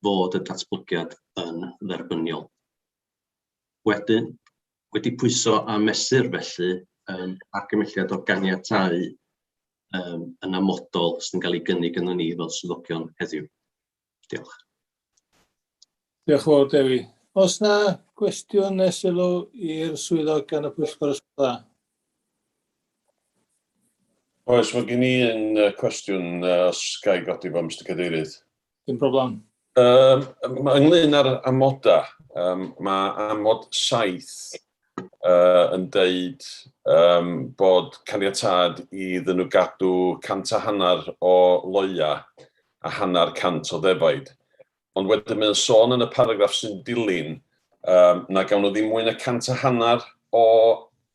fod y datblygiad yn dderbyniol. Wedyn, wedi pwyso a mesur felly, um, argymhelliad o ganiatáu um, yn amodol sy'n cael ei gynnig yno ni fel swyddogion heddiw. Diolch. Diolch yn fawr, Dewi. Oes na gwestiwn neu sylw i'r swyddog gan y pwyllgor os gwelwch dda? Oes, mae gen i un cwestiwn os ga i godi fo, Mister Cadeirydd. Dim problem. Um, ynglyn â'r amodau, um, mae amod 7 uh, yn deud um, bod caniatâd i iddyn nhw gadw 150 o loia a 50 o ddefaid. Ond wedyn mae'n sôn yn y paragraff sy'n dilyn um, na gawn nhw ddim mwy na 150 o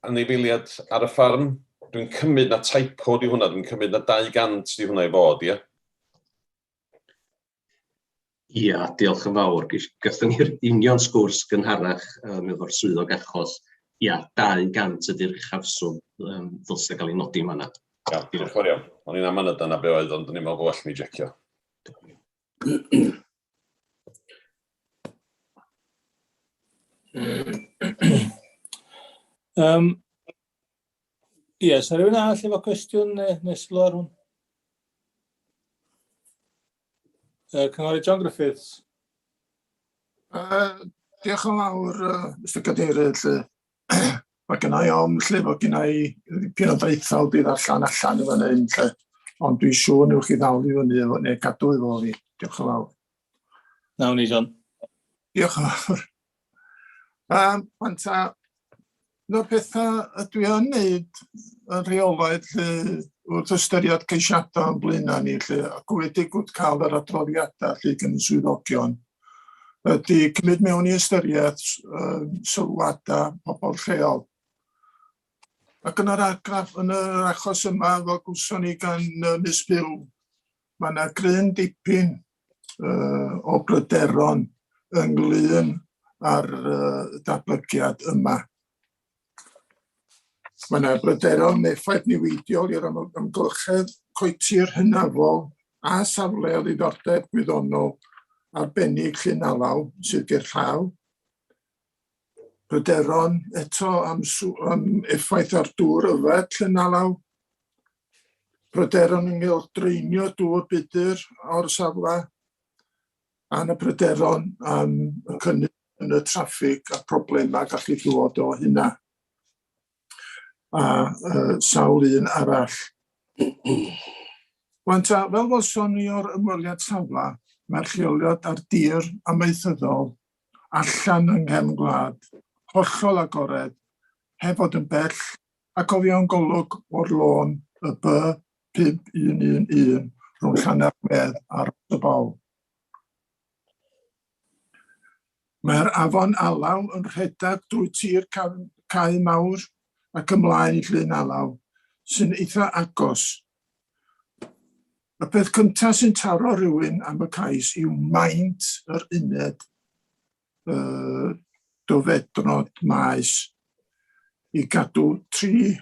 anifeiliaid ar y ffarm. Dwi'n cymryd na typo di hwnna, dwi'n cymryd na 200 di hwnna i fod, ie? Ia, diolch yn fawr. Gathon ni'r union sgwrs gynharach um, efo'r swyddog achos. Ia, 200 ydy'r uchafswm um, ddylse gael ei nodi yma. Ia, diolch yn fawr iawn. O'n i'n amau na dyna be oedd, ond o'n i'n meddwl bod well mi jecio. Um, Ie, sa rhywun arall efo cwestiwn neu, neu sylw ar hwn? Uh, Cynghorydd John Griffiths. Diolch yn fawr, uh, Mr Cadeirydd. Lle. Mae gynna i ofn lle fod gynna i ddipyn o draethawd i ddarllen allan yn fan hyn, lle. Ond dwi'n siŵr newch chi ddal i fyny efo, neu gadw efo fi. Diolch yn fawr. Nawn ni, John. Diolch yn fawr. Um, Wan ta, un o'r pethau ydw i yn neud yn rheolaidd lle wrth ystyried ceisiadau o'n blaenau ni lle, ac wedi gwrth cael yr adroddiadau lle gan y swyddogion, ydy cymryd mewn i ystyriaeth uh, sylwadau pobl lleol. Ac yn yr argraff, yn yr achos yma, fel gwson ni gan uh, Miss Bill, mae yna gryn dipyn uh, o bryderon ynglyn â'r uh, datblygiad yma. Mae yna bryderon effaith niweidiol i'r amgylchedd coetir hynafol a safle o ddiddordeb gwyddonol arbennig Llyn Alaw sydd ger llaw. Pryderon eto am, am effaith ar dŵr yfed Llyn Alaw. Pryderon ynghylch draenio dŵr budr o'r safle, a na pryderon am y cynnydd yn y traffig a problemau gallu dod o hynna. A uh, sawl un arall. Wan ta, fel welson ni o'r ymweliad safle, mae'r lleoliad ar dir amaethyddol allan yng nghefn gwlad, hollol agored, heb fod yn bell ac o fewn golwg o'r lôn y B5111 rhwng Llannerch-medd a Rhos-y-bol. Mae'r afon Alaw yn rhedeg drwy tir cae mawr ac ymlaen i Llyn Alaw, sy'n eitha agos. Y peth cyntaf sy'n taro rhywun am y cais yw maint yr uned uh, dofednod maes i gadw 3,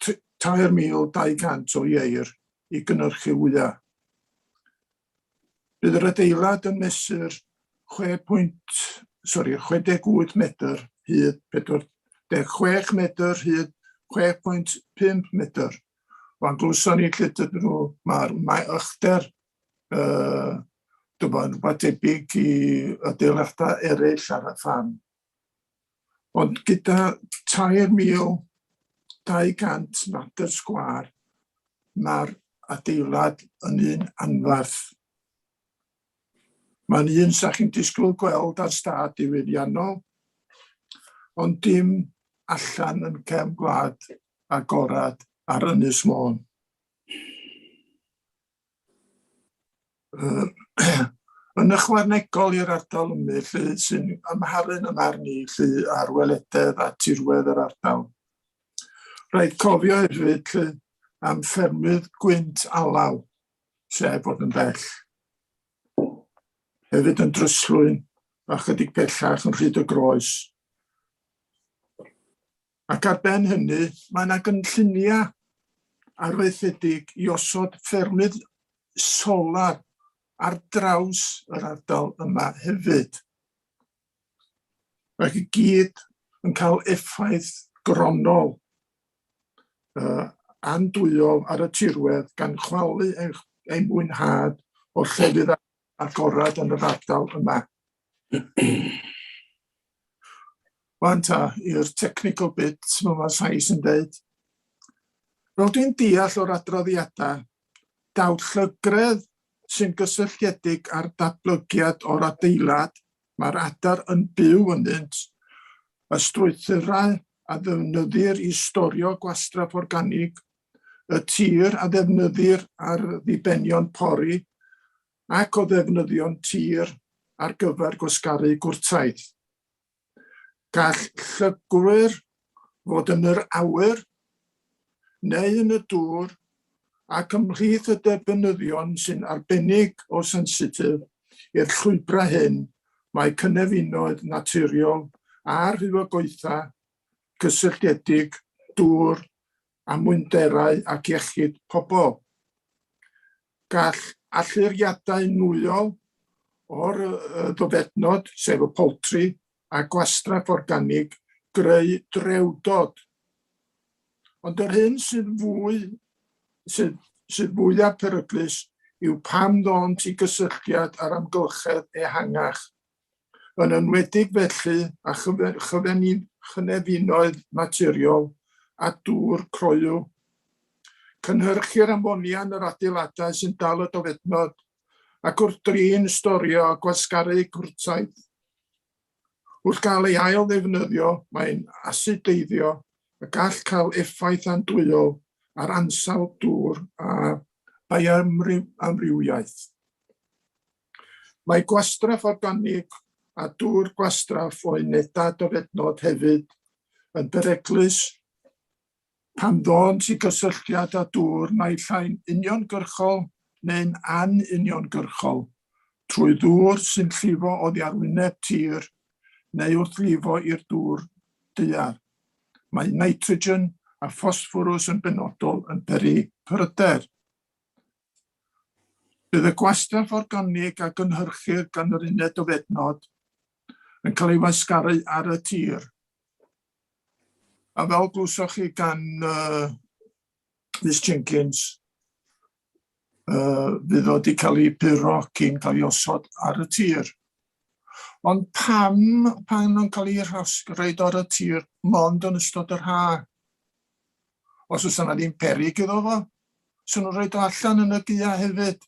3,200 o ieir i gynhyrchu wyau. Bydd yr adeilad yn mesur 6. Sori, 68 medr hyd 46 medr hyd 6.5 medr. Wan glywson ni lle dydyn nhw, mae'r mae uchder uh, dwi'n bod yn rhywbeth tebyg i adeiladau eraill ar y ffarm. Ond gyda 3,200 metr sgwâr, mae'r adeilad yn un anferth. Mae'n un sa chi'n disgwyl gweld ar stad diwydiannol, ond dim allan yn cefn gwlad agorad ar Ynys Môn. Yn ychwanegol i'r ardal yma, lle sy'n amharu'n ymharn i lle ar welededd a tirwedd yr ardal. Rhaid cofio hefyd lle am ffermydd gwynt alaw, sef bod yn bell. Hefyd yn Dryslwyn a chydig pellach yn Rhyd y Groes. Ac ar ben hynny, mae yna gynlluniau arfaethedig i osod ffermydd solar. ar draws yr ardal yma hefyd. Ac i gyd yn cael effaith gronol uh, andwyol ar y tirwedd gan chwalu ein, ein mwynhad o'r llefydd agored yn yr ardal yma. Wan ta, i'r technical bit, fel mae Sais yn dweud. Fel dwi'n deall o'r adroddiadau, daw llygredd sy'n gysylltiedig â'r datblygiad o'r adeilad mae'r adar yn byw ynddynt, y strwythurau a ddefnyddir i storio gwastraff organig, y tir a ddefnyddir ar ddibenion pori ac o ddefnyddio'n tir ar gyfer gwasgaru gwrtaith. Gall llygrwyr fod yn yr awyr neu yn y dŵr ac ymhlith y derbynyddion sy'n arbennig o sensitif i'r llwybrau hyn mae cynefinoedd naturiol a rhywogaethau cysylltiedig, dŵr, amwynderau ac iechyd pobl. Gall allyriadau nwyol o'r ddofednod, sef y poultry, a gwastraff organig greu drewdod. Ond yr hyn sydd fwy, sydd, sydd fwyaf peryglus yw pam ddônt i gysylltiad â'r amgylchedd ehangach. Yn enwedig felly â chynefinoedd naturiol a dŵr croyw. Cynhyrchir amonia yn yr adeiladau sy'n dal y dofednod, ac wrth drin, storio a gwasgaru gwrtaith. Wrth gael ei ail ddefnyddio, mae'n asideiddio a gall cael effaith andwyol ar ansawdd dŵr a bioamrywiaeth. Mae gwastraff organig a dŵr gwastraff o unedau dofednod hefyd yn beryglus pan ddônt i gysylltiad â dŵr naill ai'n uniongyrchol neu'n anuniongyrchol trwy ddŵr sy'n llifo oddi ar wyneb tir neu wrth lifo i'r dŵr daear. Mae nitrogen a ffosfforws yn benodol yn peri pryder. Bydd y gwastraff organig a gynhyrchir gan yr uned dofednod yn cael ei wasgaru ar y tir. A fel glywsoch chi gan uh, Miss Jenkins, uh, fydd o wedi cael ei puro cyn cael ei osod ar y tir. Ond pam pan nhw'n cael ei rhaid ar y tir mond yn ystod yr ha? Os oes yna ddim peryg iddo fo, 'swn nhw'n rhoid o allan yn y gaea hefyd.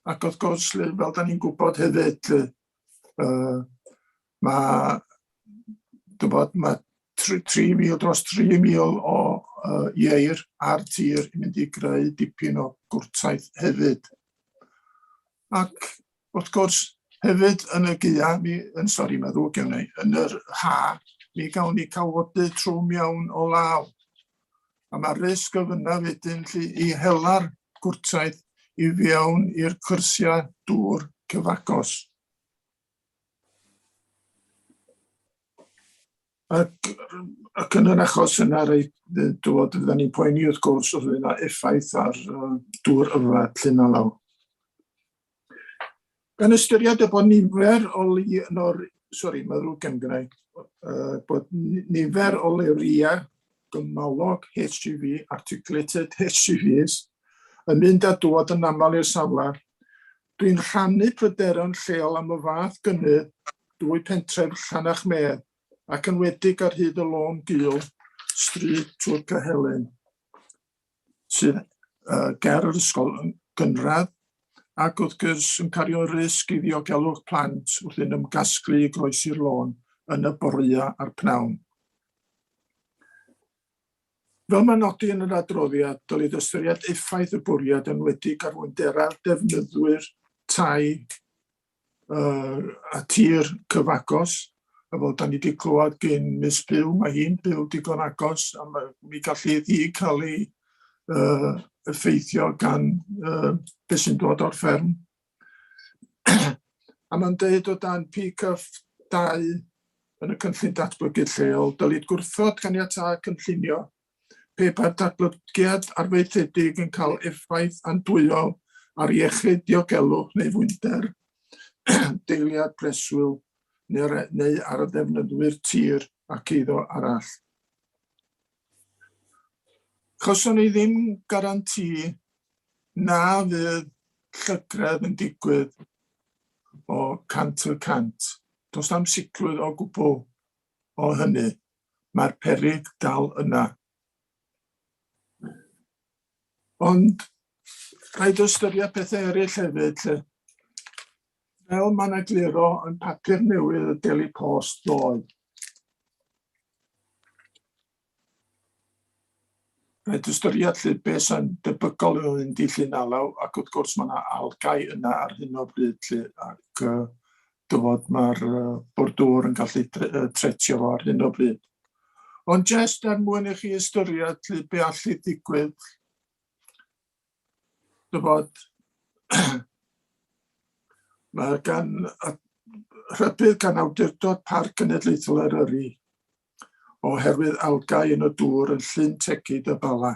Ac wrth gwrs, fel da ni'n gwybod hefyd, uh, mae, dwi'n bod, mae 3,000, dros 3,000 o uh, ieir ar tir yn mynd i greu dipyn o gwrtaith hefyd. Ac wrth gwrs, hefyd yn y gaea, mi, yn sori, mae ddrwg gen i, yn yr ha, mi gawn ni cawodydd trwm iawn o law. A mae'r risg o fyna wedyn lly i hela'r gwrtaith i fewn i'r cyrsiau dŵr cyfagos. Ac, ac yn yr achos yna, reit, dywod, fydda ni'n poeni wrth gwrs os fydd yna effaith ar uh, dŵr yfed llyn alaw. Gan ystyried y bod nifer o li, o'r, sori, mae ddrwg gen gynnau, uh, bod nifer o loriau gymalog HGV, articulated HGVs, yn mynd a dod yn aml i'r safle, dwi'n rhannu pryderon lleol am y fath gynnydd drwy pentref Llanachmedd ac yn wedig ar hyd y lôn gul Stryd Tŵr Cyhelyn, sydd uh, ger yr ysgol yn gynradd ac wrth gwrs yn cario risg i ddiogelwch plant wrth iddyn ymgasglu i groesi'r lôn yn y boreau a'r pnawn. Fel mae'n nodi yn yr adroddiad, dylid ystyried effaith y bwriad yn enwedig ar fwynderau'r defnyddwyr tai uh, a tir cyfagos, a fel da ni wedi clywed gen Miss Byw, mae hi'n byw digon agos, a mae, mi gallu hi cael ei uh, effeithio gan uh, beth sy'n dod o'r fferm. a mae'n deud o dan PCF 2 yn y cynllun datblygu lleol, dylid gwrthod caniatâd cynllunio pe bai'r datblygiad arfaethedig yn cael effaith andwyol ar iechyd, diogelwch neu fwynder deiliad preswyl neu, neu ar y ddefnyddwyr tir ac eiddo arall. Chawson ni ddim garanti na fydd llygredd yn digwydd o 100%. Does na'm sicrwydd o gwbl o hynny. Mae'r peryg dal yna. Ond rhaid ystyried pethau eraill hefyd, lle. Fel mae'n egluro yn papur newydd y Daily Post ddoe. Rhaid ystyried lle beth sy'n debygol o fynd i Llyn Alaw, ac wrth gwrs mae yna algau yna ar hyn o bryd lle, ac dyfod mae'r bwrdd dŵr yn gallu tretio fo ar hyn o bryd. Ond jest er mwyn i chi ystyried lle be allu digwydd, dyfod mae gan rhybudd gan Awdurdod Parc Cenedlaethol Eryri oherwydd algâu yn y dŵr yn Llyn Tegid y Bala.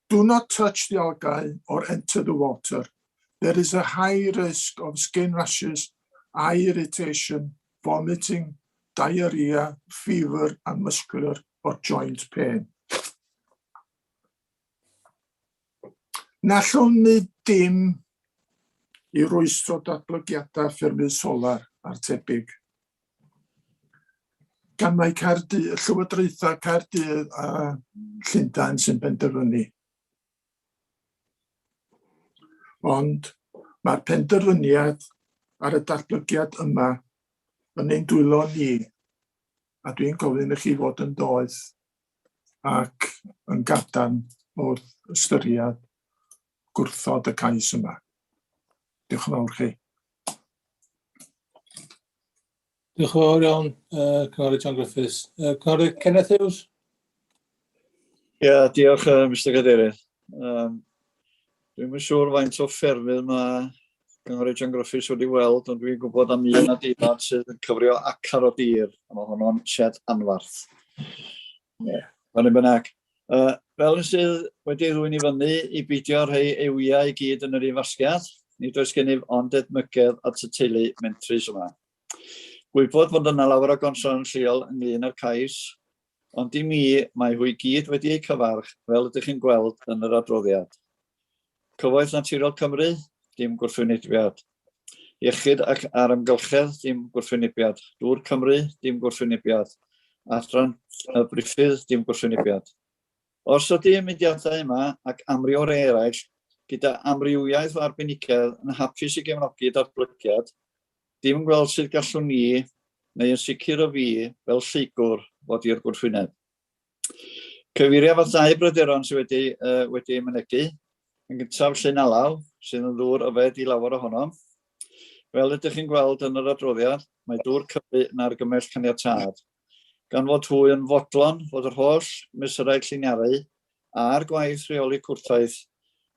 Do not touch the algae or enter the water. There is a high risk of skin rashes, eye irritation, vomiting, diarrhea, fever and muscular or joint pain. Na allwn wneud dim i rwystro datblygiadau ffermydd solar a'r tebyg. Gan mai Caerdydd, Llywodraethau Caerdydd a Llundain sy'n penderfynu. Ond mae'r penderfyniad ar y datblygiad yma yn ein dwylo ni, a dwi'n gofyn i chi fod yn doeth ac yn gadarn wrth ystyried gwrthod y cais yma. Diolch yn fawr chi. Diolch yn fawr iawn, Cynghorydd John Griffiths. Cynghorydd Kenneth Hughes. Ie, yeah, diolch, Mr Cadeirydd. Dwi'm yn siŵr faint o ffermydd mae Cynghorydd John Griffiths wedi weld, ond dwi'n gwybod am un adeilad sydd yn cyfrio acar o dir, a mae honno'n shed anfarth. Ie, yeah. Fan bynnag. Fel yn sydd wedi ei ddwyn i fyny i beidio rhoi ei wyau i gyd yn yr un fasgiad, nid oes gennyf ond edmygedd at y teulu mentrus yma. Gwybod fod yna lawer o gonsern lleol ynglyn â'r cais, ond i mi, mae hwy gyd wedi eu cyfarch, fel ydych chi'n gweld yn yr adroddiad. Cyfoeth Naturiol Cymru, dim gwrthwynebiad. Iechyd ac a'r Amgylchedd, dim gwrthwynebiad. Dŵr Cymru, dim gwrthwynebiad. Adran y Briffydd, dim gwrthwynebiad. Os ydy y mudiadau yma ac amryw o rai eraill gyda amrywiaeth o arbenigedd yn hapus i gefnogi datblygiad, Dim yn gweld sut gallwn ni, neu yn sicr o fi, fel lleygwr, fod i'r gwrthwyneb. Cyfeiriaf at ddau bryderon sydd wedi, wedi eu mynegi. Yn gyntaf, Llyn Alaw, sydd yn ddŵr yfed i lawer ohonom. Fel ydych chi'n gweld yn yr adroddiad, mae Dŵr Cymru yn argymell caniatâd. Gan fod hwy yn fodlon fod yr holl mesurau lliniaru a'r gwaith rheoli cwrtaith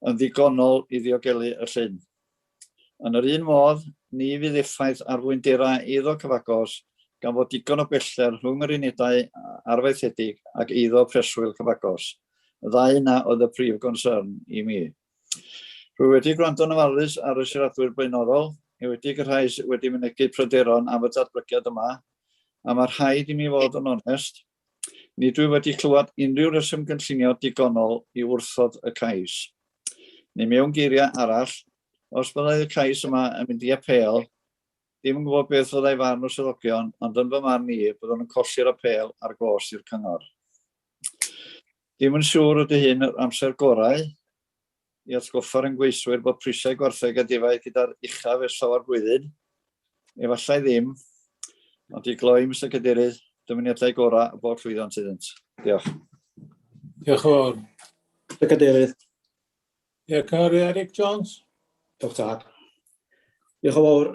yn ddigonol i ddiogelu y llyn. Yn yr un modd, ni fydd effaith ar fwynderau eiddo cyfagos gan fod digon o bellter rhwng yr unedau arfaethedig ac eiddo preswyl cyfagos. Y ddau yna oedd y prif gonsyrn i mi. Rwy wedi gwrando'n ofalus ar y siaradwyr blaenorol, enwedig y rhai sydd wedi mynegi pryderon am y datblygiad yma, a mae rhaid i mi fod yn onest, nid wyf wedi clywed unrhyw reswm gynllunio digonol i wrthod y cais. Neu mewn geiriau arall, os byddai y cais yma yn mynd i apêl, ddim yn gwybod beth fyddai farn y swyddogion, ond yn fy marn i, byddwn yn colli'r apêl a'r gost i'r cyngor. Dim yn siŵr ydy hyn yr amser gorau i atgoffa'r ymgeiswyr bod prisiau gwartheg a defaid gyda'r uchaf ers llawer blwyddyn. Efallai ddim, ond i gloi, Mister Cadeirydd, dymuniadau gorau a bob llwyddiant iddynt. Diolch. Diolch yn fawr. Mister Cadeirydd. Ie, Cynghorydd Eric Jones. Diolch tad. Diolch yn fawr.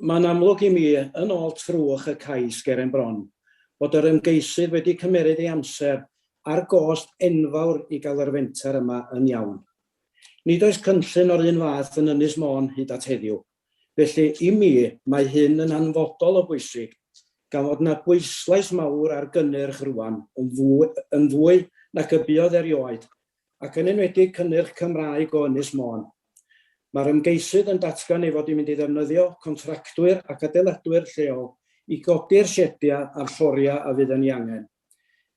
Mae'n amlwg i mi, yn ôl trwch y cais ger ein bron, bod yr ymgeisydd wedi cymeryd ei amser a'r gost enfawr i gael yr fenter yma yn iawn. Nid oes cynllun o'r un fath yn Ynys Môn hyd at heddiw. Felly, i mi, mae hyn yn hanfodol o bwysig, gan fod 'na bwyslais mawr ar gynnyrch rŵan, yn fwy, yn fwy nac y buodd erioed, ac yn enwedig cynnyrch Cymraeg o Ynys Môn. Mae'r ymgeisydd yn datgan ei fod yn mynd i ddefnyddio contractwyr ac adeiladwyr lleol i godi'r siediau a'r lloriau a fydd yn ei angen.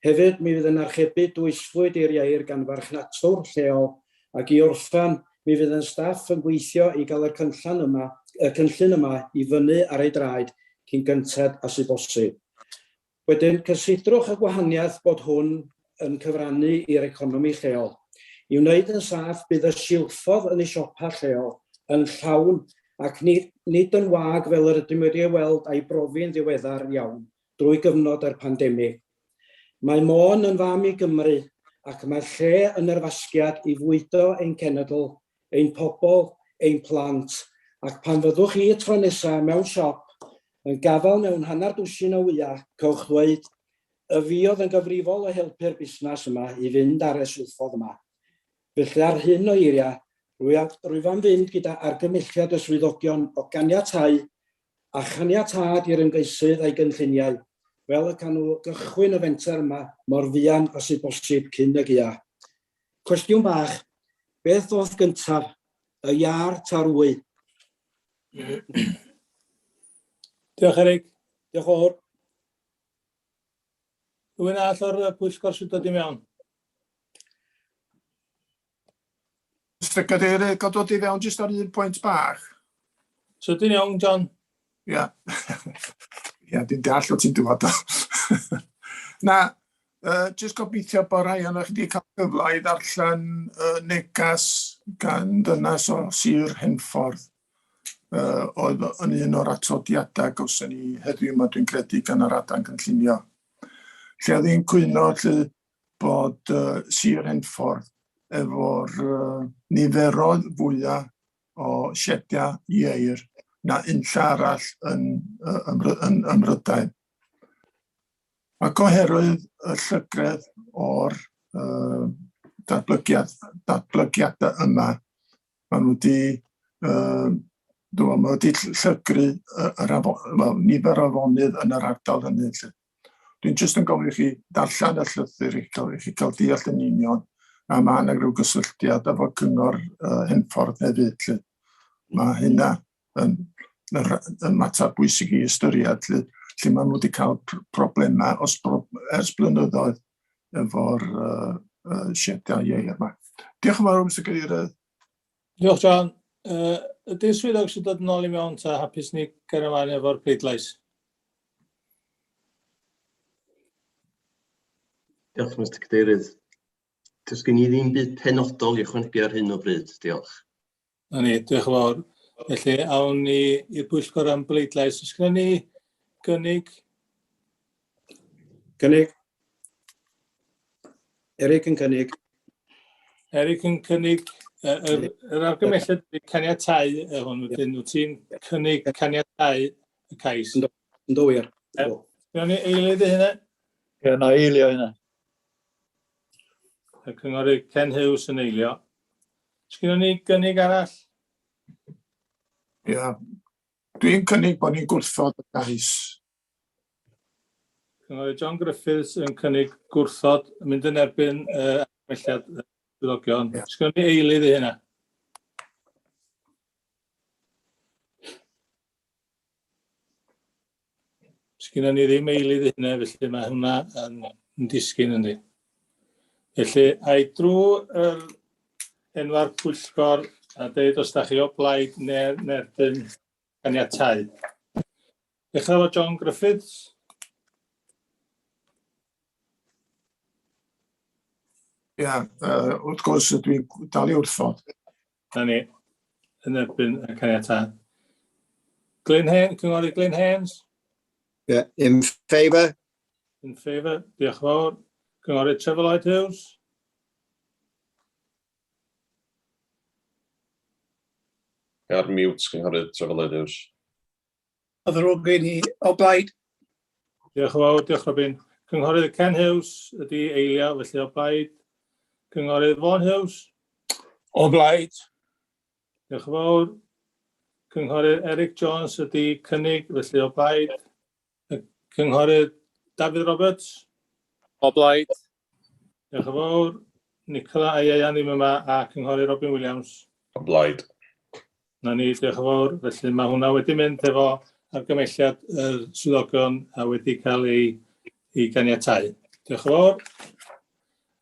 Hefyd, mi fydd yn archebu dwysfwyd i'r ieir gan farchnatwr lleol ac i orffen, mi fydd yn staff yn gweithio i gael yr cynllan yma, y cynllun yma i fyny ar ei draed cyn gynted â sydd bosib. Wedyn, cysidrwch y gwahaniaeth bod hwn yn cyfrannu i'r economi lleol. I wneud yn saff, bydd y silffodd yn y siopa lleol yn llawn ac nid, nid yn wag fel yr ydym wedi ei weld a'i brofi'n ddiweddar iawn drwy gyfnod yr pandemig. Mae Môn yn fam i Gymru ac mae'r lle yn yr fasgiad i fwydo ein cenedl, ein pobl, ein plant, ac pan fyddwch chi y tro nesaf mewn siop yn gafael mewn hanner dwsin o wyau, cewch ddweud, y fi oedd yn gyfrifol o helpu'r busnes yma i fynd ar y silffodd yma. Felly ar hyn o eiriau, rwyf am fynd gyda argymhelliad y swyddogion o ganiatáu a chaniatâd i'r ymgeisydd a'i gynlluniau, fel y can nhw gychwyn y fenter yma mor fuan â sydd bosib cyn y gaeaf. Cwestiwn bach, beth ddoth gyntaf, y iâr ta'r wy? Diolch Eric, diolch yn fawr. Rhywun arall o'r pwyllgor sy'n dod i mewn? Mr Cadeirydd, gael dod i fewn jyst ar un pwynt bach. Sydyn iawn, John. Ia. Ia, dwi'n deall o ti'n dŵad o. Na, uh, jyst gobeithio bod rhai ohonoch chi wedi cael cyfle i ddarllen uh, negas gan ddynas o Sir Henffordd. Uh, oedd yn un o'r atodiadau gawson ni heddiw yma, dwi'n credu, gan yr adran gynllunio. Lle oedd hi'n cwyno lle bod uh, Sir Henffordd efo'r uh, niferoedd fwyaf o siediau ieir na unlla arall yn, uh, ym, yn, ym Mhrydain. Ac oherwydd y llygredd o'r uh, datblygiad, datblygiadau yma, maen nhw wedi, uh, dwi'n meddwl, wedi llygru yr afon, well, nifer o afonydd yn yr ardal hynny. Lle. Dwi'n jyst yn gofyn i chi darllen y llythyr i cael, i chi cael deall yn union, a mae yna rhyw gysylltiad efo cyngor uh, Henffordd hefyd. Lle. Mae hynna yn, yn, yn mater bwysig i ystyried, lle, lle maen nhw wedi cael problemau os bro, ers blynyddoedd efo'r uh, uh, siediau ieir yma. Diolch yn fawr, Mr Cadeirydd. Diolch, John. Uh, ydy'r swyddog sy'n dod yn ôl i mewn ta hapus ni gario ymlaen efo'r pleidlais? Diolch, Mr Cadeirydd. Does gen i ddim byd penodol i ychwanegu ar hyn o bryd, diolch. Na ni, diolch yn fawr. Felly, awn ni i'r pwyllgor am bleidlais. Oes gennym ni gynnig? Cynnig. Eric yn cynnig. Eric yn cynnig yr, yr argymelliad ydy caniatáu y hwn, wedyn wyt ti'n cynnig caniatáu y cais. Ynddo wir. Gwnawn ni eilydd i hynna? Ie, na eilio hynna. Y cynghorydd Ken Hughes yn eilio. Sgynnon ni gynnig arall? Ia. Dwi'n cynnig bod ni'n gwrthod y cais. Cynghorydd John Griffiths yn cynnig gwrthod, mynd yn erbyn uh, argymhelliad y swyddogion. Yeah. Sgynnon ni eilydd i hynna? Sgynnon ni ddim eilydd i hynna, felly mae hwnna yn, yn disgyn yndi. Felly, ai drwy yr enwa'r pwyllgor a deud os da chi o blaid neu erbyn caniatáu. Dechrau efo John Griffiths. Ia, uh, wrth gwrs ydw i'n dal i wrthod. Na ni, yn erbyn y caniatâd. Glyn Hen, Cynghorydd Glyn Haynes? Yeah, in favour. In favour, diolch yn fawr. Cynghorydd Trevor Lloyd Hughes? Ar mute, Cynghorydd Trevor Lloyd Hughes. O ddrwg gen i, o blaid. Diolch yn fawr, diolch Robin. Cynghorydd Ken Hughes ydi eilio, felly o blaid. Cynghorydd Vaughan Hughes? O blaid. Diolch yn fawr. Cynghorydd Eric Jones ydi cynnig, felly o blaid. Cynghorydd Dafydd Roberts? O blaid. Diolch yn fawr. Nicola a Ieuan ddim yma, a Cynghorydd Robin Williams. O blaid. Na ni, diolch yn fawr. Felly mae hwnna wedi mynd efo argymelliad y swyddogion a wedi cael ei, ei ganiatau. Diolch yn fawr.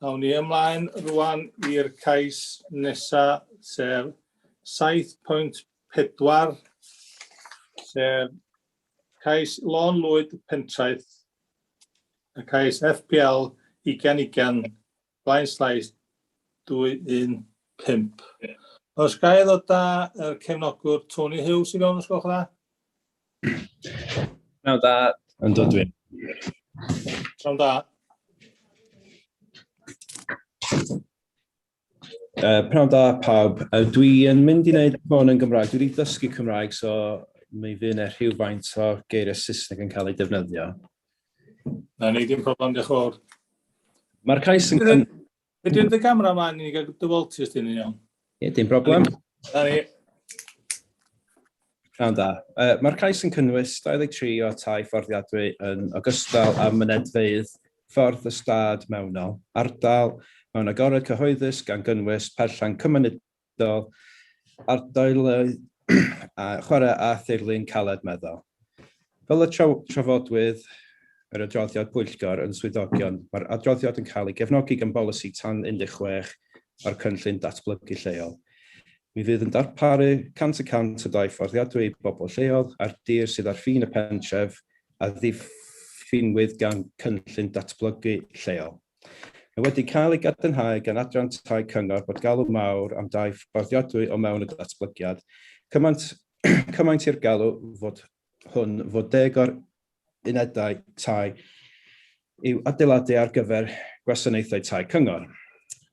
Awn ni ymlaen rwan i'r cais nesaf, sef 7.4, sef cais Lôn Lwyd Pentraeth, y cais FPL 2020 blaen slaes 215. Os ga i ddod â yr cefnogwr Tony Hughes i fewn os gwelwch dda? Pnawn da, yn dod dwi. Pnawn da. Pnawn da pawb. Dwi yn mynd i wneud hwn yn Gymraeg. Dwi wedi dysgu Cymraeg, so mi fydd yna rhywfaint o geiriau Saesneg yn cael ei defnyddio. Na ni, dim problem, diolch yn fawr. Mae'r cais yn... Ydy dy gamera ymlaen i ni gael dy weld ti os ti'n iawn? Ie, dim problem. Na ni. Pnawn da. Mae'r cais yn cynnwys 23 o tai fforddiadwy yn ogystal â mynedfeydd ffordd ystâd mewnol, ardal mewn agored cyhoeddus gan gynnwys perllan cymunedol, ardaloedd a chwarae a thirlun caled meddal. Fel y trafodwyd yr adroddiad pwyllgor yn swyddogion, mae'r adroddiad yn cael ei gefnogi gan bolisi tan 16 o'r cynllun datblygu lleol. Mi fydd yn darparu 100 y cant o dai fforddiadwy i bobl lleol ar dir sydd ar ffin y pentref a ddiffinwyd gan cynllun datblygu lleol. Mae wedi cael ei gadarnhau gan Adran Tai Cyngor bod galw mawr am dai fforddiadwy o mewn y datblygiad, cymaint, cymaint i'r galw fod hwn fod deg o'r unedau tai i'w adeiladu ar gyfer gwasanaethau tai cyngor.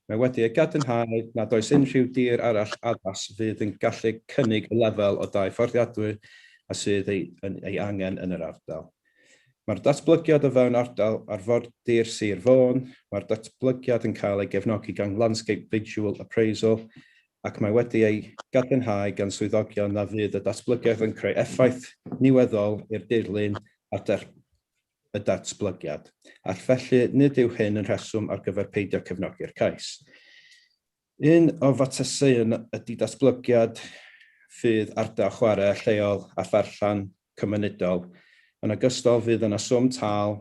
Mae wedi ei gadarnhau nad oes unrhyw dir arall addas fydd yn gallu cynnig y lefel o dai fforddiadwy a sydd ei, yn, ei angen yn yr ardal. Mae'r datblygiad o fewn ardal arfordir Sir Fôn, mae'r datblygiad yn cael ei gefnogi gan Landscape Visual Appraisal ac mae wedi ei gadarnhau gan swyddogion na fydd y datblygiad yn creu effaith niweddol i'r dirlun ar y datblygiad, ac felly nid yw hyn yn rheswm ar gyfer peidio cefnogi'r cais. Un o fateseuon ydy datblygiad ffydd ardal chwarae lleol a pherllan cymunedol. Yn ogystal fydd yna swm tâl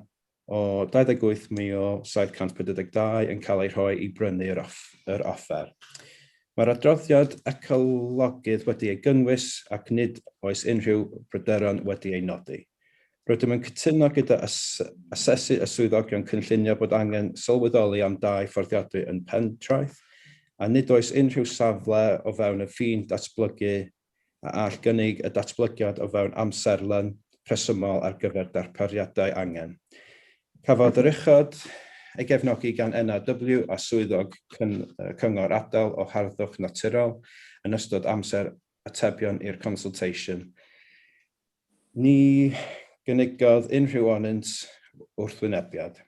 o 28,742 yn cael ei rhoi i brynu yr, off, yr offer. Mae'r adroddiad ecologydd wedi ei gynnwys ac nid oes unrhyw bryderon wedi ei nodi. Rydym yn cytuno gyda asesu y swyddogion cynllunio bod angen sylweddoli am dai fforddiadwy yn Pentraeth, a nid oes unrhyw safle o fewn y ffin datblygu a all gynnig y datblygiad o fewn amserlen rhesymol ar gyfer darpariadau angen. Cafodd yr uchod ei gefnogi gan NRW a swyddog Cyngor Ardal o Harddwch Naturiol yn ystod amser atebion i'r consultation. Ni gynigodd unrhyw ohonynt wrthwynebiad.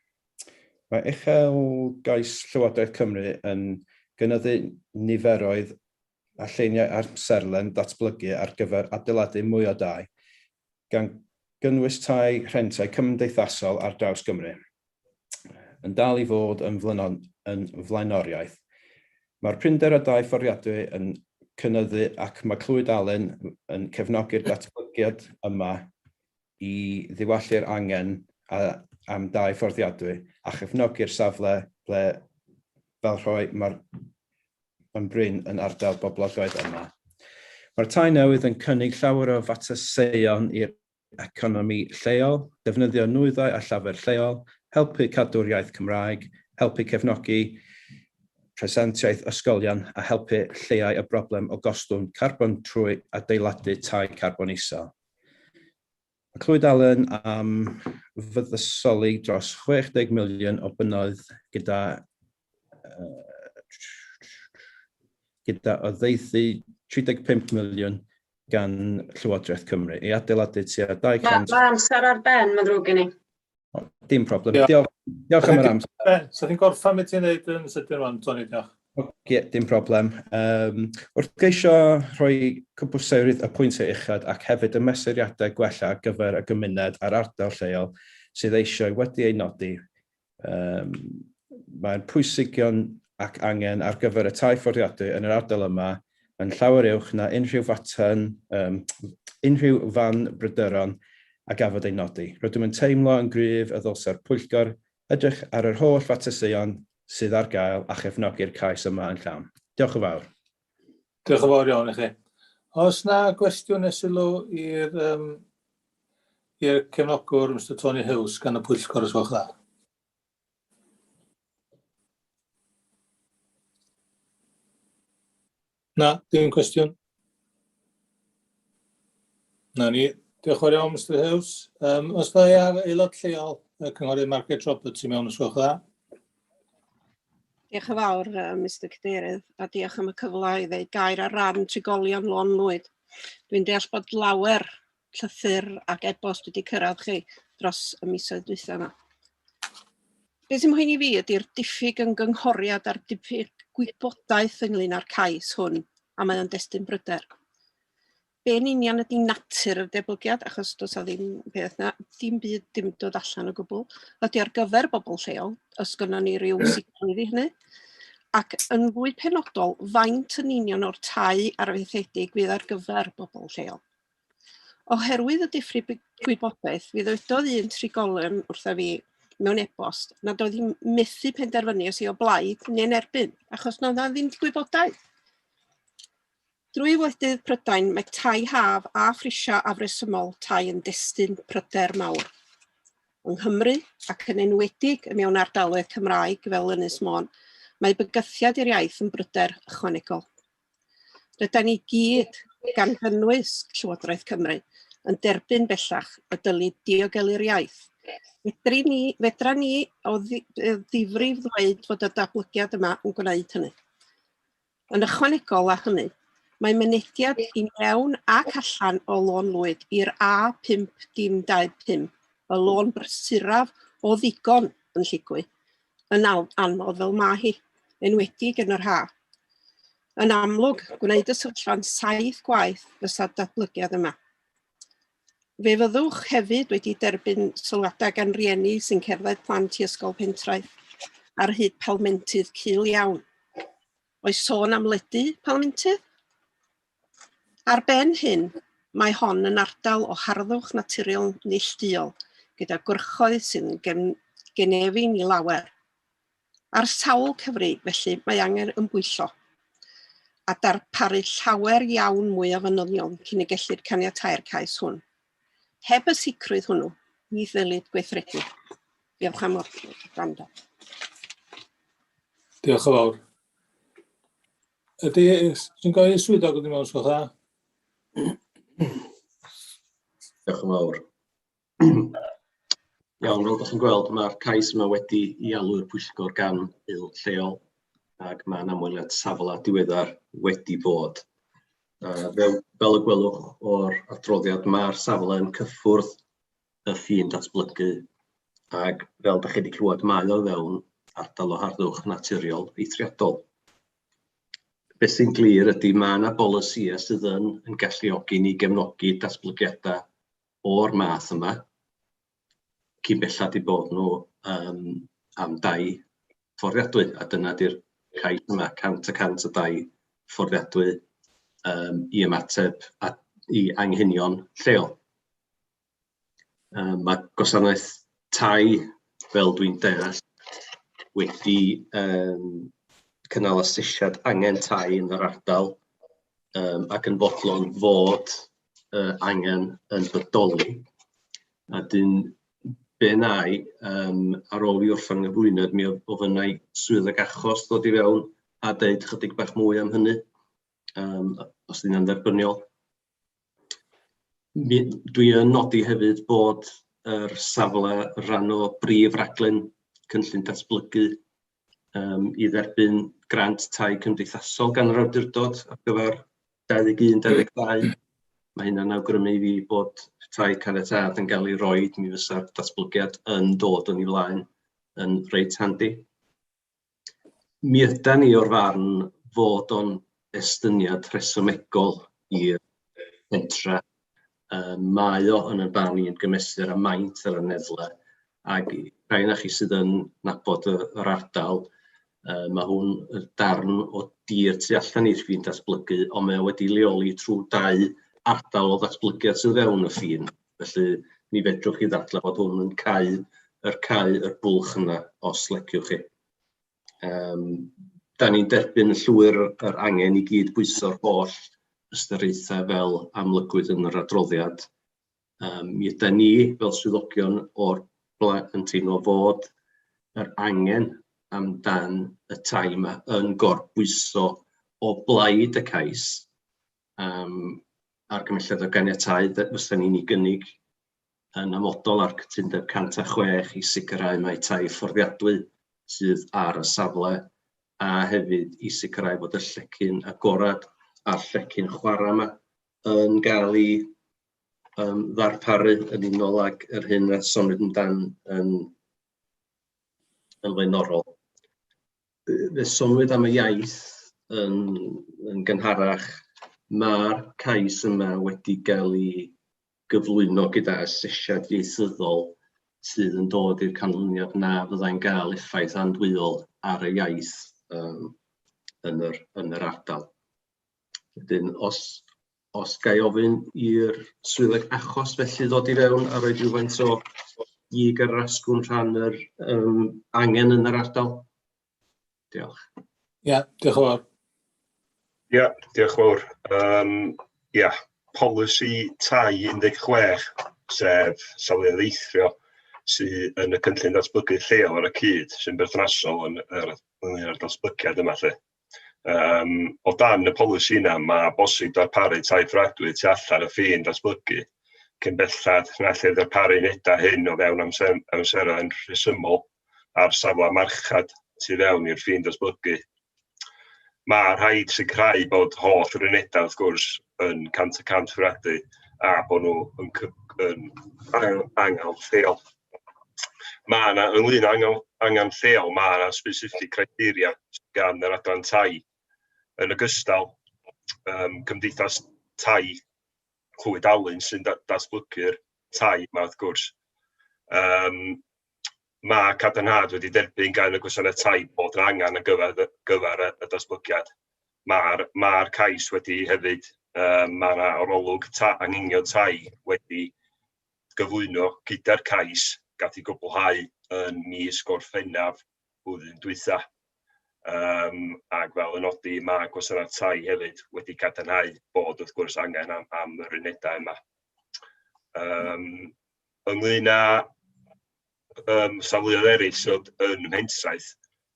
Mae uchelgais Llywodraeth Cymru yn gynyddu niferoedd a lleiniau amserlen datblygu ar gyfer adeiladu mwy o dai, gan gynnwys tai rhentau cymdeithasol ar draws Gymru, yn dal i fod yn, yn flaenoriaeth. Mae'r prinder o dai fforddiadwy yn cynyddu ac mae Clwyd Alyn yn cefnogi'r datblygiad yma i ddiwallu'r angen a, am dai fforddiadwy a chefnogi'r safle ble fel rhoi mae'r yn brin yn ardal boblogaidd yma. Mae'r tai newydd yn cynnig llawer o fataseuon i'r economi lleol, defnyddio nwyddau a llafur lleol, helpu cadw'r iaith Cymraeg, helpu cefnogi presentiaeth ysgolion a helpu lleihau y broblem o gostwng carbon trwy adeiladu tai carbon isel. Mae Clwyd Allen am fuddsoddi dros 60 miliwn o bunnoedd gyda gyda oddeutu 35 miliwn gan Llywodraeth Cymru i adeiladu tua 200... Mae ma amser ar ben, mae'n ddrwg gen i. Dim problem. Diolch, diolch am yr amser. So ti'n gorffan beth ti'n dweud yn sydyn rwan, Tony, diolch. Oce, dim problem. Um, wrth geisio rhoi cwpwseirydd y pwyntiau uchod ac hefyd y mesuriadau gwella ar gyfer y gymuned a'r ardal lleol sydd eisiau wedi ei nodi, um, mae'n pwysigion ac angen ar gyfer y tai fforddiadwy yn yr ardal yma yn llawer uwch na unrhyw fatan, um, unrhyw fan bryderon a gafodd ei nodi. Rydym yn teimlo yn gryf y ddylse'r pwyllgor edrych ar yr holl fateseuon sydd ar gael a chefnogi'r cais yma yn llawn. Diolch yn fawr. Diolch yn fawr iawn i chi. Oes na gwestiwn neu sylw i'r um, i'r cefnogwr Mr Tony Hughes gan y pwyllgor os gwelwch dda? Na, dim cwestiwn. Na ni. Diolch yn fawr iawn, Mr Hughes. Um, os da i ar aelod lleol, y cynghorydd Margaret Roberts i mewn os gwelwch dda. Diolch yn fawr, uh, Mr Cadeirydd, a diolch am y cyfle i ddeud gair ar ran trigolion Lôn Lwyd. Dwi'n deall bod lawer llythyr ac e-bost wedi cyrraedd chi dros y misoedd dwytha yma. Be sy'n mhoeni fi ydy'r diffyg ymgynghoriad a'r diffyg gwybodaeth ynglyn â'r cais hwn, a mae o'n destun bryder. Be yn union ydy natur y deblygiad, achos does a ddim peth na, dim byd dim dod allan o gwbl. Ydy ar gyfer bobl lleol, os gynnon ni ryw sicrwydd i hynny. Ac yn fwy penodol, faint yn union o'r tai arfaethedig fydd ar gyfer bobl lleol? Oherwydd y diffyg gwybodaeth, fe ddywedodd un trigolyn wrtha fi mewn e-bost nad oedd hi'n methu penderfynu os i o blaid neu'n erbyn, achos na oedd ddim gwybodaeth. Drwy wledydd Prydain, mae tai haf a phrisiau afresymol tai yn destun pryder mawr. Yng Nghymru, ac yn enwedig mewn ardaloedd Cymraeg fel Ynys Môn, mae bygythiad i'r iaith yn bryder ychwanegol. Rydan ni gyd, gan gynnwys Llywodraeth Cymru, yn derbyn bellach y dylid diogelu'r iaith. Fedri ni, fedra ni o ddifrif ddweud fod y datblygiad yma yn gwneud hynny. Yn ychwanegol â hynny, mae mynediad i mewn ac allan o Lôn Lwyd i'r A5025, y lôn brysuraf o ddigon yn Lligwy, yn anodd fel mae hi, enwedig yn yr ha. Yn amlwg, gwneud y sefyllfa'n saith gwaith fysa'r datblygiad yma. Fe fyddwch hefyd wedi derbyn sylwadau gan rieni sy'n cerdded plant i ysgol Pentraeth ar hyd palmentydd cul iawn. Oes sôn am ledu palmentydd? Ar ben hyn, mae hon yn ardal o harddwch naturiol neilltuol, gyda gwrychoedd sydd yn gynefin i lawer. Ar sawl cyfri, felly, mae angen ymbwyllo a darparu llawer iawn mwy o fanylion cyn y gellir caniatáu'r cais hwn. Heb y sicrwydd hwnnw, ni ddylid gweithredu. Diolch am wrando. Diolch yn fawr. Ydy, ti'n gofyn i swyddog yn mewn, sgwch dda? Diolch yn fawr. Iawn, fel ydych chi'n gweld, mae'r cais yma wedi i alw i'r pwyllgor gan aelod lleol, ac mae'n amweliad safle diweddar wedi bod. Uh, fel, fel y gwelwch o'r adroddiad, mae'r safle yn cyffwrdd y ffin datblygu, ac fel ydych chi wedi clywed, mae o fewn ardal o harddwch naturiol eithriadol. Beth sy'n glir ydy mae yna bolisïau sydd yn, yn galluogi ni gefnogi datblygiadau o'r math yma, cyn bellad i bod nhw um, am dai fforddiadwy, a dyna di'r cais yma, 100% o dai fforddiadwy um, i ymateb a, i anghenion lleol. Um, mae gwasanaeth tai, fel dwi'n deall, wedi um, cynnal asesiad angen tai yn yr ardal um, ac yn fodlon fod uh, angen yn bodoli. A dyn be na i, um, ar ôl i orffen nghyflwyniad, mi ofynnau swyddog achos ddod i fewn a deud chydig bach mwy am hynny, um, os ydy'n dderbyniol. Mi, dwi yn nodi hefyd bod yr safle rhan o brif raglen cynllun datblygu um, i dderbyn grant tai cymdeithasol gan yr awdurdod ar gyfer 21-22. Mae hynna'n awgrymu i fi bod tai caniatâd yn cael ei roed, mi fysa'r datblygiad yn dod yn ei flaen yn reit handi. Mi ydan ni o'r farn fod o'n estyniad rhesymegol i'r pentra. Um, mae o yn y barn i yn gymesur â maint yr aneddle, ac rhai yna chi sydd yn nabod y, yr ardal, Mae hwn y darn o dir tu allan i'r ffin datblygu, ond mae o wedi leoli trwy dau ardal o ddatblygiad sydd fewn y ffin. Felly mi fedrwch chi ddadlau bod hwn yn cau yr cau yr bwlch yna, os leciwch chi. Da ni'n derbyn yn llwyr yr angen i gyd bwyso'r holl ystyriaethau fel amlygwyd yn yr adroddiad. Mi ydan ni fel swyddogion o'r yn teimlo fod yr angen amdan y tai yma yn gorbwyso o blaid y cais. Argymhelliad o ganiatáu fysa ni'n ei gynnig yn amodol ar cytundeb 106 i sicrhau mai tai fforddiadwy sydd ar y safle a hefyd i sicrhau bod y llecyn agorad a'r llecyn chwarae yma yn gael ei ddarparu yn unol ag yr hyn a soniwyd amdan yn, yn flaenorol. Fe soniwyd am y iaith yn, yn gynharach. Mae'r cais yma wedi cael ei gyflwyno gyda asesiad ieithyddol sydd yn dod i'r canlyniad na fyddai'n gael effaith andwyol ar y iaith um, yn, yr, yn yr ardal. Wedyn, os, os ga i ofyn i'r swyddog achos felly ddod i fewn a rhoi rhywfaint o gig ar yr asgwrn rhan yr um, angen yn yr ardal. Diolch. Ia, yeah, diolch yn fawr. Ia, yeah, diolch yn fawr. Um, ia, polisi tai 16, sef safleoedd eithrio, sydd yn y cynllun datblygu lleol ar y cyd, sy'n berthnasol yn yr, yn yr datblygiad yma lle. Um, o dan y polisi yna, mae bosib darparu tai fforddiadwy tu allan y ffin datblygu, cyn belled na ellir darparu unedau hyn o fewn amser, amserau yn rhesymol ar safle marchnad tu fewn i'r ffin datblygu. Mae rhaid sicrhau bod holl yr unedau, wrth gwrs, yn 100% fforddiadwy a bod nhw yn, yn angen lleol. Mae yna, ynglyn â angen, angen lleol, mae yna specific criteria gan yr adran tai. Yn ogystal, cymdeithas tai Clwyd Alun sy'n datblygu'r tai yma, wrth gwrs. Mae cadarnhad wedi derbyn gan y gwasanaeth tai bod yr angen ar gyfer, gyfer y, y datblygiad. Mae'r mae cais wedi hefyd, mae yna arolwg ta, anghenion tai wedi gyflwyno gyda'r cais gath ei gwblhau yn mis Gorffennaf blwyddyn dwytha. Um, ac fel y nodi, mae gwasanaeth tai hefyd wedi cadarnhau bod wrth gwrs angen am, am yr unedau yma. Um, ynglyn â um, safleoedd eraill sydd yn Mhentraeth,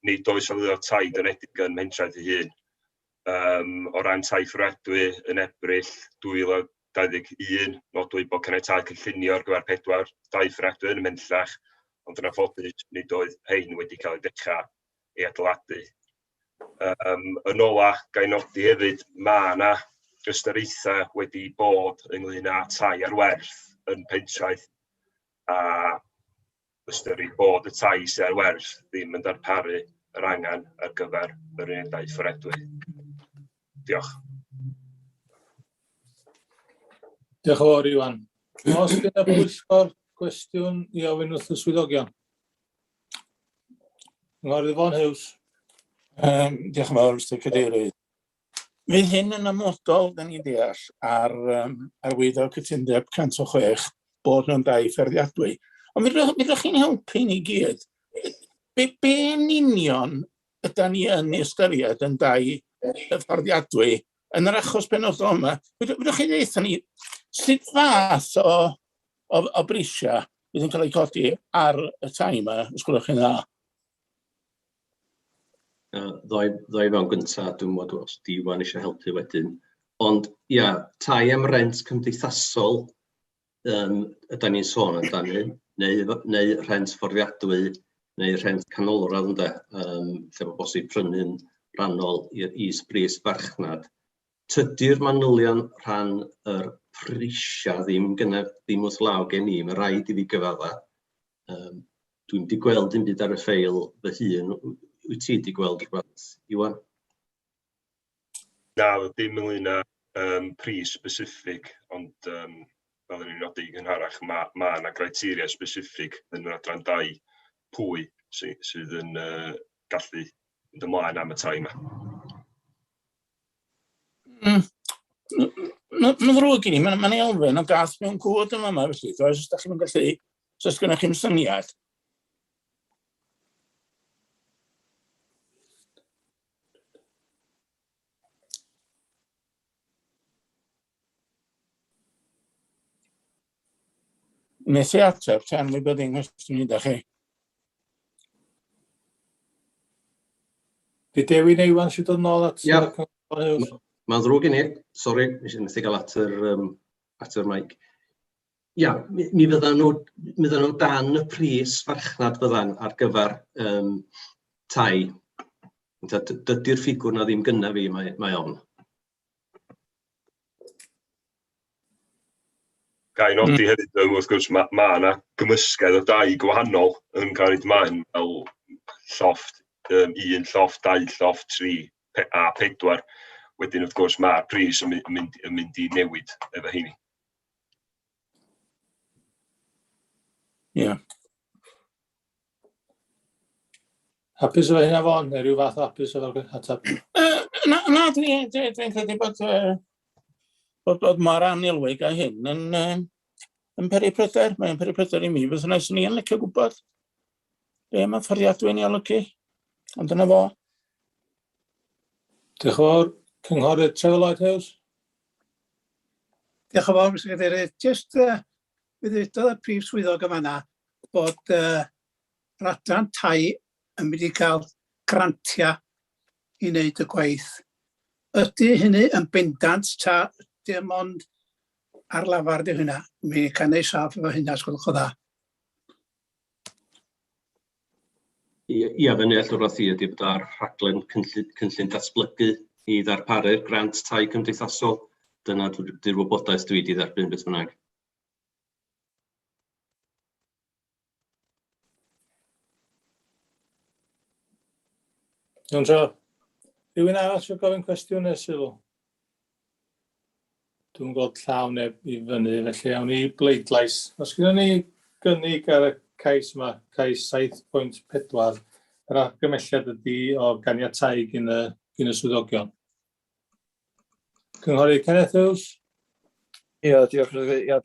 nid oes safleoedd tai dynedig yn Mhentraeth ei hun. Um, o ran tai fforddiadwy yn Ebrill 2021, nodwyd bod caniatâd cynllunio ar gyfer pedwar dau fforddiadwy yn y Menllach, ond yn anffodus nid oedd rhain wedi cael eu dechrau ei adeiladu. Um, yn ola, ga i nodi hefyd, mae yna ystyriaethau wedi bod ynglyn â tai ar werth yn Pentraeth a ystyru bod y tai sydd ar werth ddim yn darparu yr angen ar gyfer yr unedau fforddiadwy. Diolch. Diolch yn fawr, Iwan. Os gyda pwyllgor cwestiwn i ofyn wrth y swyddogion? Cynghorydd Vaughan Hughes. Diolch yn fawr, Mr Cadeirydd. Fydd hyn yn amodol, da ni'n deall, ar um, arwyddo cytundeb 106 bod nhw'n dai fforddiadwy. Ond fedrwch, fedrwch chi'n helpu ni gyd? Be, be yn union yda ni yn ei ystyried yn dai fforddiadwy yn yr achos penodol yma? Fedrwch chi ddeutha ni sut fath o, o, o brisiau fydd yn cael eu codi ar y tai yma, os gwelwch chi'n dda? Ddoi, ddoi fewn gyntaf, dwi'n meddwl os di Iwan eisiau helpu wedyn. Ond ia, tai am rent cymdeithasol um, ydy ni'n sôn amdano, neu, neu rhent fforddiadwy, neu rhent canolradd ynde, um, lle mae bosib prynu'n rhannol i'r is-bris farchnad. Tydi'r manylion rhan yr prisiau ddim, gynna, ddim wrth law gen i, mae rhaid i fi gyfadda. Um, dwi'n di gweld dim byd ar y ffeil fy hun. Wyt ti di gweld rhywbeth, Iwan? Na, dim ynglyn â um, pris specific, ond um, fel o'n i'n nodi gynharach, mae ma yna criteria specific yn yr adran 2 pwy sy, sydd yn uh, gallu mynd ymlaen am y tai yma. Mae'n ddrwg gen i, mae'n ma elfen o gath mewn cwd yma yma, felly, does, os da chi'n gallu, os oes gennych chi'n syniad. Methu ateb, te anwybod un cwestiwn i da chi. Di Dewi neu Iwan sydd dod nôl at... Ia, mae'n ddrwg i ni. Sori, nes i methu gael at yr, um, at yr mic. Ia, mi, mi fyddan nhw, mi fyddan nhw dan y pris farchnad fyddan ar gyfer um, tai. Dydy'r ffigwr na ddim gynna fi, mae, mae on. Ga i nodi hefyd, wrth gwrs, mae ma yna gymysgedd o dai gwahanol yn cael ei ymlaen fel llofft, um, un llofft, dau llofft, tri a pedwar. Wedyn, wrth gwrs, mae'r pris yn mynd, yn mynd i newid efo heini. Ie. Yeah. Hapus efo hynna fon, neu rhyw fath o hapus efo'r ateb? Na, na dwi'n dwi, dwi credu bod, uh, bod, bod mor anilwig â hyn yn, uh, yn peri pryder. Mae'n peri pryder i mi. Fydd hwnna swn i'n licio gwybod be mae fforddiadwy'n ei olygu. Ond dyna fo. Diolch yn fawr. Cynghorydd Trevor Lloyd Hughes. Diolch yn fawr, Mr Cadeirydd. Just, uh, mi ddeudodd y prif swyddog yma na bod uh, yr adran tai yn mynd i gael grantiau i wneud y gwaith. Ydy hynny yn bendant ta dim ond ar lafar di hynna? Mi cael neud saff efo hynna, os gwelwch o dda. Ia, fy nealltwriaeth i ydy bod ar rhaglen cynllun, cynllun datblygu i ddarparu'r grant tai cymdeithasol. Dyna di'r wybodaeth dwi wedi dderbyn beth bynnag. Iawn, tro. Rhywun arall eisiau gofyn cwestiwn neu sylw? Dwi'n gweld llaw neb i fyny, felly awn ni bleidlais. Os gyda ni gynnig ar y cais yma, cais 7.4, yr argymhelliad ydy o ganiatau gyn y, gyn y swyddogion. Cynghorydd Kenneth Hughes? Ia, diolch. Ia,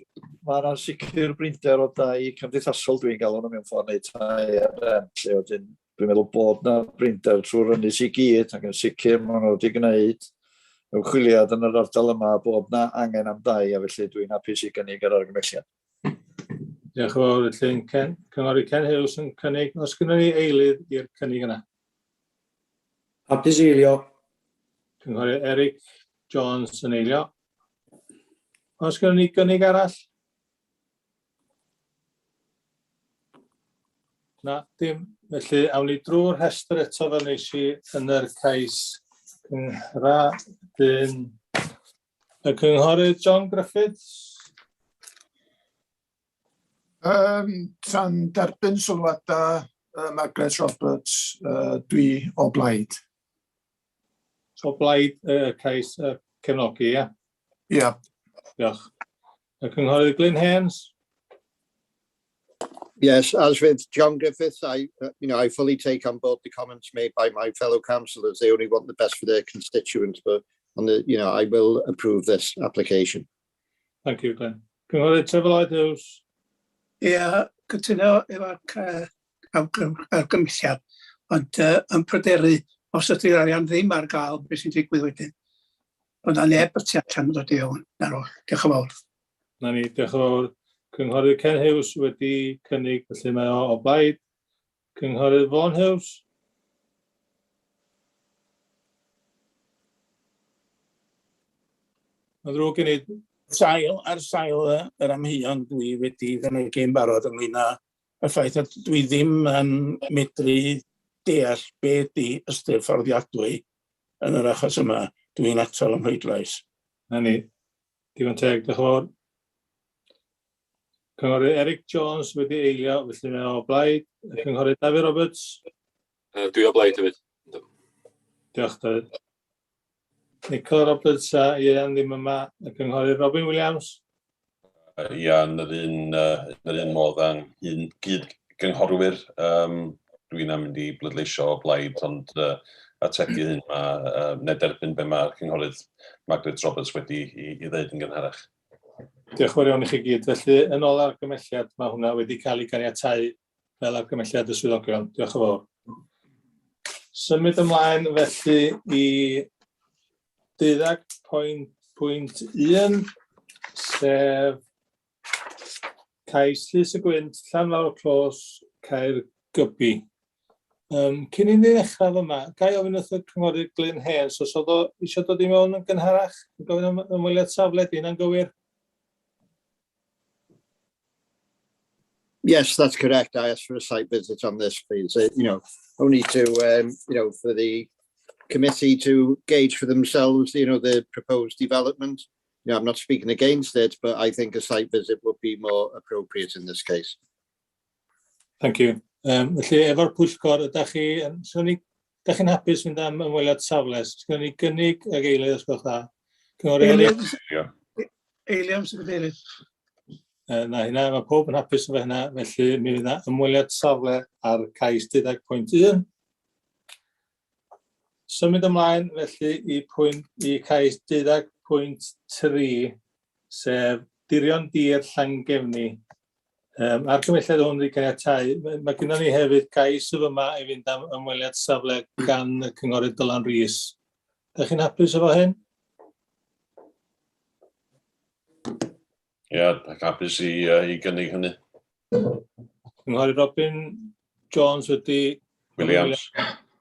mae yna sicr brinder o dai cymdeithasol dwi'n gael nhw mewn ffordd neu tai ar rent, lle wedyn dwi'n meddwl bod yna brinder trwy'r ynys i gyd, ac yn sicr maen nhw wedi gwneud ymchwiliad yn yr ardal yma bod yna angen am dai, a felly dwi'n hapus i gynnig yr argymhelliad. Diolch yn fawr, felly Ken, Cynghorydd Ken Hughes yn cynnig. Os gynnu ni eilydd i'r cynnig yna? Hapus eilio. Cynghorydd Eric Jones yn eilio. Os gynnu ni gynnig arall? Na, dim. Felly, awn ni drwy'r rhestr eto fel nes i yn yr cais cynghradyn. Y cynghorydd John Griffiths. Um, tan derbyn sylwadau uh, Margaret Roberts, uh, dwi o blaid. O blaid y uh, cais uh, cefnogi, ie? Ia. Yeah. Diolch. Y cynghorydd Glyn Haynes. Yes, as with John Griffiths, I, you know, I fully take on board the comments made by my fellow councillors. They only want the best for their constituents, but on the, you know, I will approve this application. Thank you, Glenn. Cynghorydd Trevor Lloyd Hughes. Ie, cytuno efo'r argymhelliad, ond uh, yn pryderu os ydy'r arian ddim ar gael, beth sy'n digwydd wedyn. Ond na neb y tu allan yn dod i fewn, na'r oll. Diolch yn fawr. Na ni, diolch yn fawr. Cynghorydd Ken Hughes wedi cynnig, felly mae o o blaid. Cynghorydd Vaughan Hughes. Mae'n ddrwg gen i. Sail, ar sail yr amheuon dwi wedi fynegi'n barod ynglyn â y ffaith that dwi ddim yn medru deall be di ystyr fforddiadwy yn yr achos yma, dwi'n atal ym mhleidlais. Na ni. Digon teg, diolch yn fawr. Cynghorydd Eric Jones wedi eilio, felly mae o blaid. Cynghorydd David Roberts. Uh, dwi o blaid hefyd. Diolch, David. Nicola Roberts a Ian ddim yma. Y cynghorydd Robin Williams. Ia, yn yr un, uh, yn yr un modd â'n un gyd gynghorwyr, um, Dwi'n am mynd i bleidleisio o blaid, ond ategu hyn mae, neu derbyn be mae'r cynghorydd Margaret Roberts wedi i, i ddeud yn gynharach. Diolch yn fawr iawn i chi gyd. Felly, yn ôl argymelliad, mae hwnna wedi cael ei ganiatáu fel argymelliad y swyddogion. Diolch yn fawr. Symud ymlaen felly i 12.1, sef cais Llys y Gwynt, Llanfawr Close, Caergybi. Um, cyn i ni ddechrau fyma, ga i ofyn wrth y cynghorydd Glyn Hayes os oedd o eisiau dod i mewn yn gynharach, yn gofyn am ymweliad safle, di hynna'n gywir? Yes, that's correct. I asked for a site visit on this, please. Only to, for the committee to gauge for themselves, the proposed development. I'm not speaking against it, but I think a site visit would be more appropriate in this case. Thank you. Felly, efo'r pwyllgor, ydych chi, swn i, ydych chi'n hapus fynd am ymweliad safle? Sgynnon ni gynnig ag eilydd, os gwelwch dda. Cynghorydd Eric? Eilio, Mr Cadeirydd. Na hynna, mae pob yn hapus efo hynna, felly mi fydd yna ymweliad safle ar cais 12.1. Symud ymlaen felly i, pwynt, i cais 12.3, sef Dirion Dir Llangefni. Argymelliad hwn wedi caniatáu. Mae, mae gennym ni hefyd gais y fyma i fynd am ymweliad safle gan y Cynghorydd Dylan Rees. Ydych chi'n hapus efo hyn? Ie, yeah, hapus i gynnig hynny. Cynghorydd Robin Jones wedi... Williams.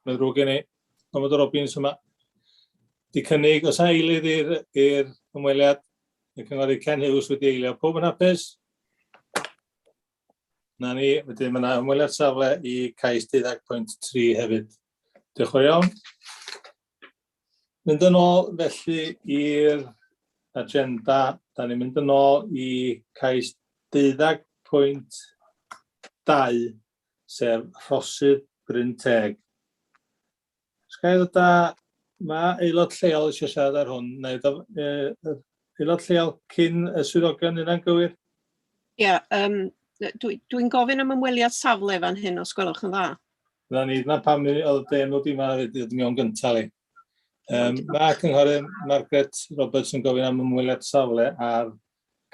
Mae'n ddrwg gen i. Gormod o Robins yma. Di cynnig, os eilydd i'r ymweliad, y cynghorydd Ken Hughes wedi eilio. Pob yn hapus? Na ni, wedyn mae yna ymweliad safle i cais 12.3 hefyd. Diolch yn fawr iawn. Mynd yn ôl felly i'r agenda, da ni'n mynd yn ôl i cais 12.2, sef Rhosydd Bryn Teg. Os ga i ddod â, mae aelod lleol eisiau siarad ar hwn, neu aelod lleol cyn y swyddogion yna'n gywir? Ie, yeah, dwi'n gofyn am ymweliad safle fan hyn, os gwelwch yn dda. Na ni, dyna pam oedd dy enw di ma wedi dod mewn gyntaf li. Mae cynghorydd Margaret Roberts yn gofyn am ymweliad safle ar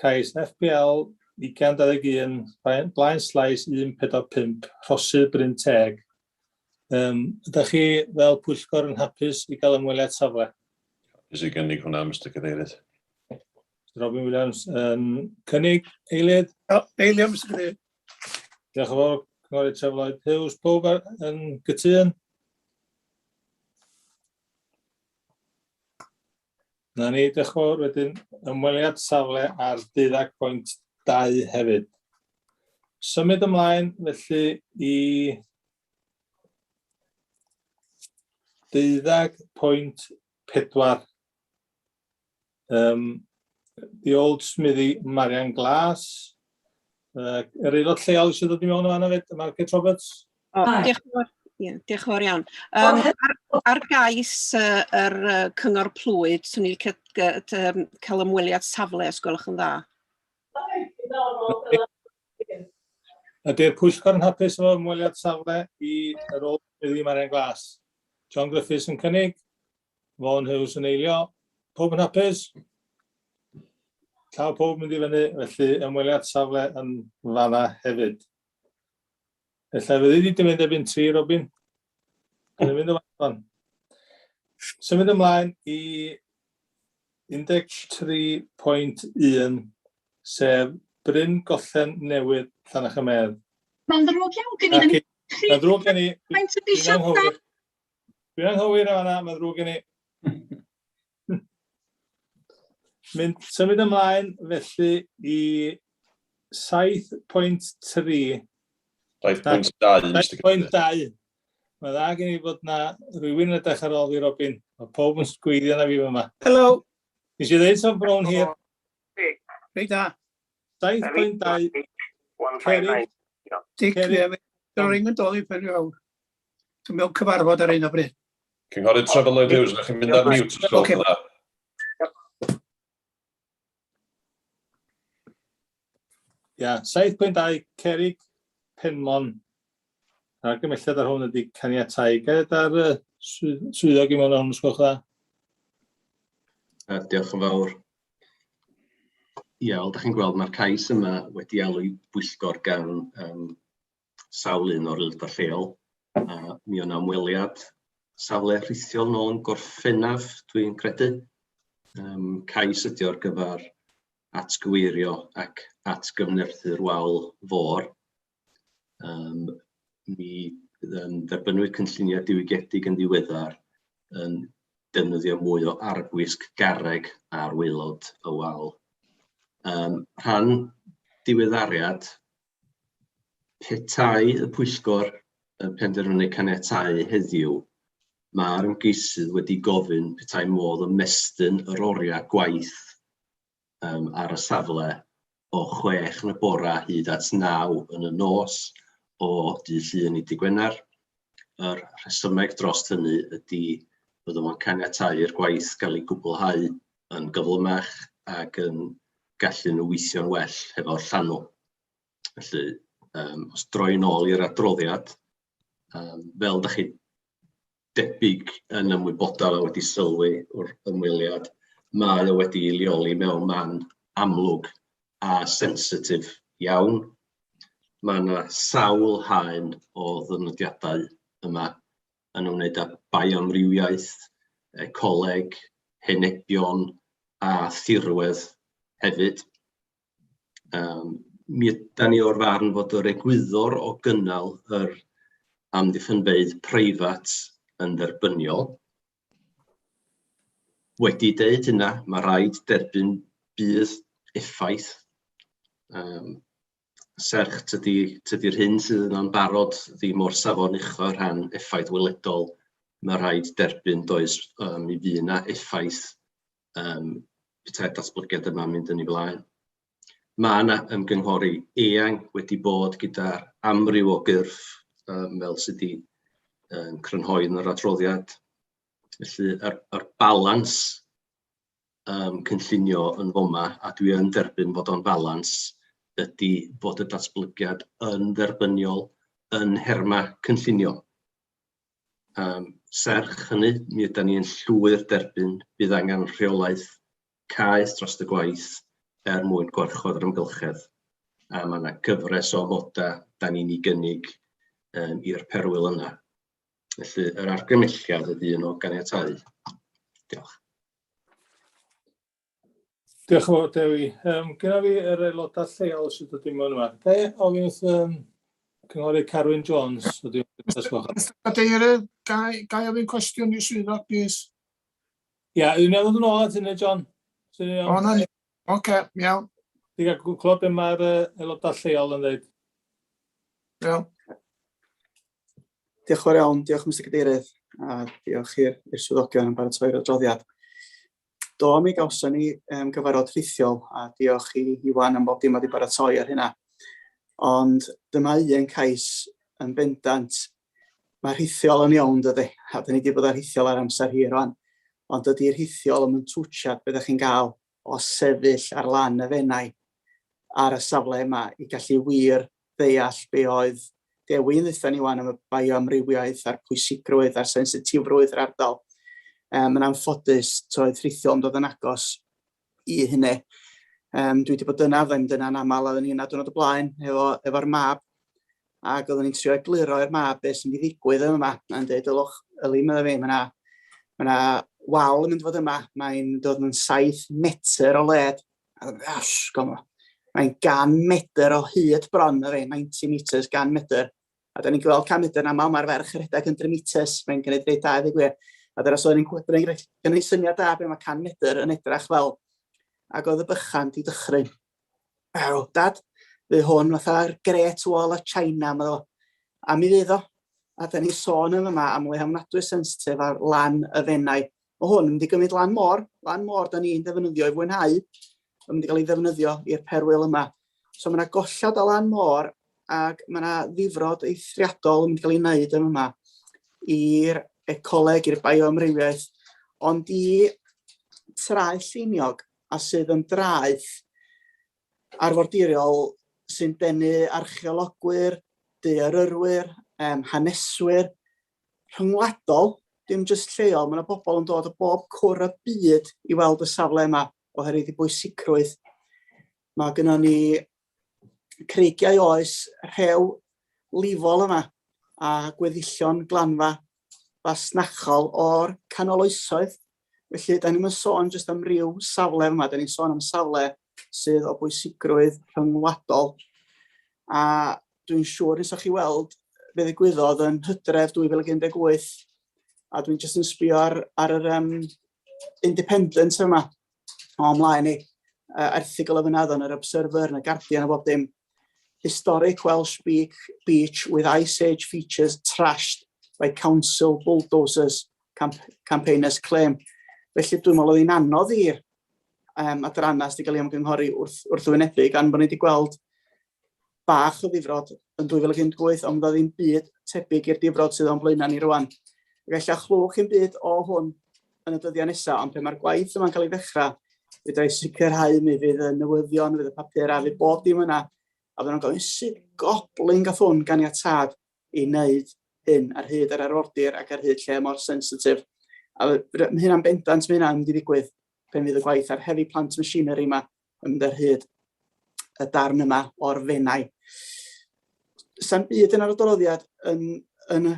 cais FPL 2021 blaen slaes 145 Rhosydd Bryn Teg. Ydych chi fel pwyllgor yn hapus i gael ymweliad safle? Hapus i gynnig hwnna, Mr Cadeirydd. Robin Williams yn cynnig, eilydd? O, eilio, Mr Cadeirydd. Diolch yn fawr, Cynghorydd Trevor Lloyd Hughes. Pawb yn gytûn? Na ni, diolch yn fawr. Wedyn, ymweliad safle ar 12.2 hefyd. Symud ymlaen, felly, i 12.4. The Old Smithy, Marian Glas. Yr aelod lleol eisiau dod i mewn yma hefyd, Margaret Roberts. O, diolch yn fawr. Ie, diolch yn fawr iawn. Ar gais yr Cyngor Plwyd, swn i'n licio cael ymweliad safle, os gwelwch yn dda. Ydy'r pwyllgor yn hapus efo ymweliad safle i yr Old Smithy, Marian Glas? John Griffiths yn cynnig, Vaughan Hughes yn eilio. Pob yn hapus? Llaw pob mynd i fyny, felly ymweliad safle yn fanna hefyd. Ella fyddi di wedi mynd erbyn 3, Robin. Dwi'n mynd ymlaen. Symud ymlaen i 13.1, sef Bryn Gollen Newydd, Llannerch-y-medd. Mae'n ddrwg iawn gen i ddim. Mae'n ddrwg gen i. Faint ydi siarad? Dwi'n anghywir yn fanna, mae'n ddrwg gen i. Mynd, symud ymlaen felly i 7.3. 7.2. 7.2. Mae dda gen i fod na rhywun yn edrych ar ôl fi, Robin. Mae pob yn sgwyddio na fi fyma. Hello. Nes i ddeud son brown hir. Reit da. 7.2. Cerig. Dic, dwi'n ring yn dod i pen i fawr. Dwi'n mewn cyfarfod ar un o bryd. Cynghorydd Trevor Lloyd Hughes, ydych chi'n mynd ar mute os gwelwch yn dda? Ia, 7.2 Cerig Penmon. Argymhelliad ar hwn ydy caniatáu. Gael ar y swyddog i mewn ar hwn, os gwelwch dda. Diolch yn fawr. Ie, fel da chi'n gweld, mae'r cais yma wedi alw i bwyllgor gan sawl un o'r aelodau lleol. A mi o'na ymweliad safle rhithiol nôl yn Gorffennaf, dwi'n credu. Cais ydy ar gyfer atgyweirio ac atgyfnerthu'r wal fôr. Mi dderbynnwyd cynlluniau diwygiedig yn ddiweddar yn defnyddio mwy o arfwisg garreg ar waelod y wal. Rhan diweddariad, petai y pwyllgor yn penderfynu caniatáu heddiw, mae'r ymgeisydd wedi gofyn petai modd ymestyn yr oriau gwaith ar y safle o 6 yn y bora hyd at 9 yn y nos o dydd Llun i dydd Gwener. Yr rhesymeg dros hynny ydy byddwn yn caniatáu i'r gwaith gael ei gwblhau yn gyflymach ac yn gallu nhw weithio'n well hefo'r llanw. Felly, os droi nôl i'r adroddiad, fel da chi debyg yn ymwybodol a wedi sylwi wrth ymweliad, mae o wedi ei leoli mewn man amlwg a sensitif iawn. Mae yna sawl haen o ddynodiadau yma yn ymwneud â bioamrywiaeth, ecoleg, henebion a thirwedd hefyd. Mi ydan ni o'r farn fod yr egwyddor o gynnal yr amddiffynfeydd preifat yn dderbyniol. Wedi deud hynna, mae rhaid derbyn budd effaith. Serch tydi'r hyn sydd yna'n barod ddim o'r safon ucha o rhan effaith weledol, mae rhaid derbyn does, mi fydd yna effaith petai'r datblygiad yma'n mynd yn ei flaen. Mae yna ymgynghori eang wedi bod gyda'r amryw o gyrff fel sydd wedi crynhoi yn yr adroddiad. Felly, yr balans cynllunio yn foma, a dwi yn derbyn bod o'n balans, ydy bod y datblygiad yn dderbyniol yn nhermau cynllunio. Serch hynny, mi ydan ni yn llwyr derbyn bydd angen rheolaeth caeth dros y gwaith er mwyn gwarchod yr amgylchedd. A mae yna gyfres o amodau da ni'n ei gynnig i'r perwyl yna. Felly, yr argymhelliad ydy un o ganiatáu. Diolch. Diolch yn fawr, Dewi. Gyda fi yr aelodau lleol sydd wedi mewn yma. Ga i ofyn wrth Cynghorydd Carwyn Jones? Mr Cadeirydd, ga i ofyn cwestiwn i'r swyddog, plîs? Ia, dwi'n meddwl ddod yn ôl at hynny, John. O, na ni. Oce, iawn. Dwi'n cael clywed beth mae'r aelodau lleol yn dweud. Iawn. Diolch yn fawr iawn, diolch Mr Cadeirydd, a diolch i'r swyddogion am baratoi'r adroddiad. Do, mi gawson ni gyfarfod rhithiol, a diolch i Iwan am bob dim wedi baratoi ar hynna. Ond dyma un cais yn bendant. Mae rhithiol yn iawn, dydy, a dyn ni wedi bod ar rhithiol ar amser hir rwan. Ond dydy'r rhithiol ddim yn twtsiad beth ydych chi'n gael o sefyll ar lan y Fenai ar y safle yma i gallu wir ddeall be oedd Dewi yn ddeutha ni wan am y bioamrywiaeth a'r pwysigrwydd a'r sensitifrwydd yr ardal. Yn anffodus, toedd rhithiol yn dod yn agos i hynny. Dwi wedi bod yna, fydda i'n mynd yna'n aml, a oeddwn i yna diwrnod o blaen efo, efo'r mab, ac oeddwn i'n trio egluro i'r mab beth sy'n mynd i ddigwydd yma, a'n dweud, ylwch, yli, meddai fi, mae yna ma na wal yn mynd i fod yma, mae'n dod yn 7 metr o led, A gosh, goma. Mae'n gan medr o hyd bron, na fe, 90 metres, gan medr. A da ni'n gweld can medr yn aml, mae'r ferch yn rhedeg 100 metres, mae'n gwneud reit da, i gwir. A dyna so, ni'n gwneud syniad da be mae can medr yn edrach fel. Ac oedd y bychan di dychryn. Ew, dad, fydd hwn fatha'r Great Wall of China, mae o. A mi fydd o. A da ni sôn yn yma am le ofnadwy sensitif ar lan y Fenai. Mae hwn yn mynd i gymryd lan môr, lan môr da ni'n ddefnyddio i fwynhau, yn mynd i gael ei ddefnyddio i'r perwyl yma. So mae yna gollad o lan môr ac mae yna ddifrod eithriadol yn mynd i gael ei wneud yn yma i'r ecoleg, i'r bioamrywiaeth, ond i traeth Lleiniog, a sydd yn draeth arfordiriol sy'n denu archeologwyr, daearyrwyr. haneswyr rhyngwladol, dim jyst lleol, mae yna bobl yn dod o bob cwr y byd i weld y safle yma oherwydd ei bwysigrwydd. Mae gennym ni creigiau oes rhew lifol yma a gweddillion glanfa fasnachol o'r canol oesoedd. Felly, da ni'n sôn jyst am ryw safle yma, da ni'n sôn am safle sydd o bwysigrwydd rhyngwladol. A dwi'n siŵr nes chi weld be ddigwyddodd yn hydref 2018, a dwi'n jyst yn sbio ar, ar yr um, Independent yma, o ymlaen i, erthygl y fyna yn yr Observer, yn y Guardian a bob dim. Historic Welsh Beach with Ice Age features trashed by council bulldozers, camp campaigners claim. Felly dwi'n meddwl oedd hi'n anodd i'r um, adrannau sydd wedi cael ei ymgynghori wrth, wrth wynebu, gan bod ni wedi gweld bach o ddifrod yn 2018, ond oedd ddim byd tebyg i'r difrod sydd o'n blaenau ni rwan. Ac ella chlywch chi'n byd o hwn yn y dyddiau nesaf, ond pe mae'r gwaith yma'n cael ei ddechrau, fedra i sicrhau mi fydd y newyddion, fydd y papur a fydd bob dim yna, a fydden nhw'n gofyn sut goblin gath hwn ganiatâd i wneud hyn ar hyd yr arfordir ac ar hyd lle mor sensitif. A mae hynna'n bendant, mae hynna'n mynd i ddigwydd pen fydd y gwaith ar heavy plant machinery yma yn mynd ar hyd y darn yma o'r Fenai. Sa'n byd yn yr adroddiad yn, yn,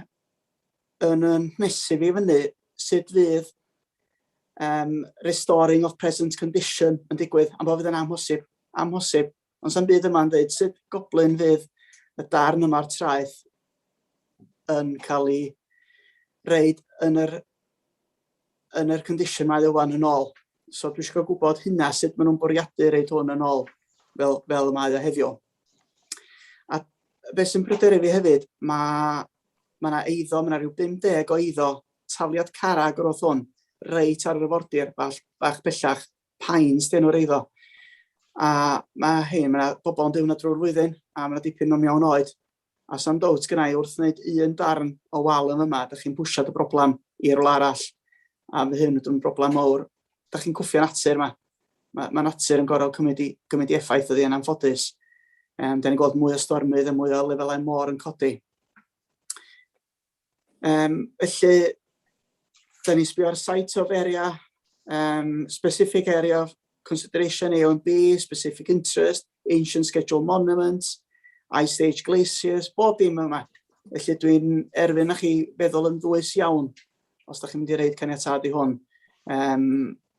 yn, yn mesu fi fyny sut fydd um, restoring of present condition yn digwydd, am bod fydd yn amhosib, amhosib. Ond sa'n byd yma'n dweud sut goblin fydd y darn yma'r traeth yn cael ei reid yn yr, yn yr condition mae o wan yn ôl. So dwi eisiau gwybod hynna, sut maen nhw'n bwriadu reid hwn yn ôl fel, fel y mae o heddiw. A beth sy'n pryderu fi hefyd, mae mae yna eiddo, mae yna rhyw 50 o eiddo tafliad carag o'r hwn, reit ar yr afordir bach, bach bellach, Pines 'di enw'r eiddo. A mae hyn, mae yna bobl yn byw yna drwy'r flwyddyn, a mae yna dipyn nhw'n mewn oed. A sam dowt gyna i wrth wneud un darn o wal yn yma, da chi'n pwsiad y broblem i rywle arall. A mae hyn yn broblem mawr. Da chi'n cwffio natur yma. Mae, mae natur yn gorfod cymryd i, cymryd i effaith ydi yn anffodus. Um, da ni'n gweld mwy o stormydd a mwy o lefelau môr yn codi. Um, felly, da ni'n sbio ar site of area, um, specific area of consideration, A and B, specific interest, ancient schedule monuments, ice age glaciers, bob dim yma. Felly dwi'n erfyn na chi feddwl yn ddwys iawn os da chi'n mynd i reid caniatâd i hwn, um,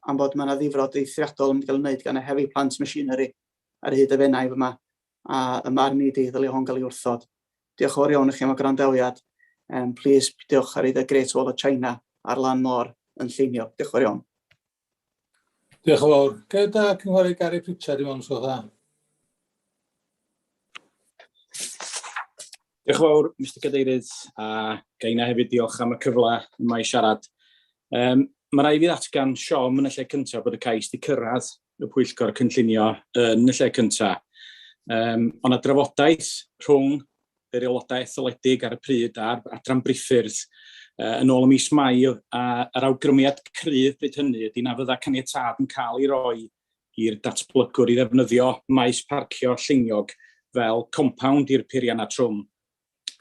am bod mae yna ddifrod eithriadol yn mynd i gael ei wneud gan y heavy plant machinery ar hyd y Fenai fyma, a ym marn i di, ddylia hwn gael ei wrthod. Diolch yn fawr iawn i chi am y gwrandawiad. Um, please, diolch ar y Great Wall of China ar lan môr yn Lleiniog. Diolch yn fawr iawn. Diolch yn fawr. Gyda Cynghorydd Gary Pritchard i mewn, os dda. Diolch yn fawr, Mr Cadeirydd, a gaina hefyd diolch am y cyfle yma i siarad. Um, mae rhaid fi ddatgan siom yn y lle cyntaf bod y cais wedi cyrraedd y pwyllgor cynllunio yn y lle cyntaf. Um, ond y drafodaeth rhwng yr aelodau etholedig ar y pryd a'r adran briffyrdd uh, yn ôl y mis Mai a yr awgrymiad cryf bryd hynny ydy na fydda caniatâd yn cael ei roi i'r datblygwr i ddefnyddio maes parcio Lleiniog fel compound i'r peiriannau trwm.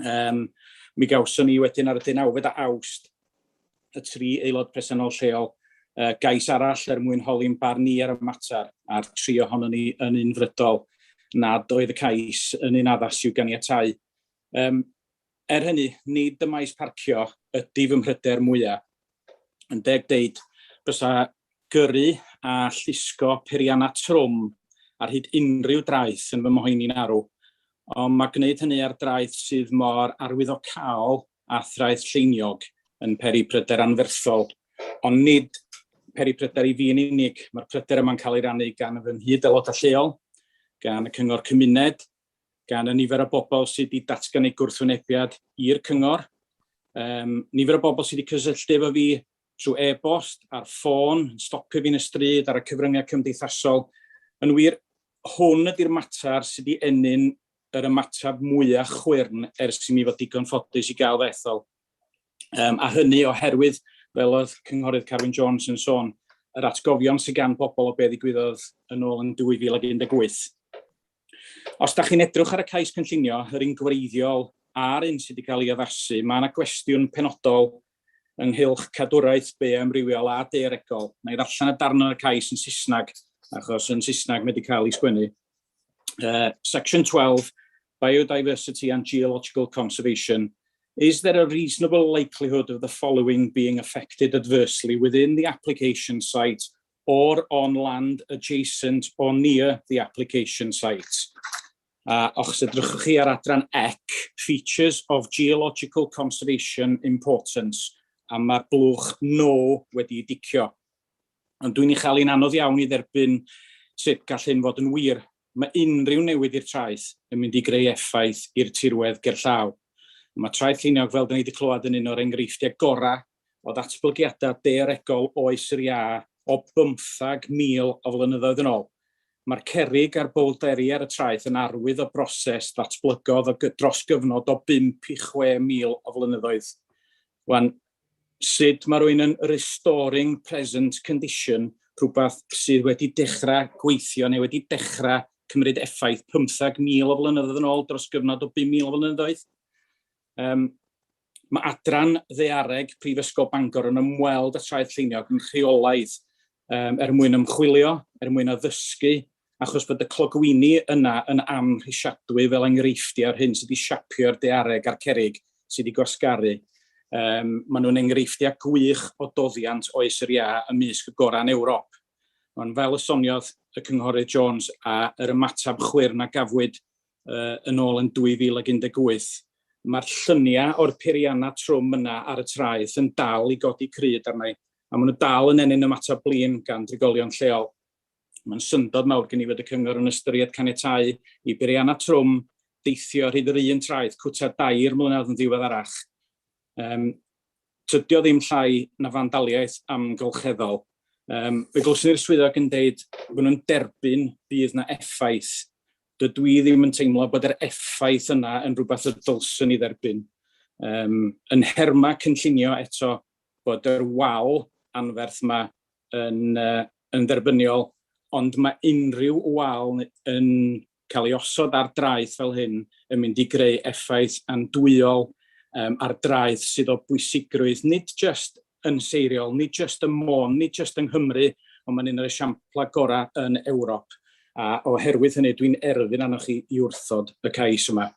Um, mi gawson ni wedyn ar y 19 o Awst y tri aelod presennol lleol uh, gais arall er mwyn holi'n barn ni ar y mater, a'r tri ohonon ni yn unfrydol nad oedd y cais yn un addas i'w ganiatáu. Um, er hynny, nid y maes parcio ydy fy mhryder mwyaf. Yn deg deud, bysa gyrru a llusgo peiriannau trwm ar hyd unrhyw draeth yn fy mhoeni'n arw, ond mae gwneud hynny ar draeth sydd mor arwyddocaol a thraeth Lleiniog yn peri pryder anferthol, ond nid peri pryder i fi yn unig, mae'r pryder yma'n cael ei rannu gan fy nghyd-aelodau lleol, gan y cyngor cymuned, gan y nifer o bobl sydd wedi datgan eu gwrthwynebiad i'r cyngor, um, nifer o bobl sydd wedi cysylltu efo fi trwy e-bost, ar ffôn, yn stopio fi yn y stryd, ar y cyfryngau cymdeithasol. Yn wir, hwn ydy'r mater sydd wedi ennyn yr ymateb mwyaf chwyrn ers i mi fod digon ffodus i gael fy ethol. Um, a hynny oherwydd, fel oedd Cynghorydd Carwyn Jones yn sôn, yr atgofion sydd gan bobl o be ddigwyddodd yn ôl yn 2018. Os da chi'n edrych ar y cais cynllunio, yr un gwreiddiol a'r un sydd wedi cael ei addasu, mae yna gwestiwn penodol ynghylch cadwraeth bioamrywiol a daearegol. Na i ddarllen y darn o'r cais yn Saesneg, achos yn Saesneg mae wedi cael ei sgwennu. Section 12, Biodiversity and Geological Conservation. Is there a reasonable likelihood of the following being affected adversely within the application site or on land adjacent or near the application site? A os edrychwch chi ar adran EC, Features of Geological Conservation Importance, a mae'r blwch no wedi ei dicio. Ond dwi'n ei chael hi'n anodd iawn i dderbyn sut gall hyn fod yn wir. Mae unrhyw newid i'r traeth yn mynd i greu effaith i'r tirwedd gerllaw. Mae Traeth Lleiniog, fel da ni wedi clywed, yn un o'r enghreifftiau gorau o ddatblygiadau daearegol oes yr iâ o 15,000 o flynyddoedd yn ôl. Mae'r cerrig a'r bowlderi ar y traeth yn arwydd o broses ddatblygodd o dros gyfnod o 5 i 6,000 o flynyddoedd. Wan, sut mae rhywun yn restoring present condition, rhywbeth sydd wedi dechrau gweithio neu wedi dechrau cymryd effaith 15,000 o flynyddoedd yn ôl dros gyfnod o 5,000 o flynyddoedd? Mae adran ddaeareg Prifysgol Bangor yn ymweld â Traeth Lleiniog yn rheolaidd er mwyn ymchwilio, er mwyn addysgu, achos bod y clogwyni yna yn amhrisiadwy fel enghreifftiau o'r hyn sydd wedi siapio'r daeareg a'r cerrig sydd wedi gwasgaru. Maen nhw'n enghreifftiau gwych o doddiant oes yr iâ ymysg y gorau yn Ewrop. Ond fel y soniodd y Cynghorydd Jones a yr ymateb chwyrn a gafwyd yn ôl yn 2018, mae'r lluniau o'r peiriannau trwm yna ar y traeth yn dal i godi cryd arna i, a maen nhw dal yn ennyn ymateb blin gan drigolion lleol. Mae'n syndod mawr gen i fod y cyngor yn ystyried caniatáu i beiriannau trwm deithio ar hyd yr un traeth cwta dair mlynedd yn ddiweddarach. Tydio ddim llai na fandaliaeth amgylcheddol. Fe glywson ni'r swyddog yn deud bod nhw'n derbyn bydd na effaith. Dydw i ddim yn teimlo bod yr effaith yna yn rhywbeth y dylswn i dderbyn. Yn nhermau cynllunio eto, bod yr wal anferth yma yn dderbyniol, ond mae unrhyw wal yn cael ei osod ar draeth fel hyn yn mynd i greu effaith andwyol ar draeth sydd o bwysigrwydd nid jyst yn Seiriol, nid jyst ym Môn, nid jyst yng Nghymru, ond mae'n un o'r esiamplau gorau yn Ewrop. A oherwydd hynny, dwi'n erfyn arnoch chi i wrthod y cais yma.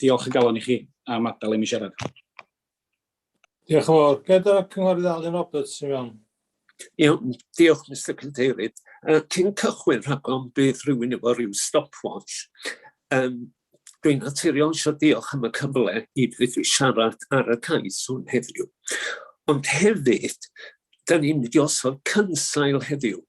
Diolch o galon i chi am adael i mi siarad. Diolch yn fawr. Gad y Cynghorydd Alun Roberts i mewn. Iawn, diolch Mr Cadeirydd. Cyn cychwyn rhag ofn bydd rhywun efo rhyw stopwatch, dwi'n naturiol eisiau diolch am y cyfle i fedru siarad ar y cais hwn heddiw. Ond hefyd, da ni'n mynd i osod cynsail heddiw.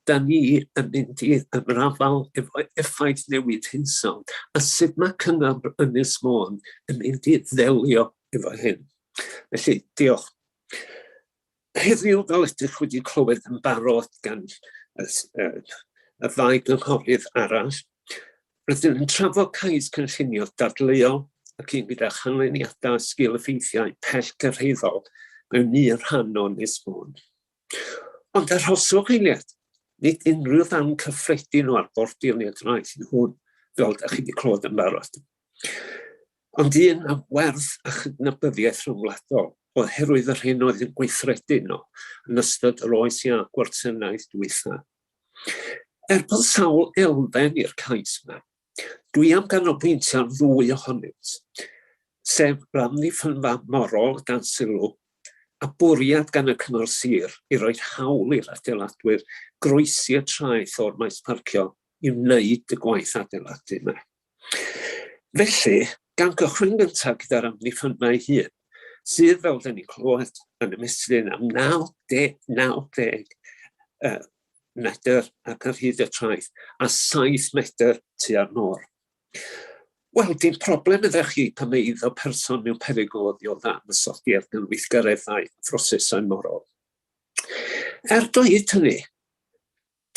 Da ni yn mynd i ymrafael efo effaith newid hinsawdd a sut mae Cyngor Ynys Môn yn mynd i ddelio efo hyn. Felly, diolch. Heddiw, fel ydych wedi clywed yn barod gan y, y, y ddau gynghorydd arall, rydym yn trafod cais cynllunio dadleuol ac un gyda chanlyniadau sgil effeithiau pell gyrhaeddol mewn un rhan o Ynys Môn. Ond arhoswch eiliad, nid unrhyw ddarn cyffredin o arfordir neu draeth yw hwn, fel ydych chi wedi clywed yn barod. Ond un am werth a chydnabyddiaeth rhyngwladol oherwydd yr hyn oedd yn gweithredu yno yn ystod yr oes iâ Gwartenaidd dwytha. Er bod sawl elfen i'r cais yma, dwi am ganolbwyntio ar ddwy ohonynt, sef yr amddiffynfa morol dan sylw a bwriad gan y Cyngor Sir i roi hawl i'r adeiladwyr groesi y traeth o'r maes parcio i wneud y gwaith adeiladu yma. Felly, gan gychwyn gyntaf gyda'r amddiffynfa ei hun, sydd, fel dyn ni'n clywed, yn ymestyn am 90, 90 metr ac ar hyd y traeth, a 7 metr tua'r môr. Wel, dim problem ydych chi pan mae eiddo person mewn perygl o ddioddef ymosodiad gan weithgareddau a phrosesau morol. Er dweud hynny,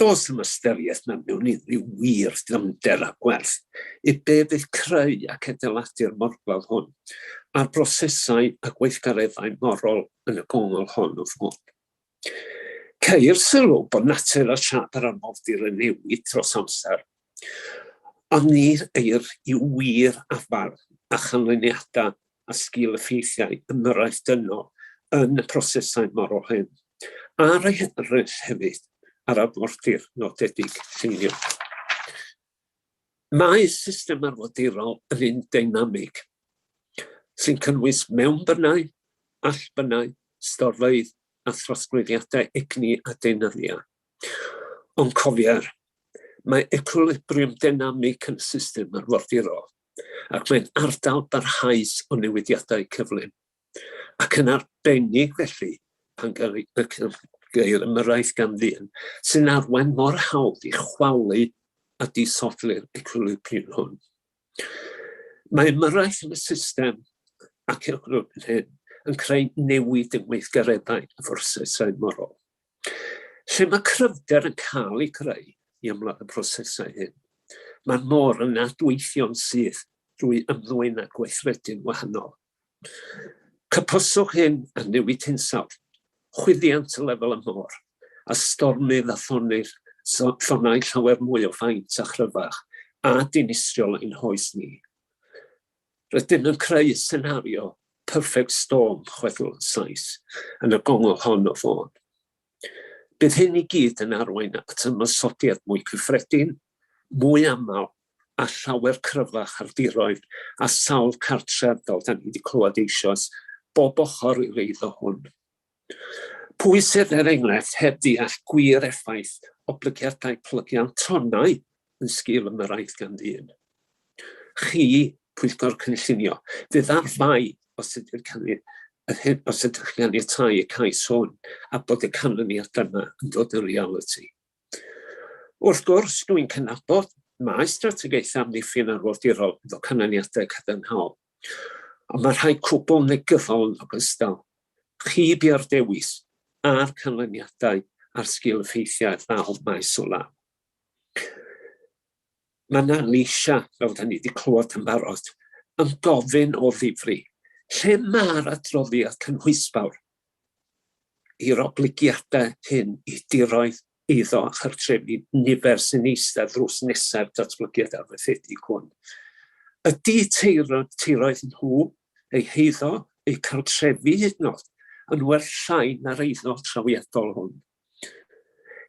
Does dim ystyriaeth na mewn unrhyw wir ddyfnder a gwerth i be fydd creu ac adeiladu'r morglawdd hwn a'r brosesau a gweithgareddau morol yn y gongol hon o fod. Ceir sylw bod natur a siâp yr arfordir yn newid dros amser. Ond ni eir i wir afael a chanlyniadau a sgil effeithiau ymyrraeth dynol yn y prosesau morol hyn, a'r eraill hefyd ar arfordir nodedig Lleiniog. Mae system arfordirol yn un deinamig, sy'n cynnwys mewnbynnau, allbynnau, storfeydd a throsglwyddiadau egni a deunyddiau. Ond cofier, mae ecwilibriwm deinamig yn y system arfordirol, ac mae'n ardal barhaus o newidiadau cyflym. Ac yn arbennig felly, pan geir ymyrraeth gan ddyn, sy'n arwain mor hawdd i chwalu a disodli'r ecwilibriwm hwn. Mae ymyrraeth yn y system ac ecwilibriwm hyn yn creu newid yng ngweithgareddau a phrosesau morol. Lle mae cryfder yn cael ei creu i ymladd y prosesau hyn, mae'r môr yn adweithio'n syth drwy ymddwyn a gweithredu'n wahanol. Cypyswch hyn a newid hinsawdd, chwyddiant y lefel y môr, a stormydd a thonnir, tonnau llawer mwy o faint a chryfach, a dinistriol ein hoes ni. Rydym yn creu senario perfect storm, chwedl y Sais, yn y gongl hon o Fôn. Bydd hyn i gyd yn arwain at ymosodiad mwy cyffredin, mwy aml a llawer cryfach ar diroedd a sawl cartref, fel da ni wedi clywed eisoes, bob ochr i'r eiddo hwn. Pwy sydd, er enghraifft, heb ddeall gwir effaith oblygiadau plygiant tonnau yn sgil ymyrraeth gan ddyn? Chi, Pwyllgor Cynllunio, fydd ar fai os ydy'r os ydych chi'n caniatáu y cais hwn a bod y canlyniadau yma yn dod yn realiti. Wrth gwrs, dwi'n cydnabod mae strategaethau amddiffyn arfordirol efo canlyniadau cadarnhaol, ond mae rhai cwbl negyddol yn ogystal. Chi bia'r dewis a'r canlyniadau a'r sgil effeithiau ddal maes o law. Mae yna leisiau, fel da ni wedi clywed yn barod, yn gofyn o ddifri, lle mae'r adroddiad cynhwysfawr i'r oblygiadau hyn i diroedd eiddo a chartrefi nifer sy'n eistedd ddrws nesa'r datblygiad arfaethedig hwn? Ydy tiroedd nhw, eu heiddo, eu cartrefi hyd yn oed, yn werth llai na'r eiddo trawiadol hwn?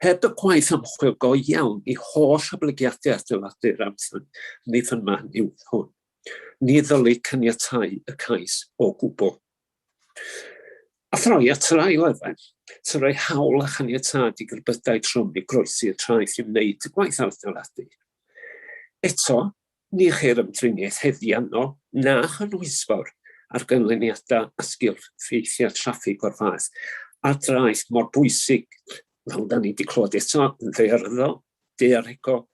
Heb y gwaith ymchwil go iawn i holl oblygiadau adeiladu'r amddiffynfa newydd hwn, ni ddylid caniatáu y cais o gwbl. A throi at yr ail elfen, sy'n rhoi hawl a chaniatâd i gerbydau trwm i groesi y traeth i wneud y gwaith adeiladu. Eto, Ni cheir ymdriniaeth haeddiannol na chynhwysfawr ar ganlyniadau a sgil-ffeithiau traffig o'r fath ar draeth mor bwysig, fel da ni wedi clywed eto, yn ddaearyddol, daearegol,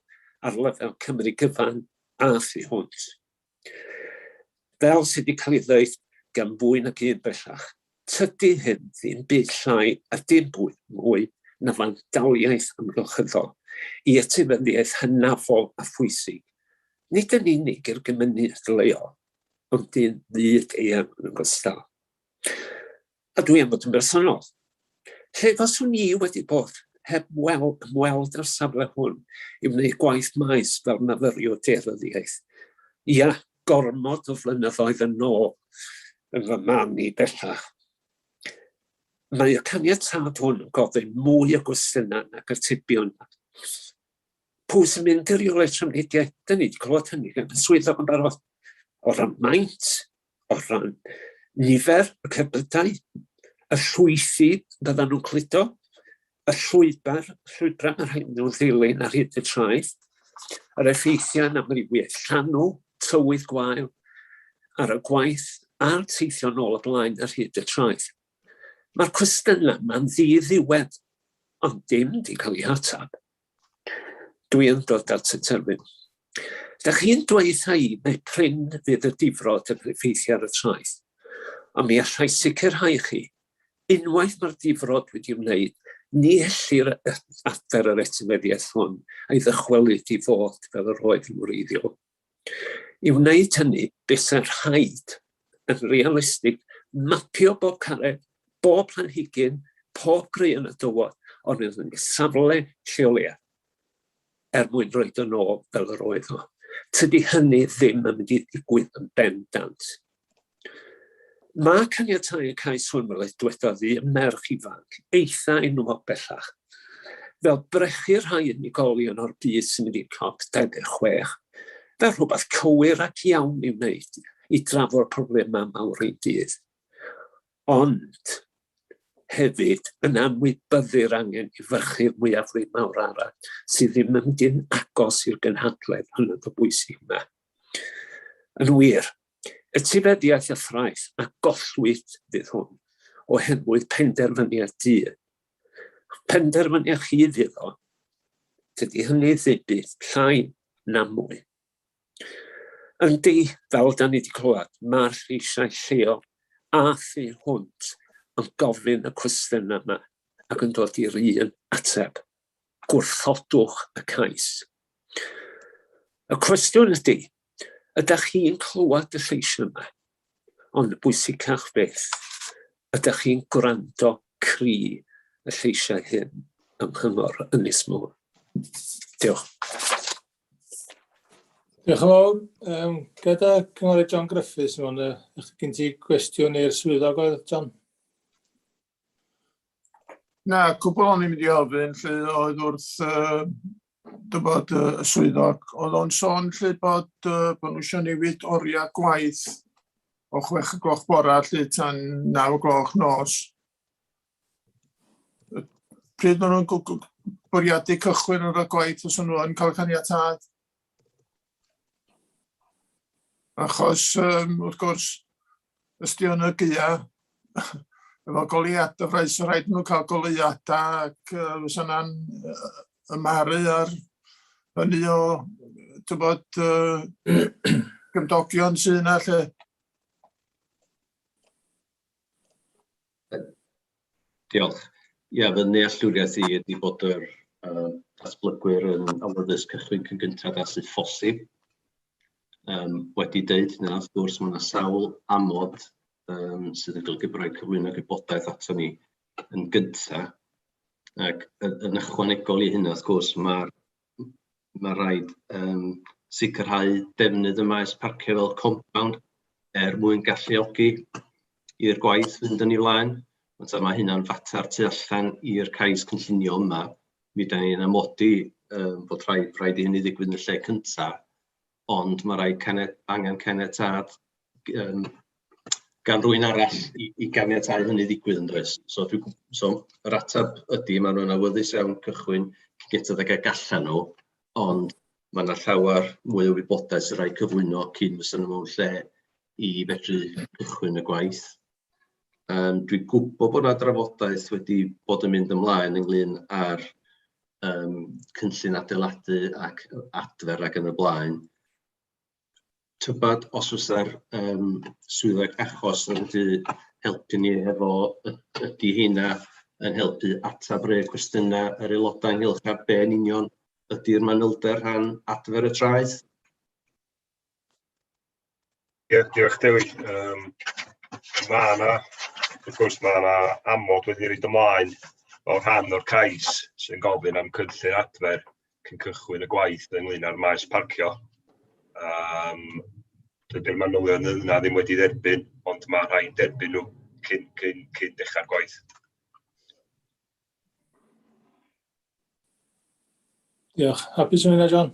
ar lefel Cymru gyfan a thu hwnt. Fel sydd wedi cael ei ddeud gan fwy nag un bellach, Tydi hyn ddim byd llai a dim bwyd mwy na fandaliaeth amgylchyddol i etifeddiaeth hynafol a phwysig, nid yn unig i'r gymuned leol, ond i'n fyd eang yn ogystal. A dwi am fod yn bersonol. Lle faswn i wedi bod heb weld, ymweld â'r safle hwn i wneud gwaith maes fel myfyriwr daearyddiaeth? Ia, gormod o flynyddoedd yn ôl yn fy marn i bellach. Mae y caniatâd hwn yn gofyn mwy o gwestiynau nag atebion. Pwy sy'n mynd i reolaeth trafnidiaeth? Dyn ni wedi clywed hynny gan y swyddog yn barod. O ran maint, o ran nifer y cerbydau, y llwythi byddan nhw'n cludo, y llwybr, llwybrau mae rhaid nhw ddilyn ar hyd y traeth, yr effeithiau yn amrywiaeth llanw, tywydd gwael, ar y gwaith a'r teithio nôl a blaen ar hyd y traeth. Mae'r cwestiynau yma'n ddi-ddiwedd, ond dim di cael eu hateb. Dwi yn dod at y terfyn. Da chi'n dweud i mai prin fydd y difrod yn effeithio ar y traeth, ond mi allai sicrhau chi Unwaith mae'r difrod wedi wneud, ni ellir adfer yr etifeddiaeth hwn a'i ddychwelyd i fod fel yr oedd yn wreiddiol. I wneud hynny, buasai'n rhaid, yn realistig, mapio bob carreg, bob planhigyn, pob graean o dywod ond yn y safle lleoliad er mwyn rhoid yn ôl fel yr oedd o. Tydi hynny ddim yn mynd i ddigwydd yn bendant. Mae caniatáu y cais hwn, fel y dwedodd i, merch ifanc, eitha enwog bellach, fel brechu rhai unigolion o'r byd sy'n mynd i'r COP26, fel rhywbeth cywir ac iawn i'w wneud i drafod problemau mawr ein dydd. Ond hefyd yn anwybyddu'r angen i fyrchu'r mwyafrif mawr arall sydd ddim yn mynd yn agos i'r gynhadledd hynod o bwysig yma. Yn wir, etifeddiaeth a thraeth a gollwyd fydd hwn oherwydd penderfyniad dyn. Penderfyniad chi fydd o. Dydy hynny ddim byd llai na mwy. Yndi, fel da ni wedi clywed, mae'r lleisiau lleol a thu hwnt yn gofyn y cwestiynau yma ac yn dod i'r un ateb. Gwrthodwch y cais. Y cwestiwn ydy, ydych chi'n clywed y lleisiau yma? Ond y bwysicach beth, ydych chi'n gwrando cri y lleisiau hyn yng Nghyngor Ynys Môn? Diolch. Diolch yn fawr. Um, gyda Cynghorydd John Griffiths, mewn, uh, gen ti gwestiwn i'r swyddog oedd, John? Na, cwbl o'n i'n mynd i ofyn, lle oedd wrth uh, dybod uh, y swyddog, oedd o'n sôn lle bod, uh, bod nhw eisiau newid oriau gwaith o 6 y gloch bora lle tan 9 gloch nos. Pryd maen nhw'n bwriadu cychwyn ar y gwaith os nhw yn cael caniatâd? Achos, um, wrth gwrs, ysdi yn y gaea, efo goleuadau, rhaid, so rhaid nhw cael goleuadau ac uh, fysa yna'n uh, ymharu ar hynny o, ti'n bod, uh, gymdogion sydd yna lle. Diolch. Ia, fy nealltwriaeth i ydy bod yr uh, datblygwyr yn awyddus cychwyn cyn gyntaf â sydd phosib. Um, wedi deud hynna, wrth gwrs, mae yna sawl amod um, sydd yn golygu bod rhaid cyflwyno gwybodaeth ato ni yn gyntaf. Ac yn ychwanegol i hynna, wrth gwrs, mae'r mae rhaid um, sicrhau defnydd y maes parcio fel compound er mwyn galluogi i'r gwaith fynd yn ei flaen. Ond mae hynna'n fater tu allan i'r cais cynllunio yma. Mi da ni'n amodi um, bod rhaid, rhaid i hynny ddigwydd yn y lle cyntaf, ond mae rhaid caniat, angen caniatâd um, gan rwy'n arall i, i ganiatáu hynny ddigwydd yn does. So, dwi, so yr ateb ydy, maen nhw'n awyddus iawn cychwyn cyn gynted ag y gallan nhw, ond mae yna llawer mwy o wybodaeth sy'n rhaid cyflwyno cyn fysa nhw mewn lle i fedru cychwyn y gwaith. Um, dwi'n gwybod bod yna drafodaeth wedi bod yn mynd ymlaen ynglyn â'r um, cynllun adeiladu ac adfer ac yn y blaen. Tybed os fysa'r um, swyddog achos yn gallu helpu ni efo ydy heina yn helpu ateb rhai cwestiynau yr aelodau ynghylch â be yn union ydy'r manylder rhan adfer y traeth? Ie, diolch Dewi. Um, mae yna, wrth gwrs, mae yna amod wedi rhaid ymlaen fel rhan o'r cais sy'n gofyn am cynllun adfer cyn cychwyn y gwaith ynglyn â'r maes parcio. Um, dydy'r manylion yna ddim wedi dderbyn, ond mae rhaid derbyn nhw cyn, cyn, cyn dechrau'r gwaith. Diolch. Hapus yn hynna, John?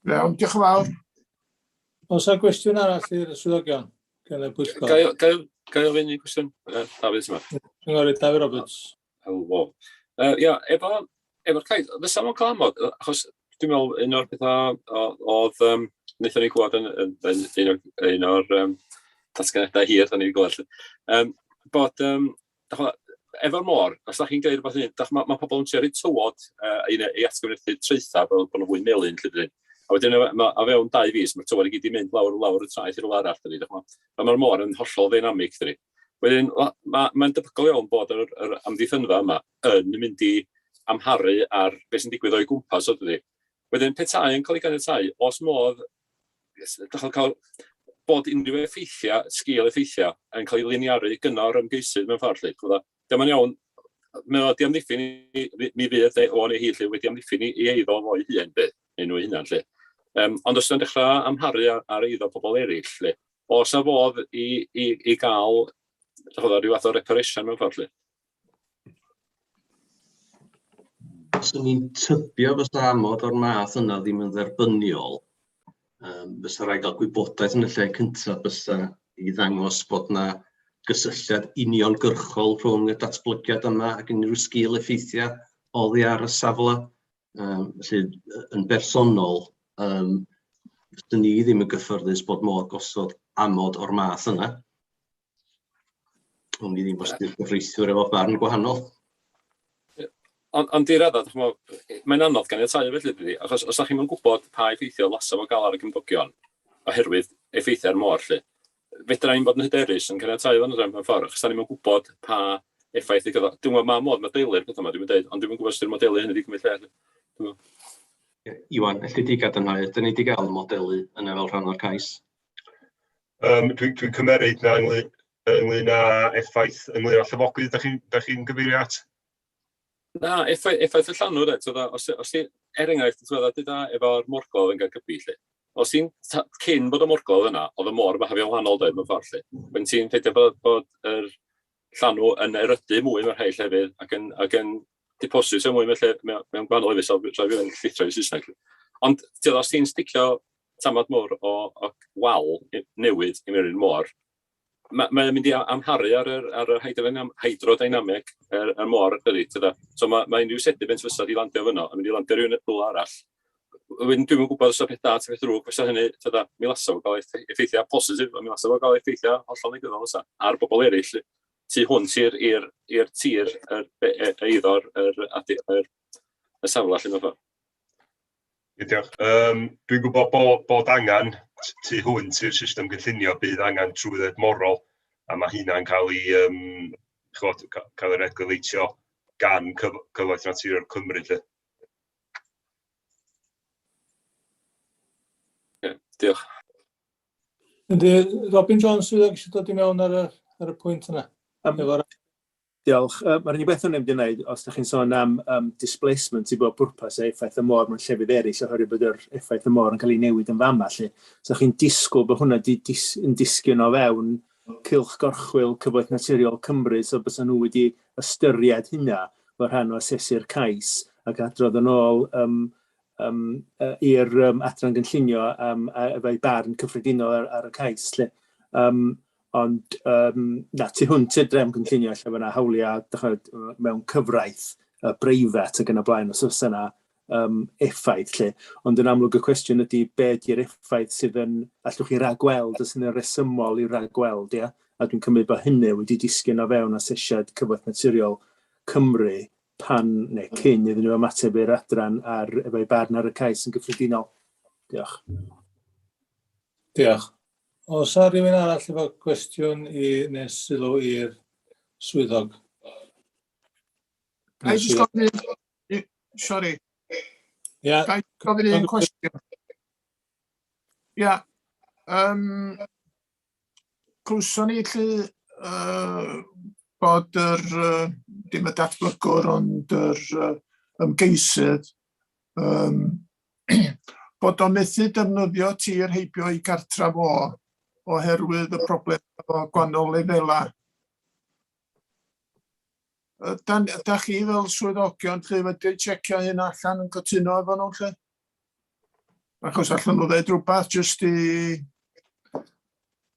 Iawn, diolch yn fawr. Oes yna gwestiwn arall i'r swyddogion gan y pwyllgor? Ga i ofyn un cwestiwn? Dafydd yma. Cynghorydd Dafydd Roberts. Helo. Uh, ia, efo, efo'r cais, fysa fo'n cael amod, achos dwi'n meddwl un o'r pethau oedd, um, wnaethon ni glywed yn, yn, yn, un o'r, un o'r um, datganiadau hir, da ni wedi glywed, um, bod, um, efo'r môr, os da chi'n gwneud rhywbeth hyn, mae ma pobl yn trio rhoi tywod uh, i, i atgyfnerthu traethau fel bod nhw'n fwy melyn, lle dyn. A wedyn, ma, a fewn 2 fis, mae'r tywod i gyd i mynd lawr, lawr y traeth i rhywle arall, dydy. Mae'r môr yn hollol ddeinamig, dydy. Wedyn, mae'n ma debygol iawn bod yr, yr amddiffynfa yma yn mynd i amharu ar beth sy'n digwydd o'i gwmpas, o dydy. Wedyn, petai yn cael ei ganiatáu, os modd, dych cael bod unrhyw effeithiau, sgil effeithiau, yn cael ei liniaru gynnau'r ymgeisydd mewn ffordd, lle. Dyma'n iawn, mae o di amddiffyn, mi fydd e o neu hi lle wedi amddiffyn i, i eiddo fo'i hun, bydd, neu nhw hunan, lle. Um, ond os yna'n dechrau amharu ar, ar eiddo pobl eraill, lle, oes na fodd i, i, i gael chod, rhyw fath o reparation mewn ffordd, lle? Swn i'n tybio fysa amod o'r math yna ddim yn dderbyniol. Um, fysa rhaid gael gwybodaeth yn y lle cyntaf bysa i ddangos bod na gysylltiad uniongyrchol rhwng y datblygiad yma ac unrhyw sgil effeithiau oddi ar y safle. Um, felly, yn bersonol, um, dyn ni ddim yn gyffyrddus bod modd gosod amod o'r math yna. Ond i ddim os di'r gyfreithiwr efo barn gwahanol. Ond on i raddau, mae'n anodd ganiatáu felly, dydy, achos os ydych chi'n gwybod pa effeithio lasa fo gael ar y cymdogion, oherwydd effeithiau'r môr, lle, fedra ni'n bod yn hyderus yn caniatáu fan hyn mewn ffordd, achos da ni'n gwybod pa effaith i gyda. Dwi'n gwybod mae modd modelu'r pethau yma, dwi'n dweud, ond dwi'n gwybod os yw'r modelu hynny wedi cymryd lle. Dwi'n Iwan, elli di gadarnhau, ydyn ni wedi gael modelu yna fel rhan o'r cais? Um, Dwi'n dwi, dwi cymeryd na ynglyn, ynglyn â effaith, ynglyn â llifogydd, da chi'n chi gyfeirio at? Na, effaith, effaith y llanw, de, os, os ti, er enghraifft, dyda efo'r morglodd yn Gaergybi, lle. Os ti'n, cyn bod y morglodd yna, oedd y môr yn wahanol, de, mewn ffordd, lle. When ti'n ffeindio bod, bod yr llanw yn erydu mwy mewn rhai llefydd ac yn, ac yn deposit mwy mewn, lle, mewn, mewn gwahanol lefydd, so rhaid fi yn llithro i Saesneg. Ond, ti'n os ti'n sticio tamad mawr o, o wal newydd i mewn i'r môr, mae'n mae mynd i amharu ar yr, ar yr hydrodynameg yr, y môr, dydy, tyda. So mae, mae unrhyw sediment fysa di landio fyno, yn mynd i landio rhywun rhywle arall. Wedyn dwi'm yn gwybod os yna peth da ta peth drwg fysa hynny, tyda, mi lasa fo gael effeithiau positif, a mi lasa fo gael effeithiau hollol negyddol fysa, ar bobl eraill tu hwnt i'r i'r i'r tir, yr eiddo'r yr, yr, yr, y safle allan o ffordd. Diolch. Um, dwi'n gwybod bod, bod angen tu hwnt i'r system gynllunio, bydd angen trwydded morol, a mae hynna'n cael ei, um, chod, cael ei reguleitio gan cyf Cyfoeth Naturiol Cymru. Lle. Yeah, diolch. Yndi, Robin Jones sydd eisiau dod i mewn ar y, ar y pwynt yna. Um, Efo'r Diolch. Uh, Mae'r unig beth o'n i'n mynd i wneud, os ydych chi'n sôn am um, displacement i bob pwrpas a effaith y môr mewn llefydd eraill, oherwydd bod yr effaith y môr yn cael ei newid yn fama, lle. So chi'n disgwyl bod hwnna di dis yn disgyn o fewn cylch gorchwyl Cyfoeth Naturiol Cymru, so bysa nhw wedi ystyried hynna fel rhan o asesu'r cais ac adrodd yn ôl um, um, i'r um, adran gynllunio um, efo'i barn cyffredinol ar, ar y cais. Lle. Um, Ond um, na, tu hwnt i'r drefn gynllunio lle mae yna hawliau dychmyg, mewn cyfraith uh, breifat ac yn y blaen, os oes yna um, effaith lle. Ond yn amlwg y cwestiwn ydy be ydy'r effaith sydd yn, allwch chi ragweld, os yn resymol i ragweld, ia? A dwi'n cymryd bod hynny wedi disgyn o fewn asesiad Cyfoeth Naturiol Cymru pan, neu cyn iddyn nhw ymateb i'r adran ar, efo'i barn ar y cais yn gyffredinol. Diolch. Diolch. Oes 'na rhywun arall efo cwestiwn i neu sylw i'r swyddog? Ga i jyst gofyn un... Sori. Ia. Ga i gofyn un cwestiwn? Ia. Um, clywson ni lle uh, bod yr, uh, dim y datblygwr, ond yr uh, ymgeisydd, um, bod o'n methu defnyddio tir heibio i gartref o oherwydd y broblem efo gwahanol lefelau. Da, da chi fel swyddogion lle wedi checio hyn allan yn cytuno efo nhw lle? Achos allan nhw ddeud rhywbeth jyst i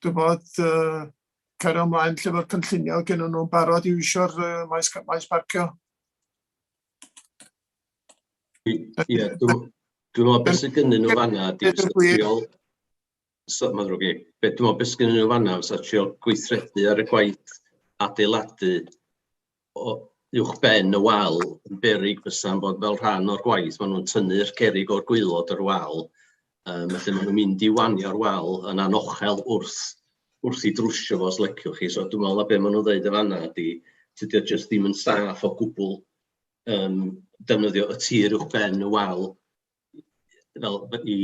dwi'n bod, uh, cario ymlaen lle fo'r cynllunio gen nhw'n barod i iwsio'r uh, maes, maes parcio. Ie, dwi'n meddwl beth sydd gynnyn nhw fanna ydy fysa trial... So, mae'n ddrwg i. Be dwi'n meddwl beth sydd gynnyn nhw fanna fysa trial gweithredu ar y gwaith adeiladu o uwch ben y wal yn beryg fysa'n bod fel rhan o'r gwaith. Maen nhw'n tynnu'r cerrig o'r gwaelod yr wal. Um, felly maen nhw'n mynd i wanio'r wal yn anochel wrth, wrth i drwsio fo os leciwch chi. So dwi'n meddwl na be maen nhw'n dweud y fanna ydy tydi o jyst ddim yn saff o gwbl um, defnyddio y tir uwch ben y wal fel i,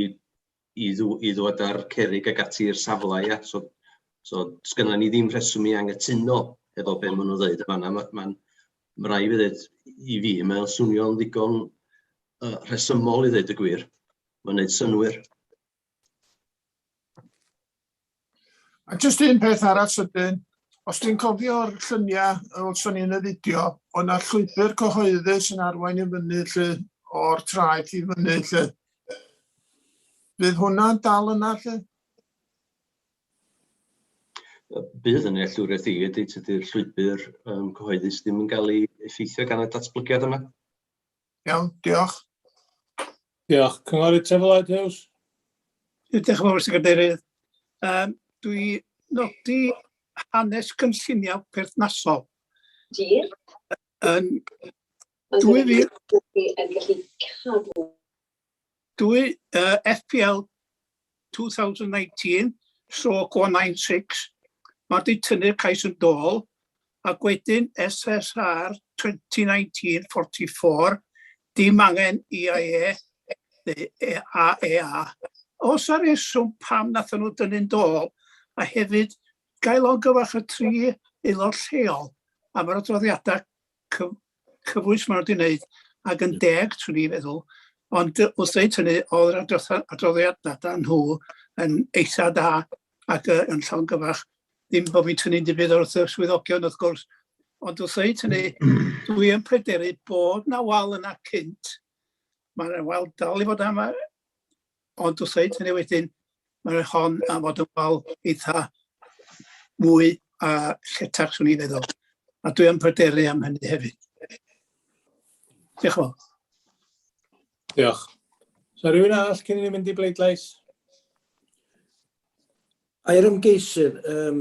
i, ddw, i ddod â'r cerrig ag ati i'r safle, ia. So, so sgynna ni ddim rheswm i angytuno efo be maen nhw'n dweud yn fanna. Mae'n ma, ma rhaid fi ddweud i fi, mae'n swnio'n ddigon uh, rhesymol i ddweud y gwir. Mae'n gwneud synnwyr. A jyst un peth arall sydyn, os dwi'n cofio'r lluniau welson ni yn y fideo, o'na llwybr cyhoeddus yn arwain i fyny lle, o'r traeth i fyny lle. Fydd hwnna'n dal yna lle? Bydd yn nealltwriaeth i ydy tydi'r llwybr um, cyhoeddus ddim yn cael ei effeithio gan y datblygiad yma. Iawn, diolch. Diolch. Cynghorydd Trefor Lloyd Hughes. Diolch yn fawr, Mr Cadeirydd. Um, dwi nodi hanes cynlluniau perthnasol. Dir. Yn 2000... Yn gallu cadw. Dwy, uh, FPL 2019, stroke 196, mae wedi tynnu'r cais yn dôl, ac wedyn SSR 2019-44, dim angen EIA neu AEA. Os ar reswm pam nathon nhw dynnu'n dôl, a hefyd gael longyfarch y tri aelod lleol am yr adroddiadau cyfwys maen nhw wedi wneud, ac yn deg, swn i'n feddwl, ond wrth dweud hynny, oedd yr adroddiadau nhw yn eitha da ac yn llawn gyfach. Ddim bod fi'n tynnu'n dibyd wrth y swyddogion, wrth gwrs, ond wrth dweud hynny, dwi yn pryderu bod na wal yna cynt. Mae'n wal dal i fod yma, Ond wrth ddeud hynny wedyn, mae'r hon am fod yn wal eitha mwy a lletach, swn i'n feddwl. A dwi yn pryderu am hynny hefyd. Diolch yn fawr. Diolch. So rhywun arall cyn i ni mynd i bleidlais? Ai'r ymgeisydd, um,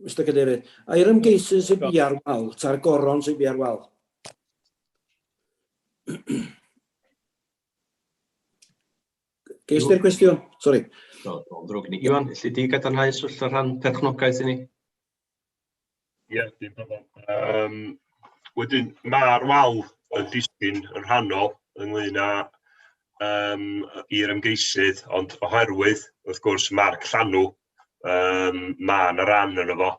Mr Cadeirydd, ai'r ymgeisydd sy'n bia'r wal, ta'r goron sy'n bia'r wal? Ges ti'r cwestiwn? Sori. Do, do, ddrwg ni. Iwan, elli di gadarnhau sefyllfa rhan perchnogaeth i ni? Ie, yeah, dim problem. Um, wedyn, mae'r wal yn disgyn yn rhannol ynglyn â um, i'r ymgeisydd, ond oherwydd, wrth gwrs, marc llanw, um, mae yna ran yno fo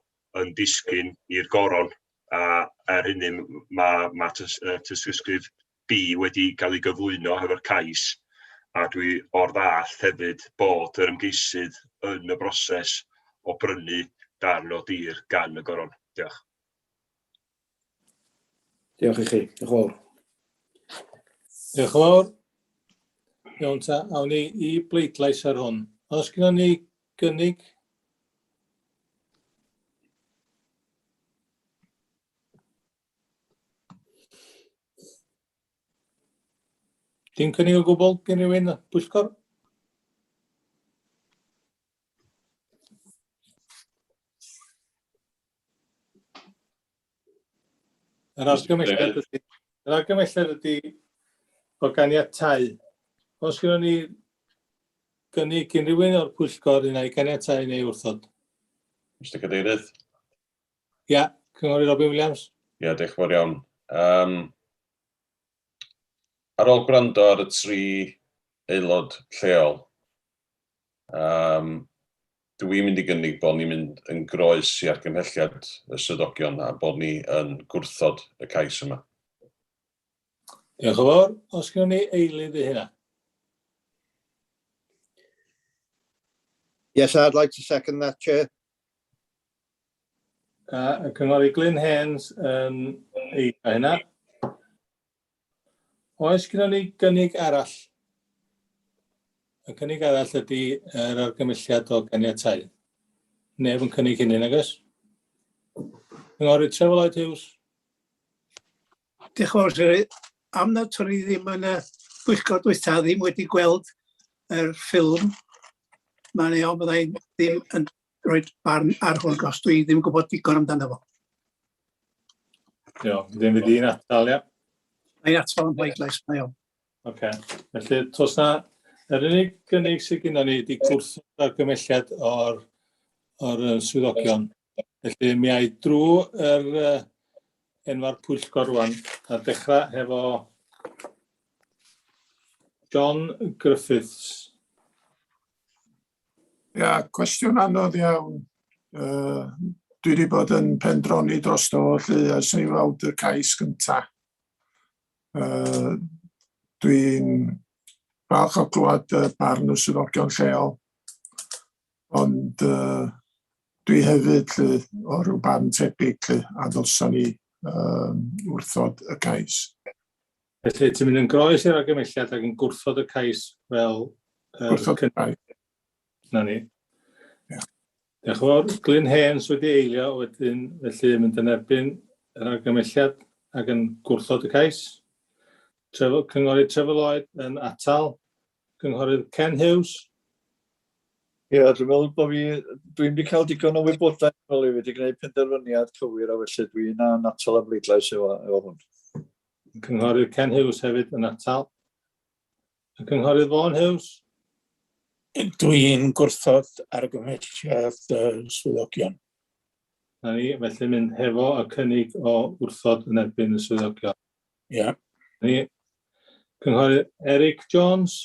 yn disgyn i'r goron, a er hynny mae, mae tys, tystysgrif B wedi cael ei gyflwyno hefo'r cais, a dwi o'r ddallt hefyd bod yr ymgeisydd yn y broses o brynu darn o dir gan y Goron. Diolch. Diolch i chi. Diolch yn fawr. Diolch yn fawr. Iawn ta, awn ni i bleidlais ar hwn. Os gyda ni gynnig? Dim cynnig o gwbl gen rhywun, bwyllgor? Yr argymhelliad ydy, yr argymhelliad ydy o ganiatau. Os gyda ni gynnig gen rhywun o'r pwyllgor un ai ganiatau neu wrthod. Mr Cadeirydd? Ia, Cynghorydd Robin Williams. Ia, diolch yn fawr iawn. Um, ar ôl gwrando ar y tri aelod lleol, um, dwi'n mynd i gynnig bod ni'n mynd yn groes i argymhelliad y swyddogion a bod ni yn gwrthod y cais yma. Diolch yn fawr. Os gennym ni eilydd i hynna? Yes, I'd like to second that, Chair. A y cynghorydd Glyn Haynes yn eilio hynna. Oes gyda ni gynnig arall? Y cynnig arall ydy yr argymhelliad o ganiatáu. Neb yn cynnig hynny, nag oes? Cynghorydd Trevor Lloyd Hughes. Diolch yn fawr, Sir. Am nad o'n i ddim yn y pwyllgor dwytha, ddim wedi gweld yr ffilm, mae'n iawn, byddai ddim yn rhoi barn ar hwn, gos dwi ddim yn gwybod digon amdano fo. Iawn, ddim fydd i'n atal, ia? Mae'n atal yn bleidlais, mae iawn. Oce, felly tos na, yr unig gynnig sydd gyda ni ydy gwrthod argymelliad o'r, or swyddogion. Felly mi ai drwy yr uh, enwa'r pwyllgor rwan, a dechrau hefo John Griffiths. Ia, cwestiwn anodd iawn. Uh, dwi wedi bod yn pendroni drosto fo lly ers i weld y cais gynta. Uh, dwi'n falch o glywed uh, barn y swyddogion lleol, ond uh, Dwi hefyd lly, o ryw barn tebyg lly, a ddylsan ni wrthod y cais. Felly, ti'n mynd yn groes i'r argymhelliad ac yn gwrthod y cais fel... Gwrthod y cais. Na ni. Yeah. Diolch yn fawr. Glyn Haynes wedi eilio wedyn, felly mynd yn erbyn yr argymhelliad ac yn gwrthod y cais. Trefol, Cynghorydd Trevor Lloyd yn atal. Cynghorydd Ken Hughes. Ie, yeah, dwi'n meddwl bod fi, dwi'n wedi cael digon o wybodaeth fel i wedi gwneud penderfyniad cywir a felly dwi'n atal y bleidlais efo, efo hwn. Cynghorydd Ken Hughes hefyd yn atal. Y Cynghorydd Vaughan Hughes? Dwi'n gwrthod argymhelliad y swyddogion. Na ni, felly mynd hefo y cynnig o wrthod yn erbyn y swyddogion. Ie. Yeah. Ni. Cynghorydd Eric Jones?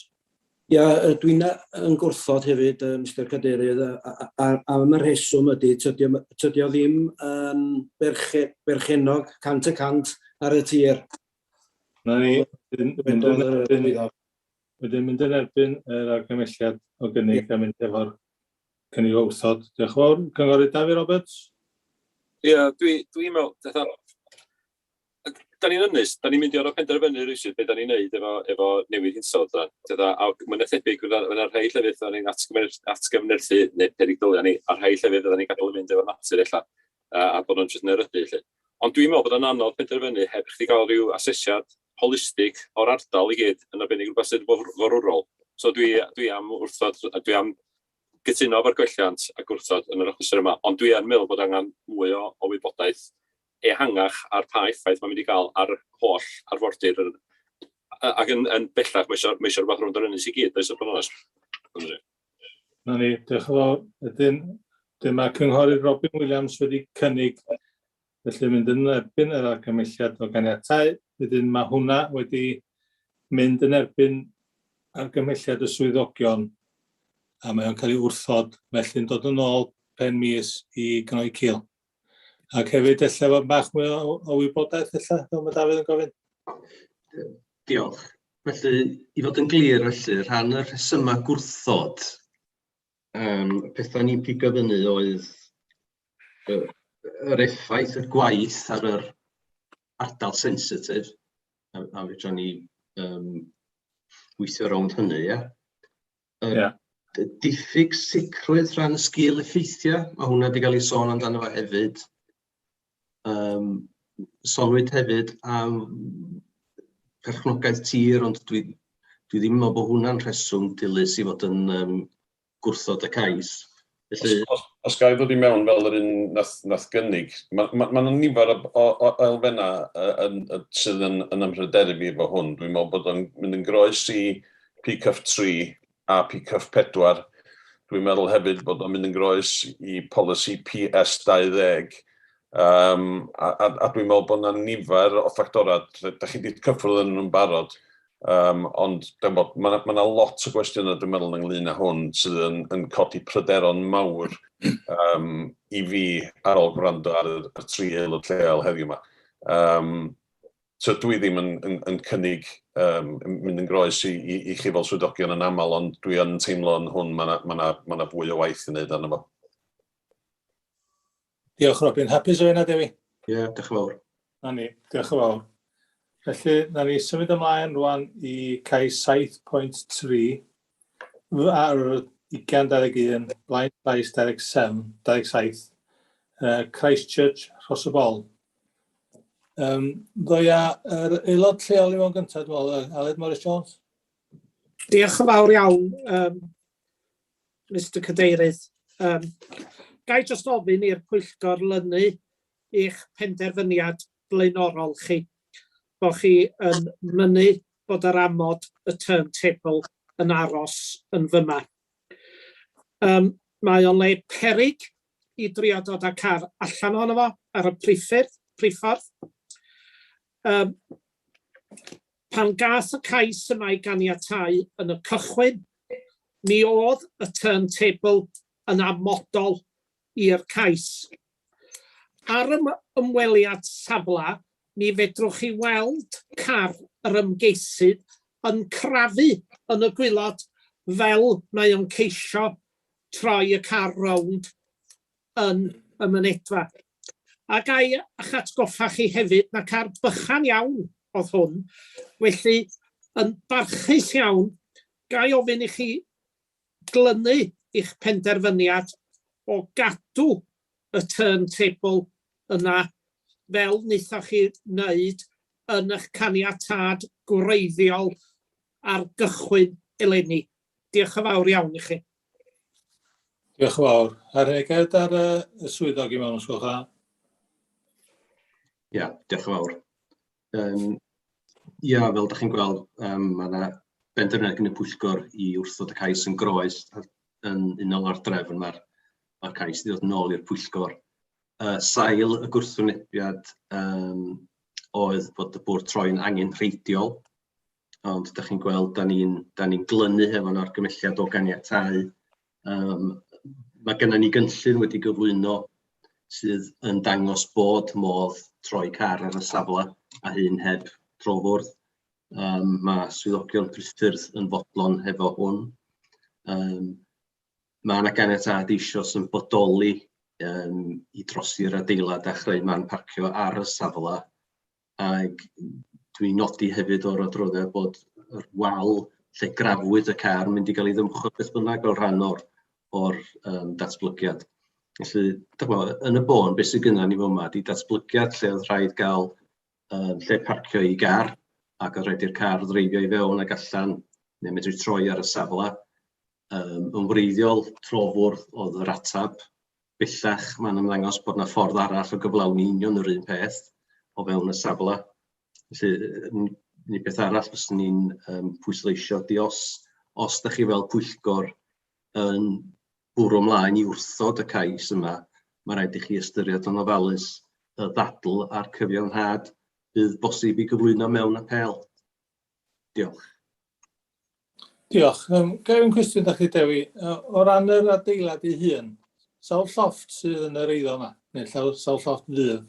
Ia, dwi'n yn gwrthod hefyd, Mr Cadeirydd, am y rheswm ydy, tydi, tydi o ddim yn berche, berchenog 100% ar y tir. Na ni, mynd yn erbyn, wedyn mynd yn erbyn yr argymhelliad o gynnig yeah. a mynd efo'r cynnig o wrthod. Diolch yn fawr. Cynghorydd David Roberts? Ie, yeah, dwi'n dwi meddwl, da ni'n ynys, da ni'n mynd i orfod penderfynu rywsut beth da ni'n neud efo, efo newid hinsawdd. Da. Dyda, a mae'n thebyg, mae'n rhai llefydd da ni'n atgyfnerthu neu peryg dylia ni, a rhai llefydd da ni'n gadael yn mynd efo natur ella, a, a bod nhw'n jyst yn erydu. Lle. Ond dwi'n meddwl bod o'n anodd penderfynu heb chdi gael rhyw asesiad holistig o'r ardal i gyd, yn arbennig rhywbeth sydd forwrol. So dwi, dwi am wrthod, dwi am gytuno efo'r gwelliant a gwrthod yn yr achlysur yma, ond dwi yn meddwl bod angen mwy o, o wybodaeth ehangach ar pa effaith mae'n mynd i gael ar holl arfordir ac yn, yn bellach mae eisiau, mae eisiau rhywbeth rownd yr ynys i gyd, does, bod onest. Na ni, diolch yn fawr. Wedyn, dyma cynghorydd Robin Williams wedi cynnig, felly mynd yn erbyn yr argymhelliad o ganiatau. Wedyn mae hwnna wedi mynd yn erbyn argymhelliad y swyddogion a mae o'n cael ei wrthod, felly'n dod yn ôl pen mis i gnoi cil. Ac hefyd, ella fod bach mwy o, o wybodaeth, ella, fel mae Dafydd yn gofyn. Diolch. Felly, i fod yn glir, felly, rhan y rhesymau gwrthod, um, pethau ni'n pigo fyny oedd yr effaith, y gwaith ar yr ardal sensitif, a, a fedra ni um, weithio rownd hynny, ie? Yr yeah. diffyg sicrwydd rhan y sgil effeithiau, mae hwnna wedi cael ei sôn amdano fo hefyd. Um, sonwyd hefyd am perchnogaeth tir, ond dwi, dwi ddim yn meddwl bod hwnna'n rheswm dilys i fod yn um, gwrthod y cais. Felly... Os, os, os ga i ddod i mewn fel yr un nath, nath gynnig, mae ma, ma nifer o, o, o elfennau yn, yn, sydd yn, yn ymhryderu fi efo hwn. Dwi'n meddwl bod o'n mynd yn groes i PCF 3 a PCF 4. Dwi'n meddwl hefyd bod o'n mynd yn groes i polisi PS20. Um, a, a, a dwi'n meddwl bod yna nifer o ffactorau, da chi wedi cyffwrdd yn nhw'n barod, um, ond dwi'n bod, mae yna ma lot o gwestiynau dwi'n meddwl ynglyn â hwn sydd yn, yn codi pryderon mawr um, i fi ar ôl gwrando ar y, y tri aelod lleol heddiw yma. Um, So dwi ddim yn, yn, yn cynnig um, mynd yn groes i, i, i chi fel swyddogion yn aml, ond dwi yn teimlo yn hwn, mae yna ma ma ma fwy o waith i wneud arno fo. Diolch Robin. Hapus o hynna, Dewi? Ie, yeah, diolch yn fawr. Na ni, diolch yn fawr. Felly, na ni symud ymlaen rwan i cais 7.3 ar 2021, blaen llais 27, 27, uh, Christchurch, Rhos y Bol. Um, ddoia yr aelod lleol i mewn gyntaf, dwi'n meddwl, Aled Morris Jones. Diolch yn fawr iawn, um, Mr Cadeirydd. Um, gai jyst ofyn i'r pwyllgor lynu eich penderfyniad blaenorol chi, bod chi yn mynnu bod yr amod y turntable yn aros yn fyma. Um, mae o'n le perig i drio dod â car allan ohono fo ar y priffyrdd, priffordd. Um, pan gath y cais yma ei ganiatáu yn y cychwyn, mi oedd y turntable yn amodol i'r cais. Ar ym ymweliad safle, mi fedrwch chi weld car yr ymgeisydd yn crafu yn y gwaelod fel mae o'n ceisio troi y car rownd. yn y mynedfa. A gai eich atgoffa chi hefyd na car bychan iawn oedd hwn, felly yn barchus iawn, gai ofyn i chi glynu i'ch penderfyniad o gadw y turntable yna fel wnaethoch chi wneud yn eich caniatâd gwreiddiol ar gychwyn eleni. Diolch yn fawr iawn i chi. Diolch yn fawr. A rheged ar y, y swyddog i mewn, os gwelwch dda. Ia, diolch yn fawr. Um, ia, fel ydych chi'n gweld, um, mae yna benderfyniad gan y pwyllgor i wrthod y cais yn groes yn unol â'r drefn. Mae'r mae cais wedi dod yn ôl i'r pwyllgor. Sail y gwrthwynebiad um, oedd bod y bwrdd troi'n angenrheidiol, ond ydych chi'n gweld, da ni'n ni glynu hefo'n argymelliad o ganiatáu. Um, mae gennym ni gynllun wedi gyflwyno sydd yn dangos bod modd troi car ar y safle a hyn heb drofwrdd. Um, mae swyddogion priffyrdd yn fodlon hefo hwn. Um, mae yna ganiatâd eisoes yn bodoli um, i drosi'r adeilad a chreu man parcio ar y safle. Ac dwi'n nodi hefyd o'r adroddiad bod yr wal lle grafwyd y car yn mynd i gael ei ddymchwel beth bynnag fel rhan o'r, or, um, datblygiad. Felly, gwybod, yn y bôn, beth sydd gynna ni fod yma ydy datblygiad lle oedd rhaid gael um, lle parcio i gar ac oedd rhaid i'r car ddreifio i fewn ac allan neu medru troi ar y safle. Um, yn wreiddiol, trofwrdd oedd yr atab. Bellach, mae'n ymddangos bod yna ffordd arall o gyflawni union yr un peth o fewn y safle. Felly, ni beth arall fyswn ni'n um, pwysleisio di os, os da chi fel pwyllgor yn bwrw ymlaen i wrthod y cais yma, mae rhaid i chi ystyried yn ofalus y ddadl a'r cyfiawnhad bydd bosib i gyflwyno mewn apêl. Diolch. Diolch. Um, Ga i un cwestiwn da chi, Dewi? O ran yr adeilad ei hun, sawl llofft sydd yn yr eiddo yma? Neu sawl, sawl llofft fydd?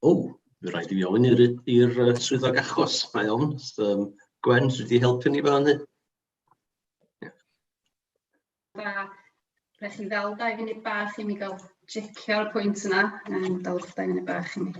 O, fe rhaid i fi ofyn i'r swyddog achos, mae o'n. Um, Gwen, sydd wedi helpu ni fel hynny? Da. Rhaid chi ddal dau funud bach i mi gael checio'r pwynt yna. Um, dalwch dau funud bach i mi.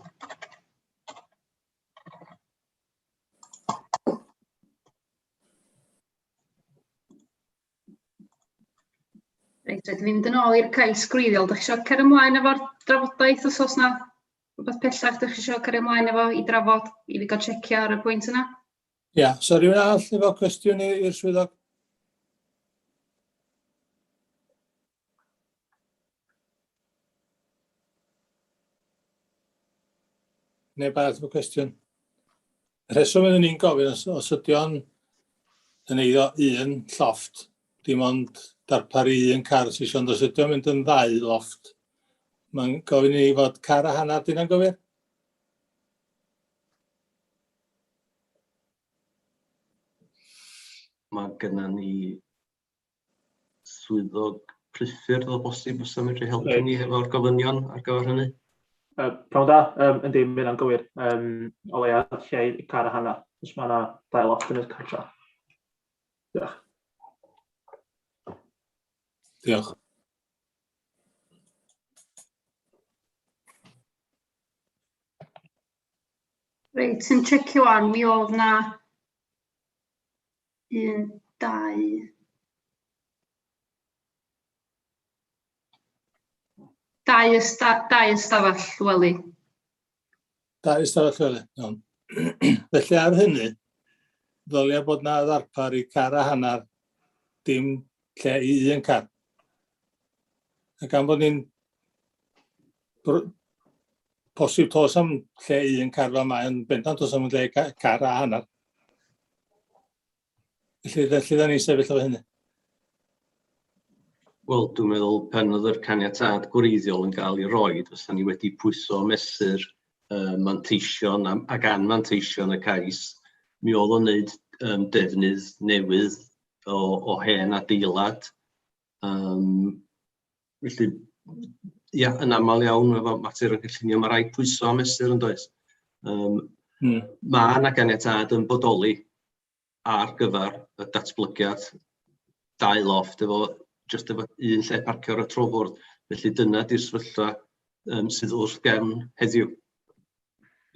Reit, rhaid i fi fynd yn ôl i'r cais gwreiddiol. Dych chi eisiau cario ymlaen efo'r drafodaeth os oes na rhywbeth pellach dych chi eisiau cario ymlaen efo i drafod, i fi gael checio ar y pwynt yna? Ia, so rhywun arall efo cwestiwn i'r swyddog? Neb arall efo cwestiwn? Y rheswm oeddwn i'n gofyn, os, os ydy o'n yn eiddo un llofft, dim ond darparu un car sy'n eisiau, ond os ydy o'n mynd yn ddau lofft, mae'n gofyn i ni fod car a hanner, dyna'n gywir? Mae gennym ni swyddog priffyrdd o bosib fysa medru helpu right. ni hefo'r gofynion ar gyfer hynny? Prawn da, yndi, mae hynna'n gywir. Um, o leia lle i car a hanner, os mae yna dau loft yn y cartra. Diolch. Diolch. Reit, yn checio wan, mi oedd na un, dau, dau, ysta, dau ystafell wely. Dau ystafell wely, iawn. Felly ar hynny, ddylia bod na ddarpar i car a hanner, dim lle i un car. A gan bod ni'n posib tos am lle i un car fel mae, yn bendant os am lle car a hanner. Felly, felly da ni'n sefyll efo hynny. Wel, dwi'n meddwl pan oedd yr caniatâd gwreiddiol yn cael ei roi, fysa ni wedi pwyso mesur uh, manteision ac anmanteision y cais. Mi oedd o'n wneud um, defnydd newydd o, o hen adeilad. Um, felly, ia, yn aml iawn efo mater o gynllunio, mae rhaid pwyso a mesur yn does. Um, mm. Mae yna ganiatâd yn bodoli ar gyfer y datblygiad dau lofft efo jyst efo un lle parcio ar y trofwrdd. Felly dyna di'r sefyllfa sydd wrth gefn heddiw.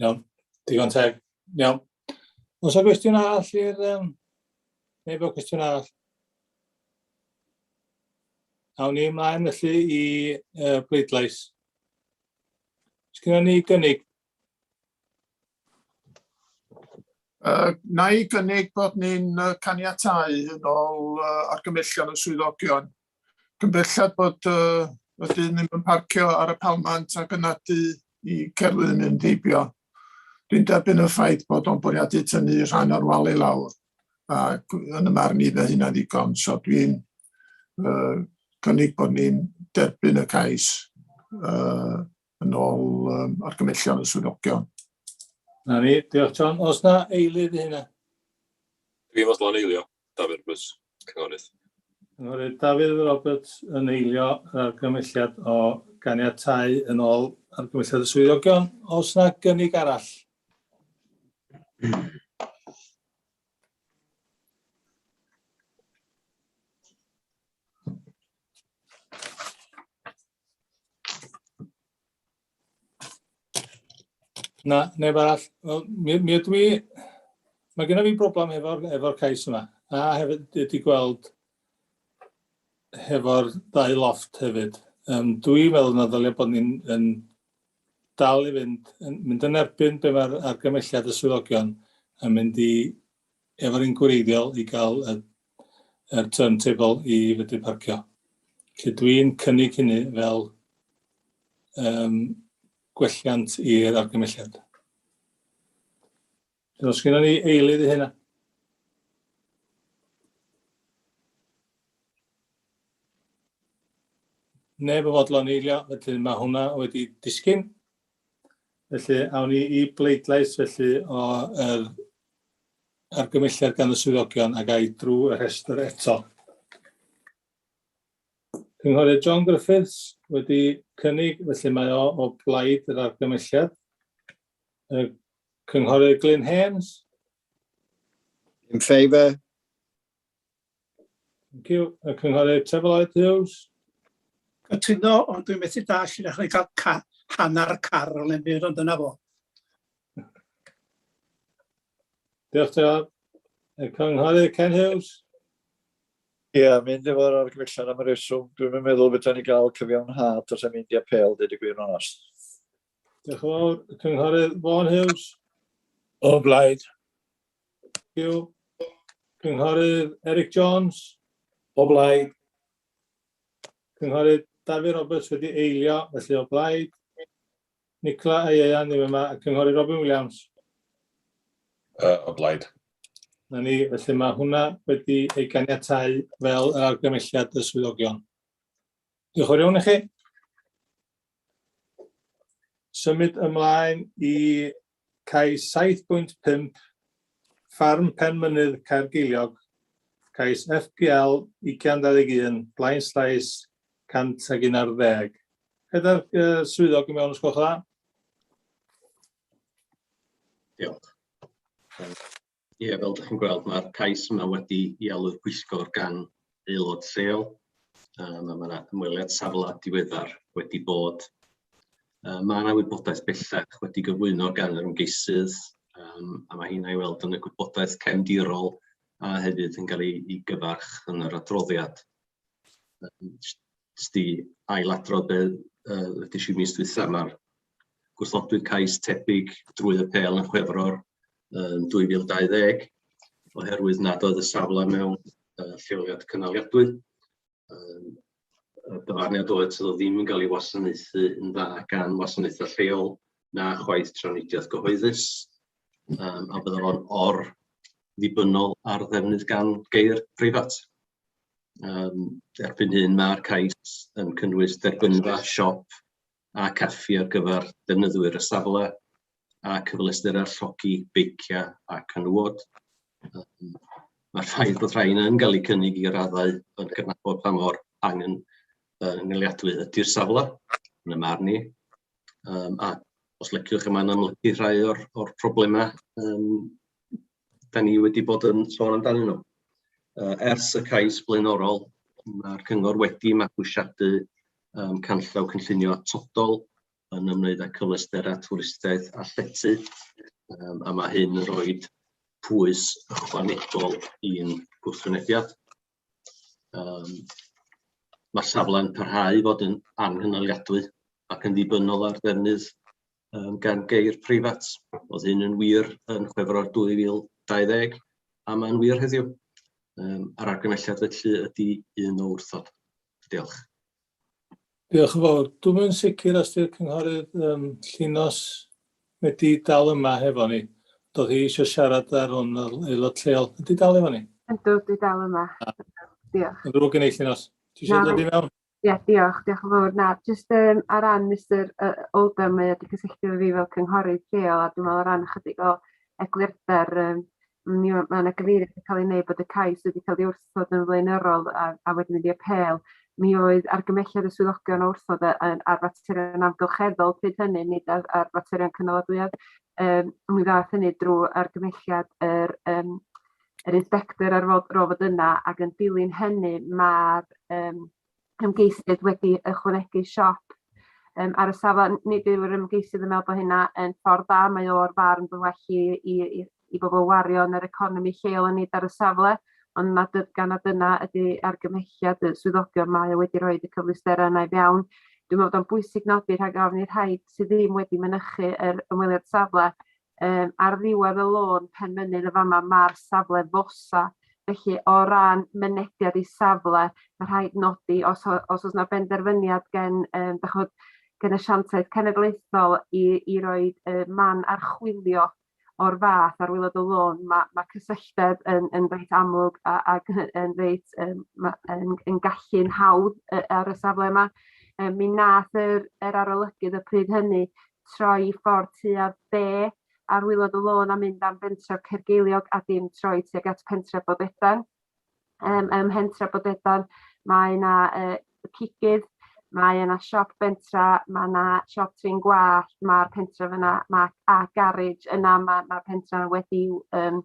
Iawn, digon teg. Iawn. Oes 'na gwestiwn arall i'r... neu bod cwestiwn arall? Awn ni ymlaen felly i bleidlais. Sgynnon ni gynnig? Na i gynnig bod ni'n caniatáu yn ôl argymhellion y swyddogion. Cyn belled bod y dyn ddim yn parcio ar y palmant ac yn nadu i cerflun mynd heibio. Dwi'n derbyn y ffaith bod o'n bwriadu tynnu rhan o'r wal i lawr, ac yn y marn i fy hunan ddigon, so dwi'n cynnig bod ni'n derbyn y cais yn ôl argymhellion y swyddogion. Na ni, diolch John. Oes na eilydd i hynna? Dwi'n fodlon eilio, Dafydd Roberts, Cynghorydd. Cynghorydd Dafydd Roberts yn eilio yr argymhelliad o ganiatáu yn ôl argymhelliad y swyddogion. Oes na gynnig arall? Na, neb arall. Wel, mi ydw i... Mae gennym fi broblem efo'r efo cais yma. A hefyd wedi gweld hefo'r ddau lofft hefyd. Dwi'n meddwl na ddylia bod ni'n yn dal i fynd, yn mynd yn erbyn be mae'r argymhelliad y swyddogion yn mynd i efo'r un gwreiddiol i gael y, yr turntable i fedru parcio. Felly dwi'n cynnig hynny fel gwelliant i'r argymhelliad. Os gennym ni eilydd i hynna? Neb yn fodlon eilio, felly mae hwnna wedi disgyn. Felly, awn ni i bleidlais felly o yr argymhelliad gan y swyddogion ac ai drwy y rhestr eto. Cynghorydd John Griffiths wedi cynnig, felly mae o o blaid yr argymhelliad. Y Cynghorydd Glyn Haynes. In favour. Thank you. Y Cynghorydd Trevor Lloyd Hughes. Cytuno, ond dwi'n methu dall i ddechrau cael hanner car o le'n byd, ond dyna fo. Diolch, Trevor. Y Cynghorydd Ken Hughes. Ie, yeah, mynd efo'r argymhelliad am y reswm. Dwi'n meddwl beth ni gael cyfiawnhad os am mynd i apêl, dweud y gwir yn onest. Diolch yn fawr. Y Cynghorydd Vaughan Hughes. O blaid. Thank you. Cynghorydd Eric Jones. O blaid. Cynghorydd Dafydd Roberts wedi eilio, felly o blaid. Nicola a Ieuan ddim yma, a Cynghorydd Robin Williams. O blaid. Na ni, felly mae hwnna wedi ei ganiatáu fel yr argymhelliad y swyddogion. Diolch yn fawr iawn i chi. Symud ymlaen i cais 7.5, Ffarm Penmynydd Caergeiliog, cais FPL 2021, blaen slaes 111. Gyda'r swyddog i mewn os gwelwch dda. Diolch. Ie, fel ydych chi'n gweld, mae'r cais yma wedi i alw'r pwyllgor gan aelod lleol. Mae yna ymweliad safle diweddar wedi bod. Mae yna wybodaeth bellach wedi gyflwyno gan yr ymgeisydd, a mae hynna i weld yn y gwybodaeth cefndirol a hefyd yn cael ei gyfarch yn yr adroddiad. Jyst i ailadrodd be ddeudais i mis dwytha, mae'r gwrthodwyd cais tebyg drwy apêl yn Chwefror yn 2020 oherwydd nad oedd y safle mewn lleoliad cynaliadwy. Y dyfarniad oedd sydd o ddim yn cael ei wasanaethu yn dda gan wasanaethau lleol na chwaith trafnidiaeth gyhoeddus, a bydde fo'n or ddibynnol ar ddefnydd gan geir preifat. Erbyn hyn mae'r cais yn cynnwys derbynfa, siop a caffi ar gyfer defnyddwyr y safle a cyfleusterau llogi beiciau a canŵod. Mae'r ffaith bod rhain yn cael eu cynnig i raddau yn cydnabod pa mor angen ynghaliadwy ydy'r safle, yn y marn i. A os liciwch chi, mae'n amlygu rhai o'r problemau da ni wedi bod yn sôn amdanyn nhw. Ers y cais blaenorol, Mae'r cyngor wedi mabwysiadu um, canllaw cynllunio atodol yn ymwneud â cyfleusterau twristiaeth a llety, um, a mae hyn yn rhoi pwys ychwanegol i'n gwrthwynebiad. Um, mae'r safle'n parhau i fod yn anghynaliadwy ac yn ddibynnol ar ddefnydd um, gan geir preifat. Oedd hyn yn wir yn Chwefror 2020 a mae'n wir heddiw. Um, a'r argymhelliad felly ydy un o wrthod. Diolch. Diolch yn fawr. Dwi'm yn sicr os di'r cynghorydd um, Llinos wedi dal yma hefo ni. Doedd hi eisiau siarad ar hwn fel aelod lleol. Ydy dal efo ni? Yndw, dwi dal yma. Ah. Diolch. Yn ddrwg gen i, Llinos. Ti eisiau dod i mewn? Ie, yeah, diolch, diolch yn fawr. Na, jyst um, ar ran Mr Oldham, mae wedi cysylltu efo fi fel cynghorydd lleol, a dwi'n meddwl o ran ychydig o eglurder, um, mi mae yna gyfeiriad wedi cael ei wneud bod y cais wedi cael ei wrthod yn flaenorol a, a wedi mynd i apêl. Mi oedd argymhelliad y swyddogion o wrthod ar faterion amgylcheddol pryd hynny, nid ar, ar faterion cynaladwyedd. Um, mi ddaeth hynny drwy argymhelliad yr, um, yr inspector ar fod, rôl fod yna, ac yn dilyn hynny mae'r um, ymgeisydd wedi ychwanegu siop um, ar y safle. Nid yw'r ymgeisydd yn meddwl bod hynna yn ffordd dda, mae o'r farn bod well i, i, i, i bobl wario yn yr economi lleol a nid ar y safle, ond mae dy, gan nad dyna ydy argymhelliad y swyddogion, mae o wedi rhoi y cyfleusterau yna i fewn. Dwi'n meddwl bod o'n bwysig nodi rhag ofn i'r rhai sydd ddim wedi mynychu yr ymweliad safle, um, ar ddiwedd y lôn Penmynydd y fama mae'r safle fosa. Felly o ran mynediad i safle, mae rhaid nodi os, os oes yna benderfyniad gen, um, dachod, gen asiantaeth cenedlaethol i, i roi uh, man archwilio o'r fath ar waelod y lôn, mae, mae cysylltedd yn, yn reit amlwg a, ac yn reit um, ma, yn, yn gallu'n hawdd ar y safle yma. Um, mi nath yr, yr arolygydd y pryd hynny troi i ffordd tua'r de ar waelod y lôn a mynd am bentref Caergeiliog a dim troi tuag at pentref Bodedan. Um, ym mhentref Bodedan mae yna uh, cigydd, mae yna siop bentra, mae yna siop trin gwallt, mae'r pentref yna, mae a garej yna, mae'r mae pentra wedi um,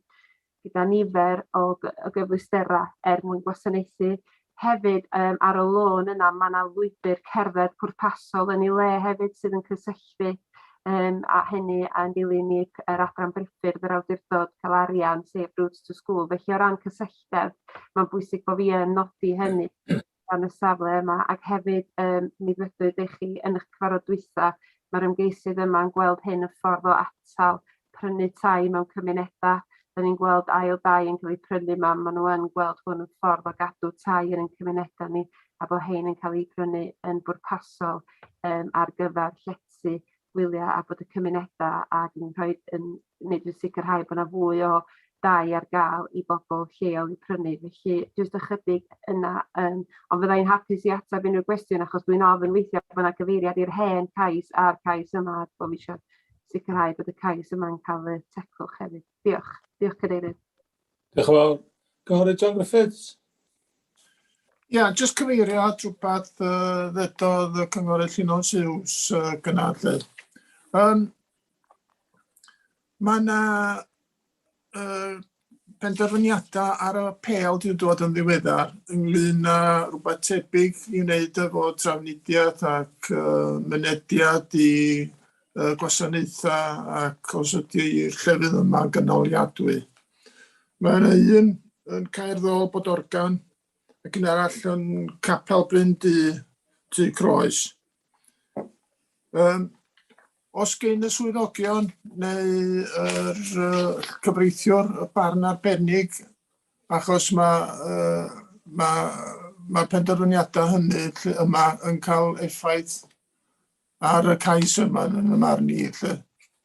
gyda nifer o, o gyfleusterau er mwyn gwasanaethu. Hefyd, um, ar y lôn yna, mae yna lwybr cerdded pwrpasol yn ei le hefyd sydd yn cysylltu um, a hynny a'n dilyn i yr adran briffyrdd yr awdurdod cael arian, sef Routes to School. Felly o ran cysylltedd, mae'n bwysig bod fi yn nodi hynny gan y safle yma ac hefyd um, mi ddwedwyd i chi yn eich cyfarfod dwytha, mae'r ymgeisydd yma yn gweld hyn y ffordd o atal prynu tai mewn cymunedau. Da ni'n gweld ail dai yn cael eu prynu yma, maen nhw yn gweld hwn yn ffordd o gadw tai yn ein cymunedau ni a bod hein yn cael eu prynu yn bwrpasol um, ar gyfer llety gwyliau a bod y cymunedau ac yn rhoi yn wneud yn sicrhau bod yna fwy o dai ar gael i bobl lleol i prynu. Felly jyst ychydig yna, um, ond fyddai'n hapus i ateb unrhyw gwestiwn achos dwi'n ofyn weithiau bod yna gyfeiriad i'r hen cais a'r cais yma a bod fi eisiau sicrhau bod y cais yma'n cael y tecwch hefyd. Diolch. Diolch Cadeirydd. Diolch yn fawr. Cynghorydd John Griffiths. Ia, yeah, jyst cyfeirio at rhywbeth uh, ddedodd y cynghorydd Llinos Hughes uh, gynna lle. Um, mae yna uh, penderfyniadau ar y apêl wedi dod yn ddiweddar ynglyn â rhywbeth tebyg i wneud efo trafnidiaeth ac uh, mynediad i uh, gwasanaethau ac os ydy'r llefydd yma'n gynaliadwy. Mae yna un yn Caerddol Bodorgan ac un arall yn Capel Bryn Du, Tŷ Croes. Um, os gen y swyddogion neu yr uh, cyfreithiwr y barn arbennig, achos mae uh, ma, ma penderfyniadau hynny yma yn cael effaith ar y cais yma yn y marn i. Lle.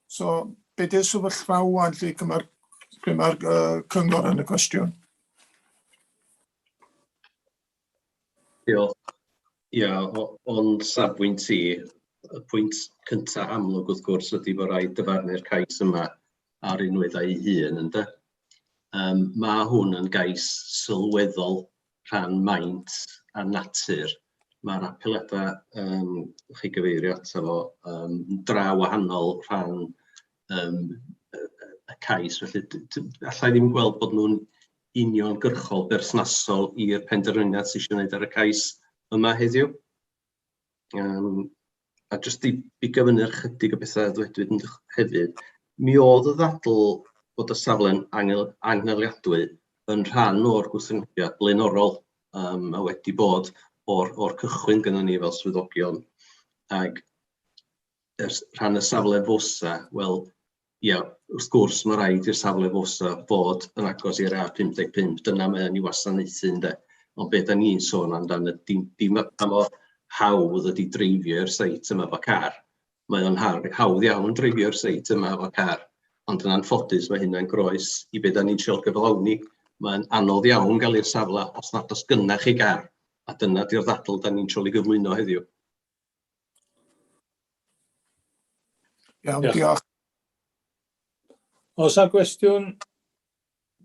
So, be di'r sefyllfa wan lle cyma'r ma uh, cyngor yn y cwestiwn? Diolch. Ia, o'n safbwynt i, y pwynt cynta amlwg wrth gwrs ydy bod rhaid dyfarnu'r cais yma ar unwaith ei hun, ynde? Um, mae hwn yn gais sylweddol rhan maint a natur. Mae'r apeliadau um, chi gyfeirio ato fo um, dra wahanol rhan um, y cais, felly allai ddim gweld bod nhw'n uniongyrchol berthnasol i'r penderfyniad sydd eisiau gwneud ar y cais yma heddiw. Um, a jyst i bigo fyny'r chydig o bethau a ddwedwyd yn hefyd, mi oedd y ddadl bod y safle'n anghyliadwy yn rhan o'r gwrthwynebiad blaenorol um, a wedi bod o'r, or cychwyn gyda ni fel swyddogion. Ac ers rhan y safle fosa, wel, ia, wrth gwrs mae rhaid i'r safle fosa fod yn agos i'r A55, dyna mae o'n ei wasanaethu ynde. Ond be da ni'n sôn amdan ydy dim pa mor hawdd ydy dreifio i'r seit yma efo car. Mae o'n hawdd iawn dreifio'r seit yma efo car, ond yn anffodus mae hynna'n groes i be da ni'n trio gyflawni. Mae'n anodd iawn gael i'r safle os nad oes gynnach chi gar, a dyna di'r ddadl da ni'n trio gyflwyno heddiw. Iawn, diolch. Oes 'na gwestiwn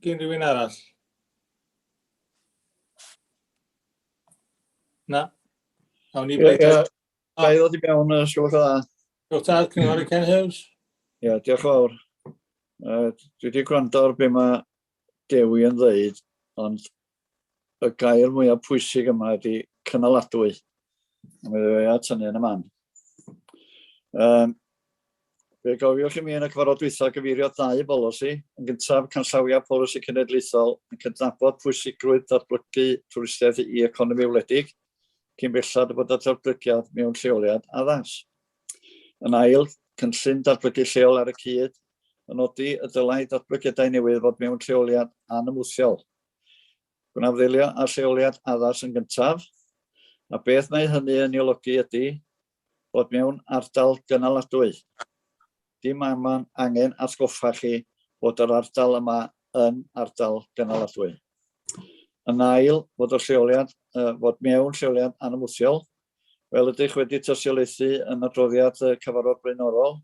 gen rhywun arall? Na? Awn ni bleidlais. Ga i ddod i mewn, os gwelwch yn dda? Diolch tad, Cynghorydd Ken Hughes. Ie, diolch yn fawr. Dwi wedi gwrando ar be mae Dewi yn ddeud, ond y gair mwyaf pwysig yma ydy cynaladwy. A mi ddweud at hynny yn y man. Um, fe gofiwch i mi yn y cyfarfod dwytha gyfeirio ddau bolisi. Yn gyntaf, canllawiau polisi cenedlaethol yn cydnabod pwysigrwydd datblygu twristiaeth i economi wledig, cyn belled y bod y datblygiad mewn lleoliad addas. Yn ail, cynllun datblygu lleol ar y cyd yn nodi y dylai datblygiadau newydd fod mewn lleoliad anymwthiol. Gwnaf ddelio â lleoliad addas yn gyntaf, a beth mae hynny yn ei olygu ydy bod mewn ardal gynaladwy. Dim aman angen atgoffa chi bod yr ardal yma yn ardal gynaladwy. Yn ail, fod y lleoliad, fod mewn lleoliad anymwthiol, fel ydych wedi tystiolaethu yn adroddiad y cyfarfod blaenorol,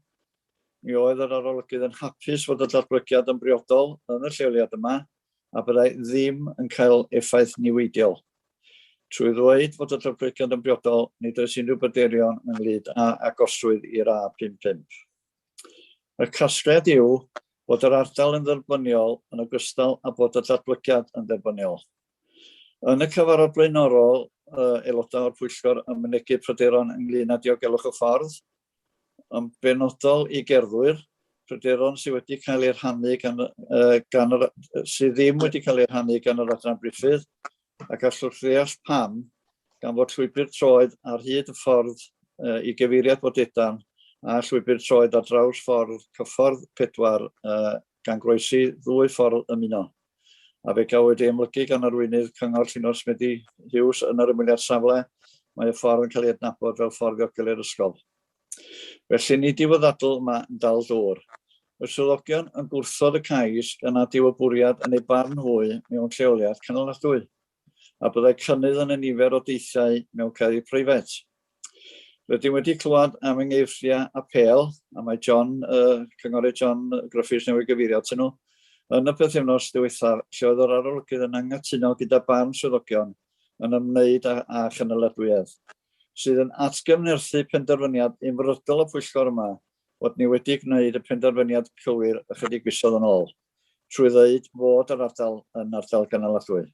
mi oedd yr arolygydd yn hapus fod y datblygiad yn briodol yn y lleoliad yma, a byddai ddim yn cael effaith niweidiol. Trwy ddweud fod y datblygiad yn briodol, nid oes unrhyw bryderon ynglŷn â agosrwydd i'r A55. Y casgliad yw bod yr ardal yn dderbyniol yn ogystal â bod y datblygiad yn dderbyniol. Yn y cyfarfod blaenorol, aelodau o'r pwyllgor yn mynegi pryderon ynglŷn â diogelwch y ffordd, Yn benodol i gerddwyr, pryderon sydd wedi cael eu rhannu gan, uh, gan yr, sydd ddim wedi cael eu rhannu gan yr adran briffydd, ac allwch ddeall pam, gan fod llwybr troed ar hyd y ffordd uh, i gyfeiriad Bodedan a llwybr troed ar draws ffordd cyffordd 4 uh, gan groesi ddwy ffordd ymuno. A fe gafwyd ei amlygu gan arweinydd Cyngor Llinos Medi Hughes yn yr ymweliad safle, mae y ffordd yn cael ei adnabod fel ffordd ddiogel i'r ysgol. Felly nid yw y ddadl yma yn dal dŵr. Y swyddogion yn gwrthod y cais gan nad yw y bwriad yn eu barn hwy mewn lleoliad canoladwy, a byddai cynnydd yn y nifer o deithiau mewn ceir preifat. Rydym wedi clywed am enghreifftiau apêl, a mae John, uh, Cynghorydd John Griffiths newydd gyfeirio atyn nhw, yn y pythefnos diwethaf, lle oedd yr arolygydd yn anghytuno gyda barn swyddogion yn ymwneud â, â chynaladwyedd, sydd yn atgyfnerthu penderfyniad unfrydol y pwyllgor yma bod ni wedi gwneud y penderfyniad cywir ychydig fisoedd yn ôl, trwy ddeud fod yr ardal yn ardal gynaladwy.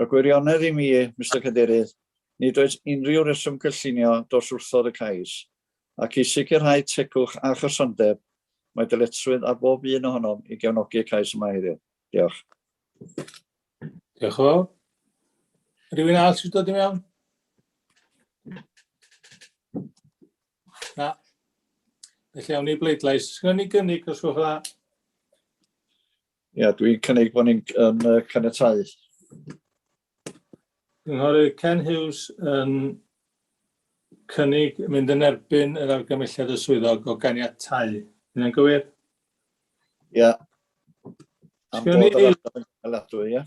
Y gwirionedd i mi, Mister Cadeirydd, nid oes unrhyw reswm cynllunio dros wrthod y cais, ac i sicrhau tegwch a chysondeb, mae dyletswydd ar bob un ohonom i gefnogi y cais yma heddiw. Diolch. Diolch yn fawr. Rhywun arall sy'n dod i mewn? Na. Felly awn ni bleidlais. Sgynnon ni gynnig os gwelwch dda? Ia, dwi'n cynnig bod ni'n yn uh, caniatáu. Cynghorydd Ken Hughes yn cynnig mynd yn erbyn yr argymelliad y swyddog o ganiatáu. Hynna'n gywir? Ia. Am bod yr ardal yn gynaliadwy, ia?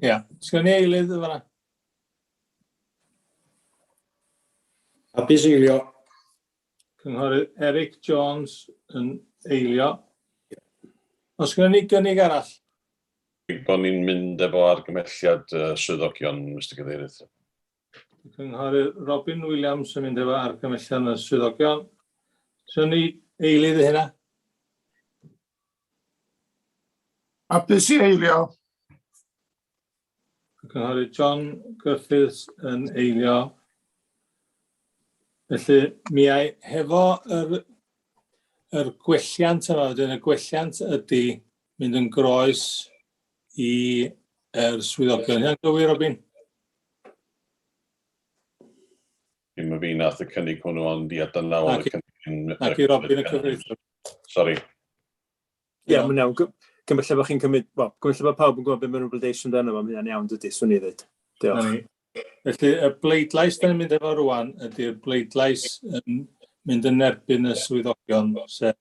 Ia. Sgynnon ni eilydd yn fanna? Hapus eilio. Cynghorydd Eric Jones yn eilio. Os gynnon ni gynnig arall? Bod ni'n mynd efo argymhelliad uh, swyddogion, Mr Cadeirydd. Cynghorydd Robin Williams yn mynd efo argymhelliad y swyddogion. Swn ni eilydd i hynna? Hapus i eilio. Cynghorydd John Griffiths yn eilio. Felly, mi ai hefo yr, yr gwelliant yma, wedyn y gwelliant ydy mynd yn groes i yr swyddogion. Hynna'n gywir, Robin? Dim y fi nath y cynnig hwnnw, ond ia, dyna oedd y cynnig. Ac i Robin y cyfreithiwr. Sorry. Ie, yeah, mae'n iawn. Cymryd lle bod chi'n cymryd, wel, cymryd lle bod pawb yn gwybod beth maen nhw'n bleidleisio amdano fo, mae hynna'n iawn dydy, swn i ddweud. Diolch. Felly, y bleidlais da ni'n mynd efo rwan ydy'r bleidlais yn mynd yn erbyn y swyddogion, sef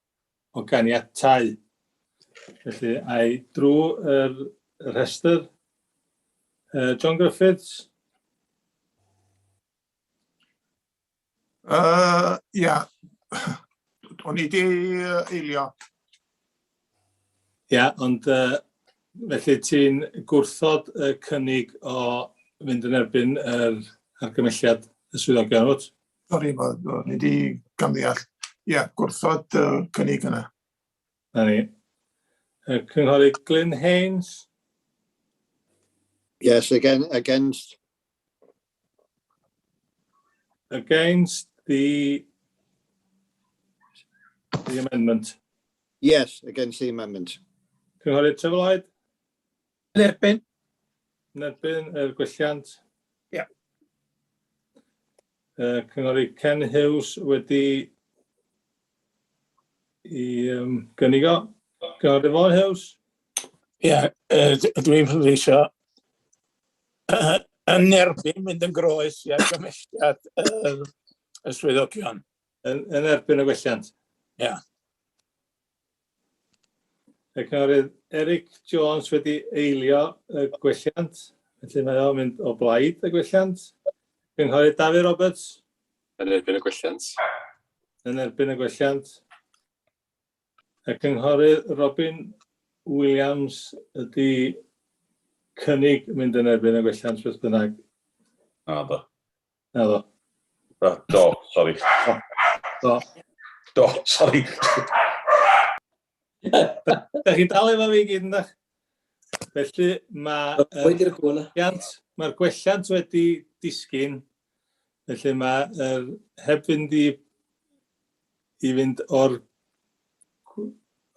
o ganiatau. Felly, ai drwy yr rhestr. John Griffiths? Ia, o'n i di eilio. Ia, ond felly ti'n gwrthod y cynnig o fynd yn erbyn yr argymelliad y swyddogion, wyt? Sori, o'n i di gamddeall. Ia, gwrthod y cynnig yna. Na ni. Y Cynghorydd Glyn Haynes? Yes, again, against. Against the amendment. Yes, against the amendment. Cynghorydd Trevor Lloyd? Yn erbyn. Yn erbyn yr gwelliant. Ie. Yeah. Cynghorydd Ken Hughes wedi i gynnig o. Cynghorydd Vaughan Hughes? Ie, yeah, dwi'n pleidleisio yn erbyn mynd yn groes i argymelliad y swyddogion. Yn erbyn y gwelliant? Ie. Yeah. Y cynghorydd Eric Jones wedi eilio y gwelliant, felly mae o'n mynd o blaid y gwelliant. Cynghorydd Dafydd Roberts? Yn erbyn y gwelliant. Yn erbyn y gwelliant. Y cynghorydd Robin Williams ydy cynnig mynd yn erbyn y gwelliant beth bynnag. Na do. Na do. Do, sori. Do. Do, sori. Da chi dal efo fi i gyd, yndach? Felly mae mae'r gwelliant wedi disgyn, felly mae heb fynd i fynd o'r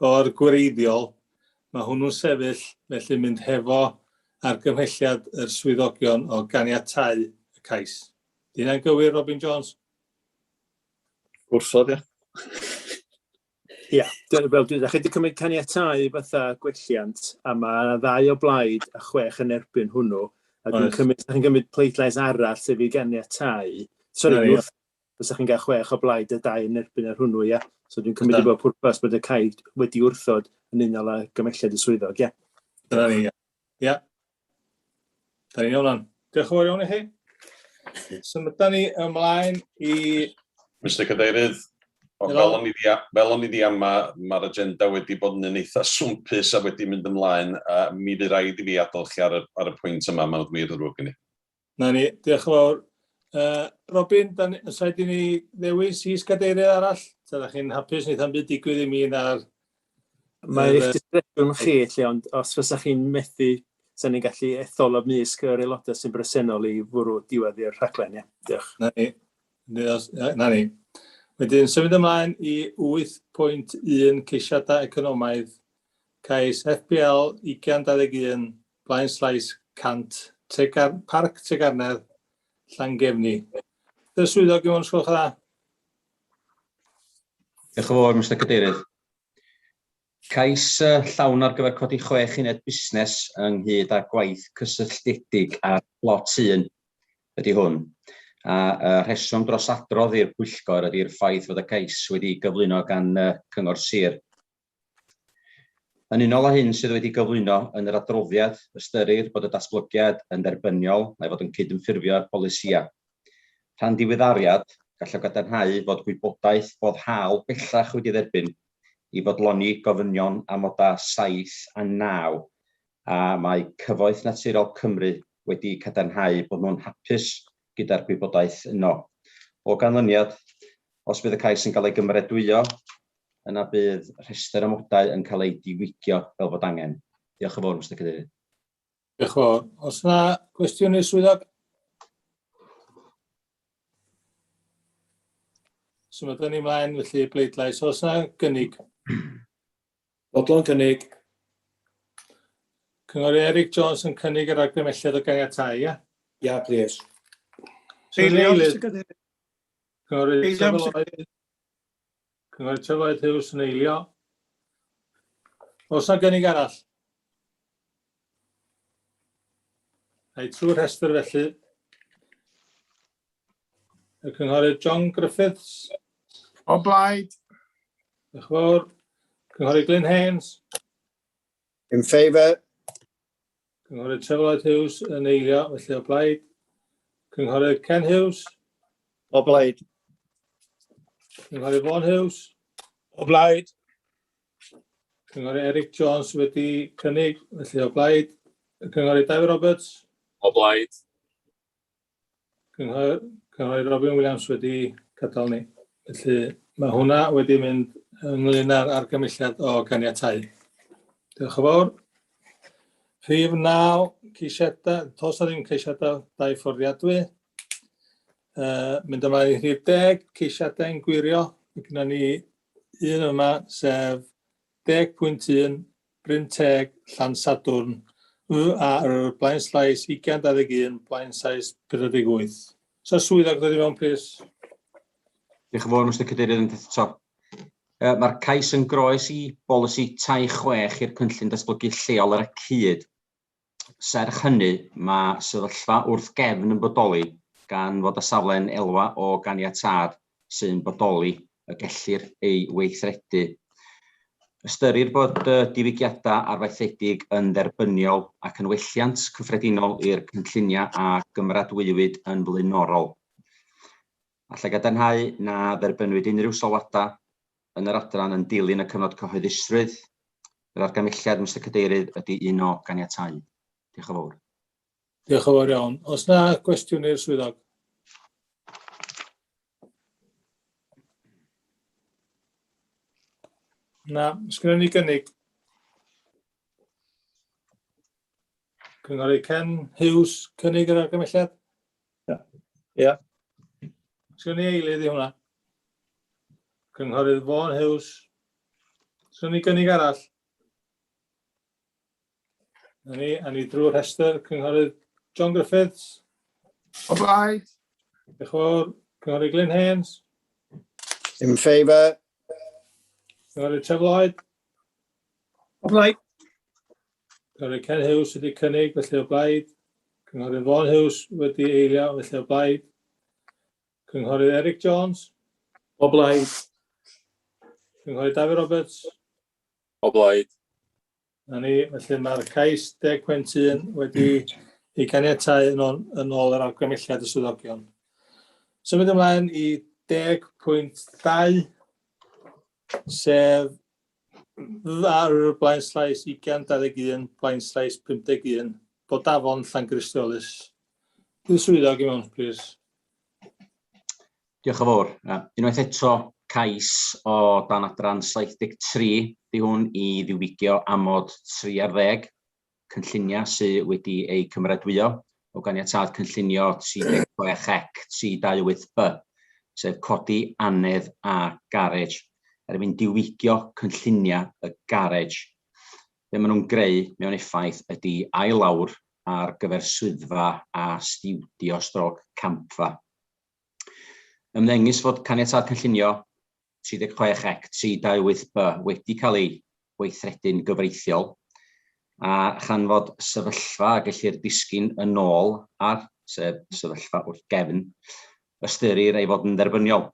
o'r gwreiddiol, mae hwnnw'n sefyll, felly mynd hefo argymhelliad yr swyddogion o ganiatáu y cais. Di hynna'n gywir, Robin Jones? Gwrthod, ia. Ia, fel dwi'n chi wedi cymryd caniatáu fatha gwelliant, a mae yna ddau o blaid a 6 yn erbyn hwnnw. A dwi'n cymryd, chi'n cymryd pleidlais arall sef i ganiatáu. Sori, wrth, fysa chi'n cael 6 o blaid a 2 yn erbyn ar hwnnw, ia. So dwi'n cymryd i bod pwrpas bod y caid wedi wrthod yn unol â gymelliad y swyddog, ia. Dyna ni, ia. Ia. Da ni'n iawn. Diolch yn fawr iawn i chi. Symudan ni ymlaen i... Mr Cadeirydd, fel o'n i di ama, mae'r agenda wedi bod yn un eitha swmpus a wedi mynd ymlaen, a mi fydd rhaid i fi adael chi ar y pwynt yma, mae'n wir ddrwg gen i. Na ni, diolch yn fawr. Robin, oes rhaid i ni ddewis is-gadeirydd arall? Ta chi'n hapus, wneith am byd digwydd i mi na'r... Mae eich disgresiwn chi, lle, ond os fysa chi'n methu, sa'n ni'n gallu ethol o mysg yr aelodau sy'n bresennol i fwrw diwedd i'r rhaglen, ie. Diolch. Na ni. Na ni. Wedyn, symud ymlaen i 8.1 ceisiadau economaidd, cais FPL 2021, blaen slaes 100, Parc Tregarnedd, Llangefni. Dy'r swyddog i mewn, sgwelwch yn dda. Diolch yn fawr, Mr Cadeirydd. Cais llawn ar gyfer codi 6 uned busnes ynghyd â gwaith cysylltiedig ar plot 1 ydy hwn. A rheswm dros adrodd i'r pwyllgor ydy'r ffaith fod y cais wedi'i gyflwyno gan Cyngor Sir. Yn unol â hyn sydd wedi gyflwyno yn yr adroddiad, ystyrir bod y datblygiad yn dderbyniol a'i fod yn cydymffurfio â'r polisïau. Rhan diweddariad, gallaf gadarnhau fod gwybodaeth boddhaol bellach wedi dderbyn i fodloni gofynion amodau 7 a 9, a mae Cyfoeth Naturiol Cymru wedi cadarnhau bod nhw'n hapus gyda'r gwybodaeth yno. O ganlyniad, os bydd y cais yn cael ei gymeradwyo, yna bydd rhestr amodau yn cael ei diwygio fel bod angen. Diolch yn fawr, Mr Cadeirydd. Diolch yn fawr. Os yna gwestiwn i'r swyddog? Symudwn ni mlaen felly bleidlais. Os yna gynnig? Bodlon cynnig. Cynghorydd Eric Jones yn cynnig yr argymhelliad o ganiatáu, ia? Ia, plîs. Eilio, Mr Cadeirydd. Cynghorydd Trevor Lloyd. Cynghorydd Trevor Lloyd Hughes yn eilio. Oes yna gynnig arall? Ai trwy'r rhestr felly. Y cynghorydd John Griffiths. O blaid. Diolch yn fawr. Cynghorydd Glyn Haynes. In favour. Cynghorydd Trevor Lloyd Hughes yn eilio, felly o blaid. Cynghorydd Ken Hughes. O blaid. Cynghorydd Vaughan Hughes. O blaid. Cynghorydd Eric Jones wedi cynnig, felly o blaid. Cynghorydd David Roberts. O blaid. Cynghorydd Robin Williams wedi gadael ni. Felly mae hwnna wedi mynd ynglyn â'r argymhelliad o ganiatáu. Diolch yn fawr. Rhif 9, ceisiadau, tos na ddim ceisiadau dau fforddiadwy. Mynd ymlaen i rhif 10, ceisiadau'n gwirio. Mae gennym ni un yma, sef 10.1, Bryn Teg, Llansadwrn, VAR, blaenslaes 2021, blaenslaes 48. Sa swyddog ddod i mewn, plis? Diolch yn fawr, Mr Cadeirydd, yn eto. Mae'r cais yn groes i bolisi tai chwech i'r cynllun datblygu lleol ar y cyd. Serch hynny, mae sefyllfa wrth gefn yn bodoli gan fod y safle'n elwa o ganiatâd sy'n bodoli y gellir ei weithredu. Ystyrir bod y diwygiadau arfaethedig yn dderbyniol ac yn welliant cyffredinol i'r cynlluniau a gymeradwywyd yn flaenorol. Alla gadarnhau na dderbyniwyd unrhyw sylwadau yn yr adran yn dilyn y cyfnod cyhoeddusrwydd. Yr argymhelliad, Mister Cadeirydd, ydy un o ganiatáu. Diolch yn fawr. Diolch yn fawr iawn. Oes na gwestiwn i'r swyddog? Na, sgynnon ni gynnig. Cynghorydd Ken Hughes, cynnig yr argymhelliad? Ia. Ia. Sgynnon ni eilydd i hwnna? Cynghorydd Vaughan Hughes. Sgynnon ni gynnig arall? Na ni, a ni drwy'r rhestr, Cynghorydd John Griffiths. O blaid. Diolch yn fawr. Cynghorydd Glyn Haynes. In favour. Cynghorydd Trevor Lloyd. O blaid. Cynghorydd Ken Hughes wedi cynnig, felly o blaid. Cynghorydd Vaughan Hughes wedi eilio, felly o blaid. Cynghorydd Eric Jones. O blaid. Cynghorydd David Roberts. O blaid. Na ni, felly mae'r cais 10.1 wedi ei caniatáu yn ôl, yn ôl yr argymhelliad y swyddogion. Symud ymlaen i 10.2, sef ar blaenslaes 2021, blaenslaes 51, Bodafon, Llangristiolus. Bydd swyddog i mewn, plîs. Diolch yn fawr. Unwaith eto, cais o dan adran 73 di hwn i ddiwygio amod 3 ar ddeg, cynlluniau sydd wedi eu cymeradwyo o ganiatâd cynllunio 36 ec 328B, sef codi annedd a garej, er mwyn diwygio cynlluniau y garej. Be maen nhw'n greu mewn effaith ydy ail lawr ar gyfer swyddfa a stiwdio strôc campfa. Ymddengys fod caniatâd cynllunio 36 ec 328B wedi cael ei weithredu'n gyfreithiol, a chan fod sefyllfa y gellir disgyn yn ôl ar, sef sefyllfa wrth gefn, ystyrir ei fod yn dderbyniol.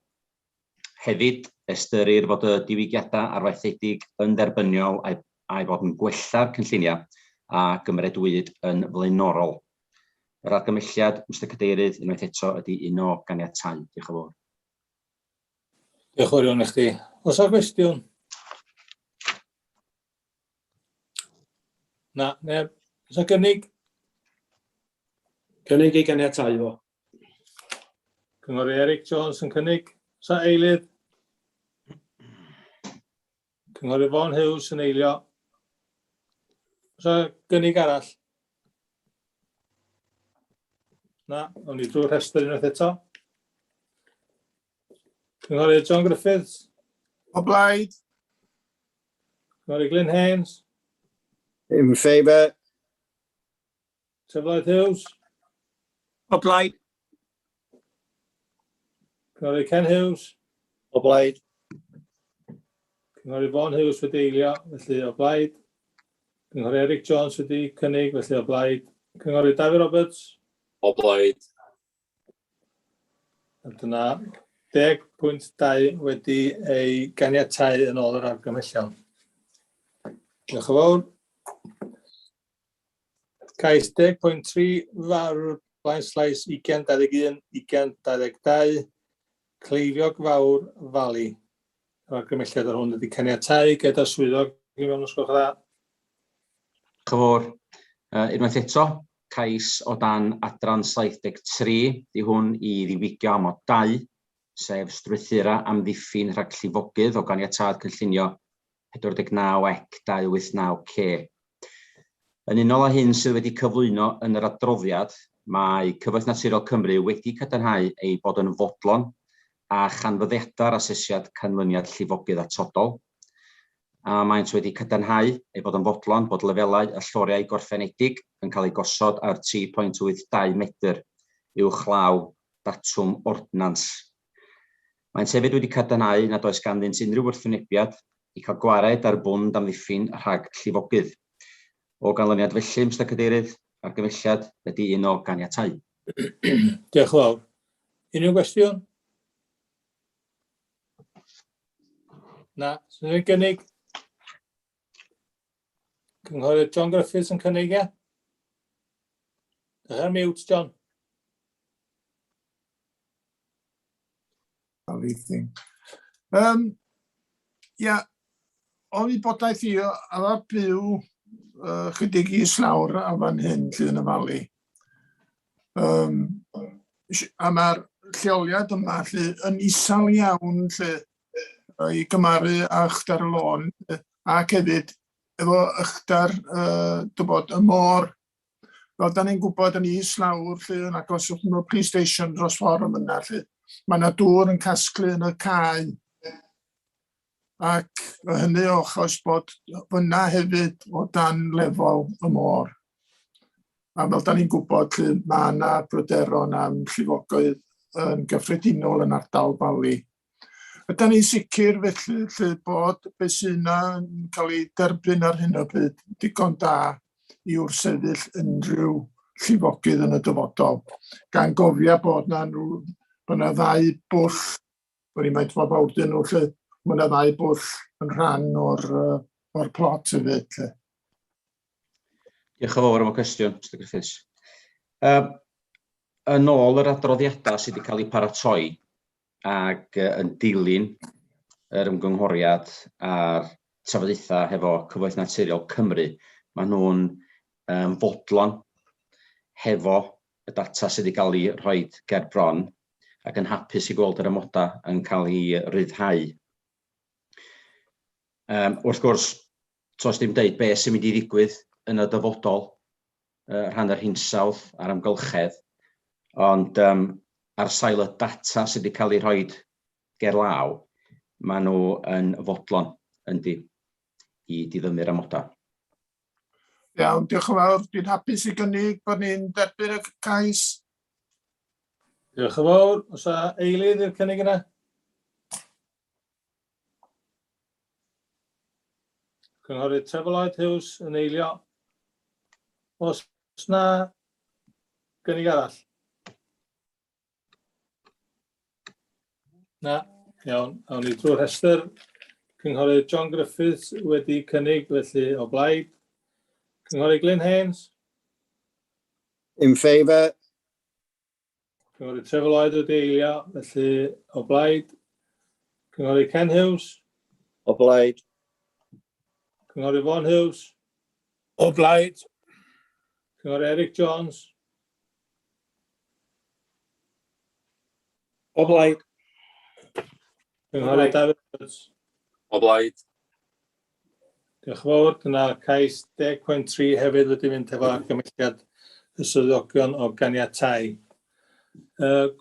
Hefyd, ystyrir fod y diwygiadau arfaethedig yn dderbyniol a'i, a'i fod yn gwella'r cynlluniau a gymeradwywyd yn flaenorol. Yr argymhelliad, Mister Cadeirydd, unwaith eto, ydy un o ganiatáu. Diolch yn fawr. Diolch yn fawr iawn i chdi. Oes 'na gwestiwn? Na, neb. Oes 'na gynnig? Cynnig i ganiatáu fo. Cynghorydd Eric Jones yn cynnig. Oes 'na eilydd? Cynghorydd Vaughan Hughes yn eilio. Oes 'na gynnig arall? Na, awn ni drwy'r rhestr unwaith eto. Cynghorydd John Griffiths. O blaid. Cynghorydd Glyn Haynes. In favour. Trevor Lloyd Hughes. O blaid. Cynghorydd Ken Hughes. O blaid. Cynghorydd Vaughan Hughes wedi eilio, felly o blaid. Cynghorydd Eric Jones wedi cynnig, felly o blaid. Cynghorydd David Roberts. O blaid. A dyna 10.2 wedi ei ganiatau yn ôl yr argymhellion. Diolch yn fawr. Cais 10.3 fawr blaen slaes 2021, 2022, Cleifiog Fawr Fali. Yr argymhelliad ar hwn ydy caniatáu gyda swyddog i mewn os gwelwch yn dda. Diolch yn fawr. Unwaith eto, cais o dan adran 73 di hwn i ddiwygio amod 2, sef strwythurau amddiffyn rhag llifogydd o ganiatâd cynllunio 49 ec 289 C. Yn unol â hyn sydd wedi cyflwyno yn yr adroddiad, mae Cyfoeth Naturiol Cymru wedi cadarnhau ei bod yn fodlon â chanfyddiadau'r asesiad canlyniad llifogydd atodol, a maent wedi cadarnhau ei bod yn fodlon bod lefelau y lloriau gorffenedig yn cael eu gosod ar 3.82 medr uwchlaw datwm ordnans. Maent hefyd wedi cadarnhau nad oes ganddynt unrhyw wrthwynebiad i cael gwared ar bwnd amddiffyn rhag llifogydd. O ganlyniad felly, Mister Cadeirydd, argymhelliad ydy un o ganiatáu. Diolch yn fawr. Unrhyw gwestiwn? Na. Swn i'n gynnig? Cynghorydd John Griffiths yn cynnig, ie? Dych ar mute, John. Everything. Um, ia, o wybodaeth i, ar y byw chydig islawr ar fan hyn, lle yn y Fali. Um, a mae'r lleoliad yma lle, yn isel iawn lle, i gymaru â uchder y lôn, ac hefyd efo uchder uh, bod, y môr. Fel da ni'n gwybod yn is lawr lle, yn agos wrth y police station dros ffordd am yna lle. Mae yna dŵr yn casglu yn y cae. Ac hynny o achos bod fyna hefyd o dan lefel y môr. A fel da ni'n gwybod, lle mae yna bryderon am llifogydd yn gyffredinol yn ardal Bali. Ydan ni'n sicr felly lle bod be sy'n yna yn cael ei derbyn ar hyn o bryd digon da i wrthsefyll unrhyw llifogydd yn y dyfodol, gan gofio bod na nhw, bod na ddau bwll, o'n i'n maint mor fawr dyn nhw lle, mae yna ddau bwll yn rhan o'r, or plot hefyd. Lle. Diolch yn fawr am y cwestiwn, Mr Griffiths. Yn ôl yr adroddiadau sydd wedi cael eu paratoi ac yn dilyn yr ymgynghoriad a'r trafodaethau hefo Cyfoeth Naturiol Cymru, maen nhw'n um, fodlon hefo y data sydd wedi cael ei rhoi ger bron ac yn hapus i gweld yr amodau yn cael ei ryddhau. Um, wrth gwrs, toes dim deud beth sy'n mynd i ddigwydd yn y dyfodol, rhan yr hinsawdd a'r amgylchedd, ond um, ar sail y data sydd wedi cael ei rhoi ger law, maen nhw yn fodlon yndi i diddymu'r amodau. Iawn, diolch yn fawr. Dwi'n hapus i gynnig bod ni'n derbyn y cais. Diolch yn fawr. Oes yna eilydd i'r cynnig yna? Cynghorydd Trevor Lloyd Hughes yn eilio. Oes na gynnig arall? Na, iawn. Awn ni drwy'r rhestr. Cynghorydd John Griffiths wedi cynnig, felly o blaid. Cynghorydd Glyn Haynes. In favour. Cynghorydd Trevor Lloyd wedi eilio, felly o blaid. Cynghorydd Ken Hughes. O blaid. Cynghorydd Vaughan Hughes. O blaid. Cynghorydd Eric Jones. O blaid. Cynghorydd David Roberts. O blaid. Diolch yn fawr. Dyna cais 10.3 hefyd wedi mynd efo argymhelliad y swyddogion o ganiatáu.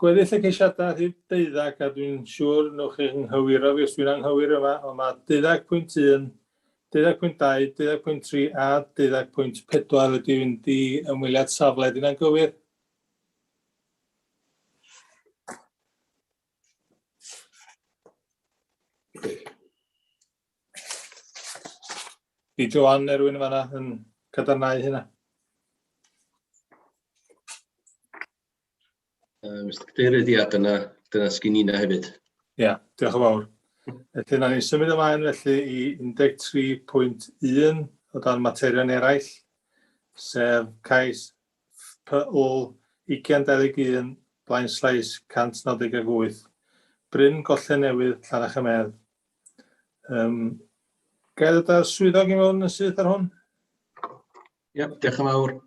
Gweddill y ceisiadau rhif 12, a dwi'n siŵr newch chi nghywiro fi os dwi'n anghywir yma, ond mae 12.1, 12.2, 12.3 a 12.4 wedi mynd i ymweliad safle. Ydy hynna'n gywir? Di Joanne neu rywun yn fanna yn cadarnhau hynna? Mr Cadeirydd, ia, dyna, dyna sgyn i hefyd. Ia, diolch yn fawr. Felly, na ni symud ymlaen felly i 13.1 o dan materion eraill, sef cais FPL 2021 blaenslaes 198, Bryn Gollen Newydd, Llannerch-y-medd. Um, Ga i ddod â'r swyddog i mewn yn syth ar hwn? Ie, diolch yn fawr.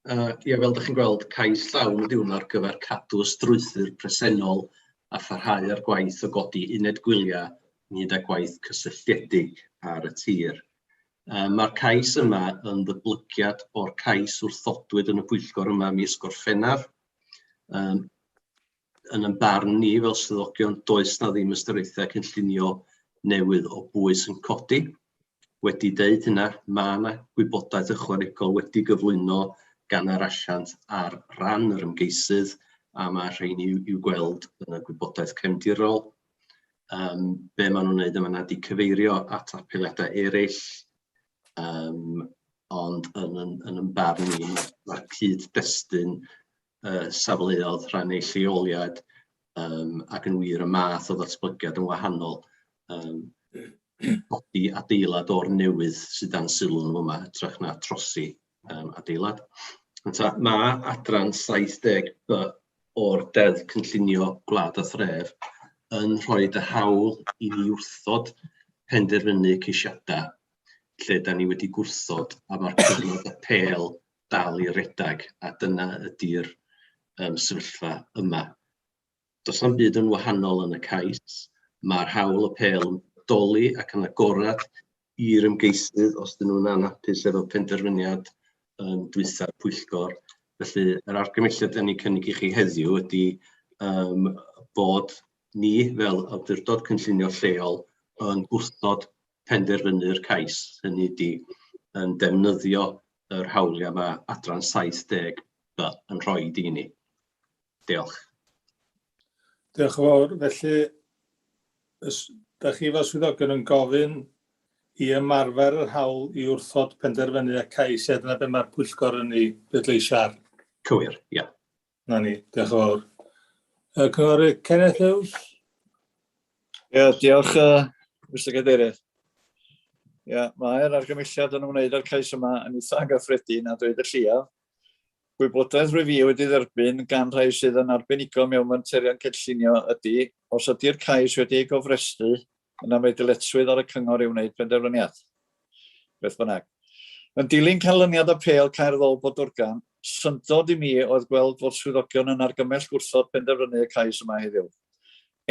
Ie, fel ydych chi'n gweld, cais llawn ydy hwn ar gyfer cadw strwythur presennol a pharhau â'r gwaith o godi uned gwyliau ynghyd â gwaith cysylltiedig ar y tir. Mae'r cais yma yn ddyblygiad o'r cais wrthodwyd yn y pwyllgor yma mis Gorffennaf. Yn ein barn ni fel swyddogion, does na ddim ystyriaethau cynllunio newydd o bwys yn codi. Wedi deud hynna, mae yna gwybodaeth ychwanegol wedi gyflwyno gan yr asiant ar ran yr ymgeisydd, a mae rhain i'w, i'w gweld yn y gwybodaeth cefndirol. Be maen nhw'n wneud yma ydy cyfeirio at apeliadau eraill, ond yn, yn, yn, yn barn ni, mae'r ma cyd-destun safleoedd rhan eu lleoliad um, ac yn wir y math o ddatblygiad yn wahanol. Um, codi adeilad o'r newydd sydd dan sylw yn yma, hytrach na trosi um, adeilad. Ynta, mae adran 70B o'r Deddf Cynllunio Gwlad a Thref yn rhoi y hawl i ni wrthod penderfynu ceisiadau lle da ni wedi gwrthod a mae'r cyfnod apêl dal i redag, a dyna ydy'r um, sefyllfa yma. Does na'm byd yn wahanol yn y cais. Mae'r hawl apêl yn bodoli ac yn agorad i'r ymgeisydd os dyn nhw'n anhapus efo penderfyniad dwytha'r pwyllgor. Felly, yr argymelliad da ni'n cynnig i chi heddiw ydy um, bod ni fel awdurdod cynllunio lleol yn gwrthod penderfynu'r cais, hynny ydy yn defnyddio yr hawliau mae adran 70 B yn rhoi i ni. Diolch. Diolch yn fawr. Felly, da chi fel swyddogion yn gofyn i ymarfer yr hawl i wrthod penderfynu y cais, a dyna be mae'r pwyllgor yn ei bleidleisio ar. Cywir, ia. Na ni, diolch yn fawr. Cynghorydd Kenneth Hughes. Ie, yeah, diolch, Mr Cadeirydd. Ie, yeah, mae'r argymelliad yn ymwneud â'r cais yma yn eitha gyffredin a dweud y lleiaf. Gwybodaeth rwyf fi wedi dderbyn gan rhai sydd yn arbenigo mewn materion cynllunio ydy, os ydy'r cais wedi ei gofrestru, yna mae dyletswydd ar y cyngor i wneud penderfyniad. Beth bynnag. Yn dilyn canlyniad apêl Caer Ddol Bodwrgan, syndod i mi oedd gweld fod swyddogion yn argymell gwrthod penderfynu y cais yma heddiw.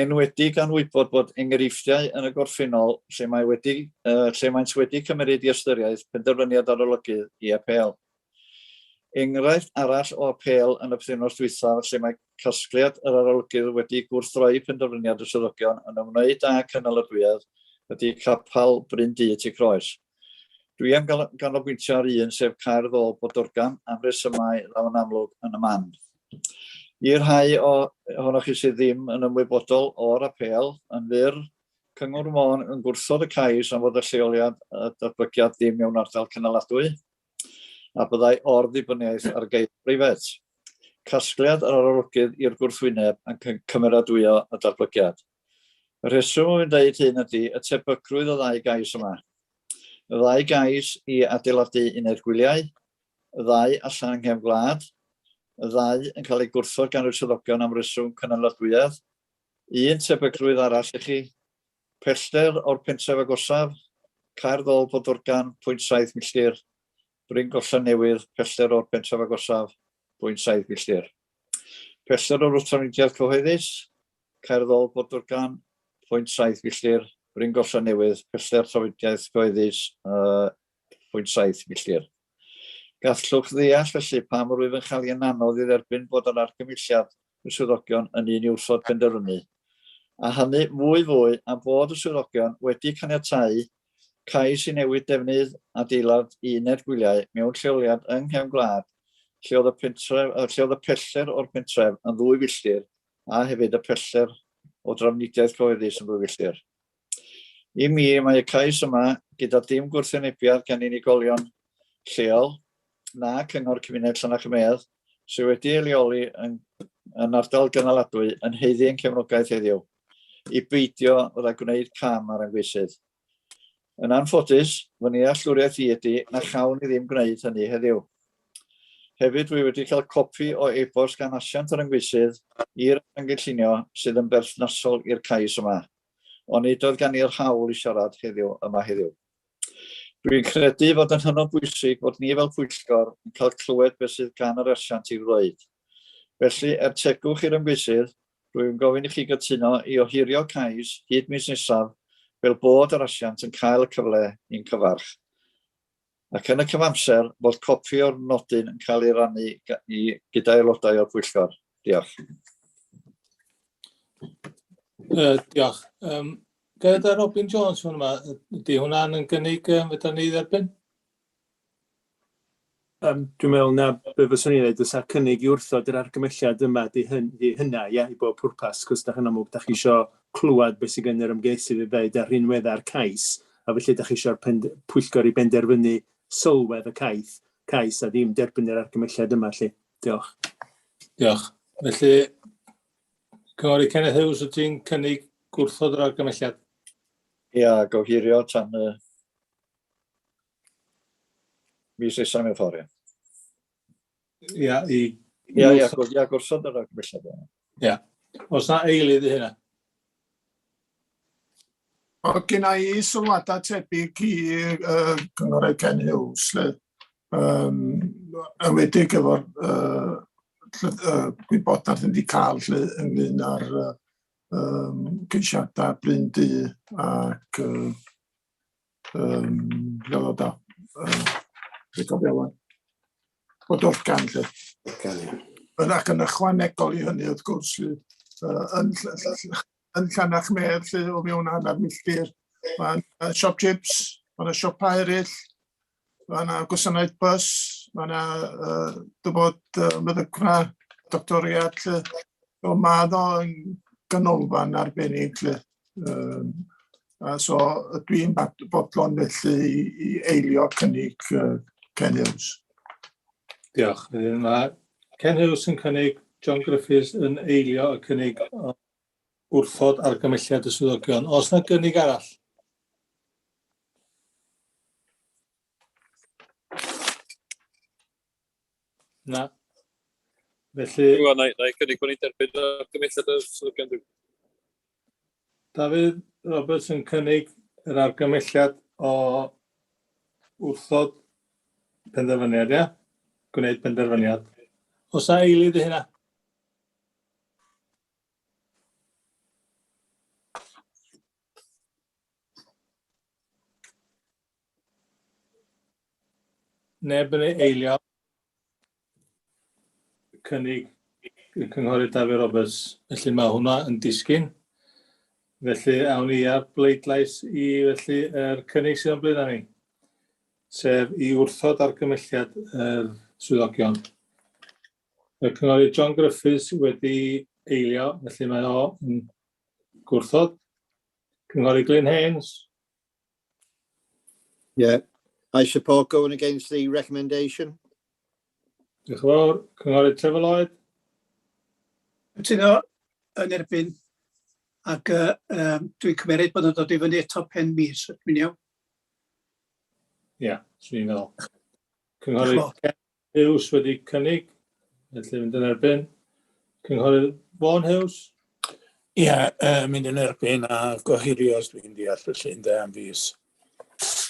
Enwedig gan wybod bod enghreifftiau yn y gorffennol lle mae wedi, uh, lle maent wedi cymeryd i ystyriaeth penderfyniad arolygydd i apêl. Enghraifft arall o apêl yn y pythefnos dwythaf lle mae casgliad yr arolygydd wedi gwrthdroi penderfyniad y swyddogion yn ymwneud â cynaladwyedd ydy Capel Bryn Du Tŷ Croes. Dwi am ganolbwyntio ar un, sef Caer Ddôl Bodorgan, am resymau ddaw yn amlwg yn y man. I'r rhai ohonoch chi sydd ddim yn ymwybodol o'r apêl, yn fyr, Cyngor Môn yn gwrthod y cais am fod y lleoliad y datblygiad ddim mewn ardal cynaladwy, a byddai or-ddibyniaeth ar geir preifat. Casgliad yr arolygydd i'r gwrthwyneb yn cymeradwyo y datblygiad. Y rheswm o fi'n dweud hyn ydy y tebygrwydd o ddau gais yma. Y ddau gais i adeiladu uned gwyliau, y ddau allan yng nghefn gwlad, y ddau yn cael eu gwrthod gan y swyddogion am reswm cynaladwyedd. Un tebygrwydd arall i chi, Pellter o'r pentref agosaf, Caer Ddol, Bodwrgan, pwynt 7 milltir, Bryn Gollen Newydd, pellter o'r pentref agosaf, pwynt 7 milltir. Pellter o'r trafnidiaeth cyhoeddus, Caer Ddol, Bodwrgan, pwynt 7 milltir, Bryn Gollen Newydd, pellter trafnidiaeth cyhoeddus, pwynt 7 milltir. Gallwch ddeall felly pam rwyf yn chael hi'n anodd i dderbyn bod yr argymhelliad y swyddogion yn un i wrthod penderfynu, a hynny fwy fwy am fod y swyddogion wedi caniatáu cais i newid defnydd adeilad i uned gwyliau mewn lleoliad yng nghefn gwlad lle oedd y pentref, lle oedd y pellter o'r pentref yn ddwy filltir a hefyd y pellter o drafnidiaeth cyhoeddus yn ddwy filltir. I mi, mae y cais yma gyda dim gwrthwynebiad gan unigolion lleol na Cyngor Cymuned Llannerch-y-medd sydd wedi ei leoli yn, yn ardal gynaladwy yn haeddu ein cefnogaeth heddiw i beidio fod â gwneud cam ar ymgeisydd. Yn anffodus, fy nealltwriaeth i ydy na chawn ni ddim gwneud hynny heddiw. Hefyd, dwi wedi cael copi o e-bost gan asiant yr ymgeisydd i'r ymgynllunio sydd yn berthnasol i'r cais yma, ond nid oedd gan i'r hawl i siarad heddiw yma heddiw. Dwi'n credu fod yn hynod bwysig fod ni fel pwyllgor yn cael clywed beth sydd gan yr asiant i'w ddweud. Felly, er tegwch i'r ymgeisydd, Rwy'n gofyn i chi gytuno i ohirio cais hyd mis nesaf fel bod yr asiant yn cael y cyfle i'n cyfarch. Ac yn y cyfamser, bod copi o'r nodyn yn cael ei rannu i, gyda aelodau o'r pwyllgor. Diolch. Diolch. Gyda Robin Jones hwn yma, ydy hwnna'n yn gynnig fedra ni dderbyn? Dwi'n meddwl na be fyswn i'n dweud, fysa cynnig i wrthod yr argymhelliad yma di, hyn, di hynna, ia, i bob pwrpas, cos da chi'n amlwg, da chi isio clywed beth sydd gen yr ymgeisydd i ddeud ar rhinweddau'r cais, a felly da chi eisiau'r pwyllgor i benderfynu sylwedd y cais, cais a ddim derbyn yr argymhelliad yma, lle. Diolch. Diolch. Felly, Cynghorydd Kenneth Hughes, wyt ti'n cynnig gwrthod yr argymhelliad? Ia, gohirio tan y mis nesaf mewn ffordd, ia. Ia, i... Ia, ia, ia, gwrthod yr argymhelliad. Ia. Oes na eilydd i hynna? O, gynna i sylwadau tebyg i Cynghorydd Ken Hughes, lle, enwedig efo'r gwybodaeth yn wedi cael lle, ynglyn â'r ceisiadau Bryn Du ac fel o da, dwi'n cofio wan, bod organ lle. Organ, ie. Yn ac yn ychwanegol i hynny, wrth gwrs, lle, yn, yn Llanach Medd, lle o mewn hanner milltir, mae yna siop chips, mae yna siopau eraill, mae yna gwasanaeth bus, mae yna uh, dybod meddygfa, doctoriad, lle. So, mae o yn ganolfan arbennig, lle. A so dwi'n bodlon felly i, i eilio cynnig Ken Hughes. Diolch. Wedyn mae Ken Hughes yn cynnig, John Griffiths yn eilio y cynnig o wrthod argymhelliad y swyddogion. Oes na gynnig arall? Na. Felly... Dwi'n gwybod, na i gynnig bod ni'n derbyn yr argymhelliad y swyddogion. Dafydd Roberts yn cynnig yr argymhelliad o wrthod penderfyniad, ia? Gwneud penderfyniad. Oes na eilydd i hynna? Neb yn ei eilio cynnig y cynghorydd Dafydd Roberts. Felly mae hwnna yn disgyn. Felly awn ni ar bleidlais i felly yr cynnig sydd o'n blaenau ni, sef i wrthod argymhelliad yr swyddogion. Y cynghorydd John Griffiths wedi eilio, felly mae o yn gwrthod. Cynghorydd Glyn Haynes. Yeah, I support going against the recommendation. Diolch yn fawr. Cynghorydd Trevor Lloyd. Cytuno yn erbyn ac uh, um, dwi'n cymeryd bod yn dod i fyny eto pen mis, dwi'n iawn? Ie, yeah, swn i'n meddwl. Cynghorydd Ken Hughes wedi cynnig, felly mynd yn erbyn. Cynghorydd Vaughan Hughes. Ie, yeah, mynd yn erbyn a gohirio os dwi'n deall felly ynde am fis.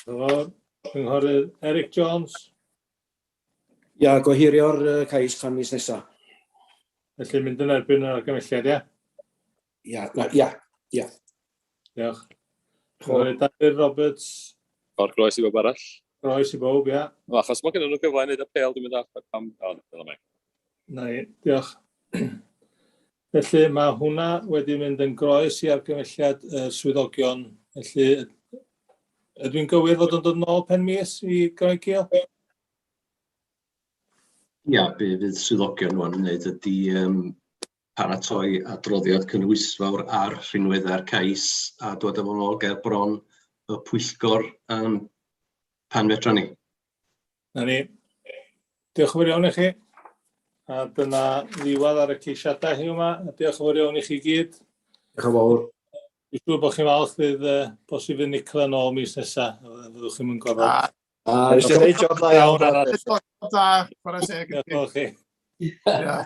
Cynghorydd Eric Jones. Ia, gohirio'r cais tan mis nesaf. Felly mynd yn erbyn yr argymhelliad, ia? Ia, na, ia, ia. Diolch. Cynghorydd Dafydd Roberts. O'r groes i bob arall. Groes i bob, ia. O, achos mae gen nhw gyfle i wneud apêl, dwi'n mynd all pam... O, na, dyna mae. Na i, diolch. Felly mae hwnna wedi mynd yn groes i argymelliad y swyddogion. Felly, ydw i'n gywir fod yn dod nôl pen mis i groi cil? Ia, be fydd swyddogion rwan yn wneud ydy paratoi adroddiad cynhwysfawr ar rhinweddau'r cais a dod â fo nôl ger bron y pwyllgor pan fedra ni. Na ni. Diolch yn fawr iawn i chi. A dyna ddiwedd ar y ceisiadau heddiw yma. A diolch yn fawr iawn i chi gyd. Diolch yn fawr. Dwi'n siŵr bod chi'n falch fydd bosib fydd Nicola yn ôl mis nesaf. Fyddwch chi'n mynd gorfod. A, Nes i wneud job dda iawn. Job dda, chwarae teg. Diolch yn fawr chi. Ie.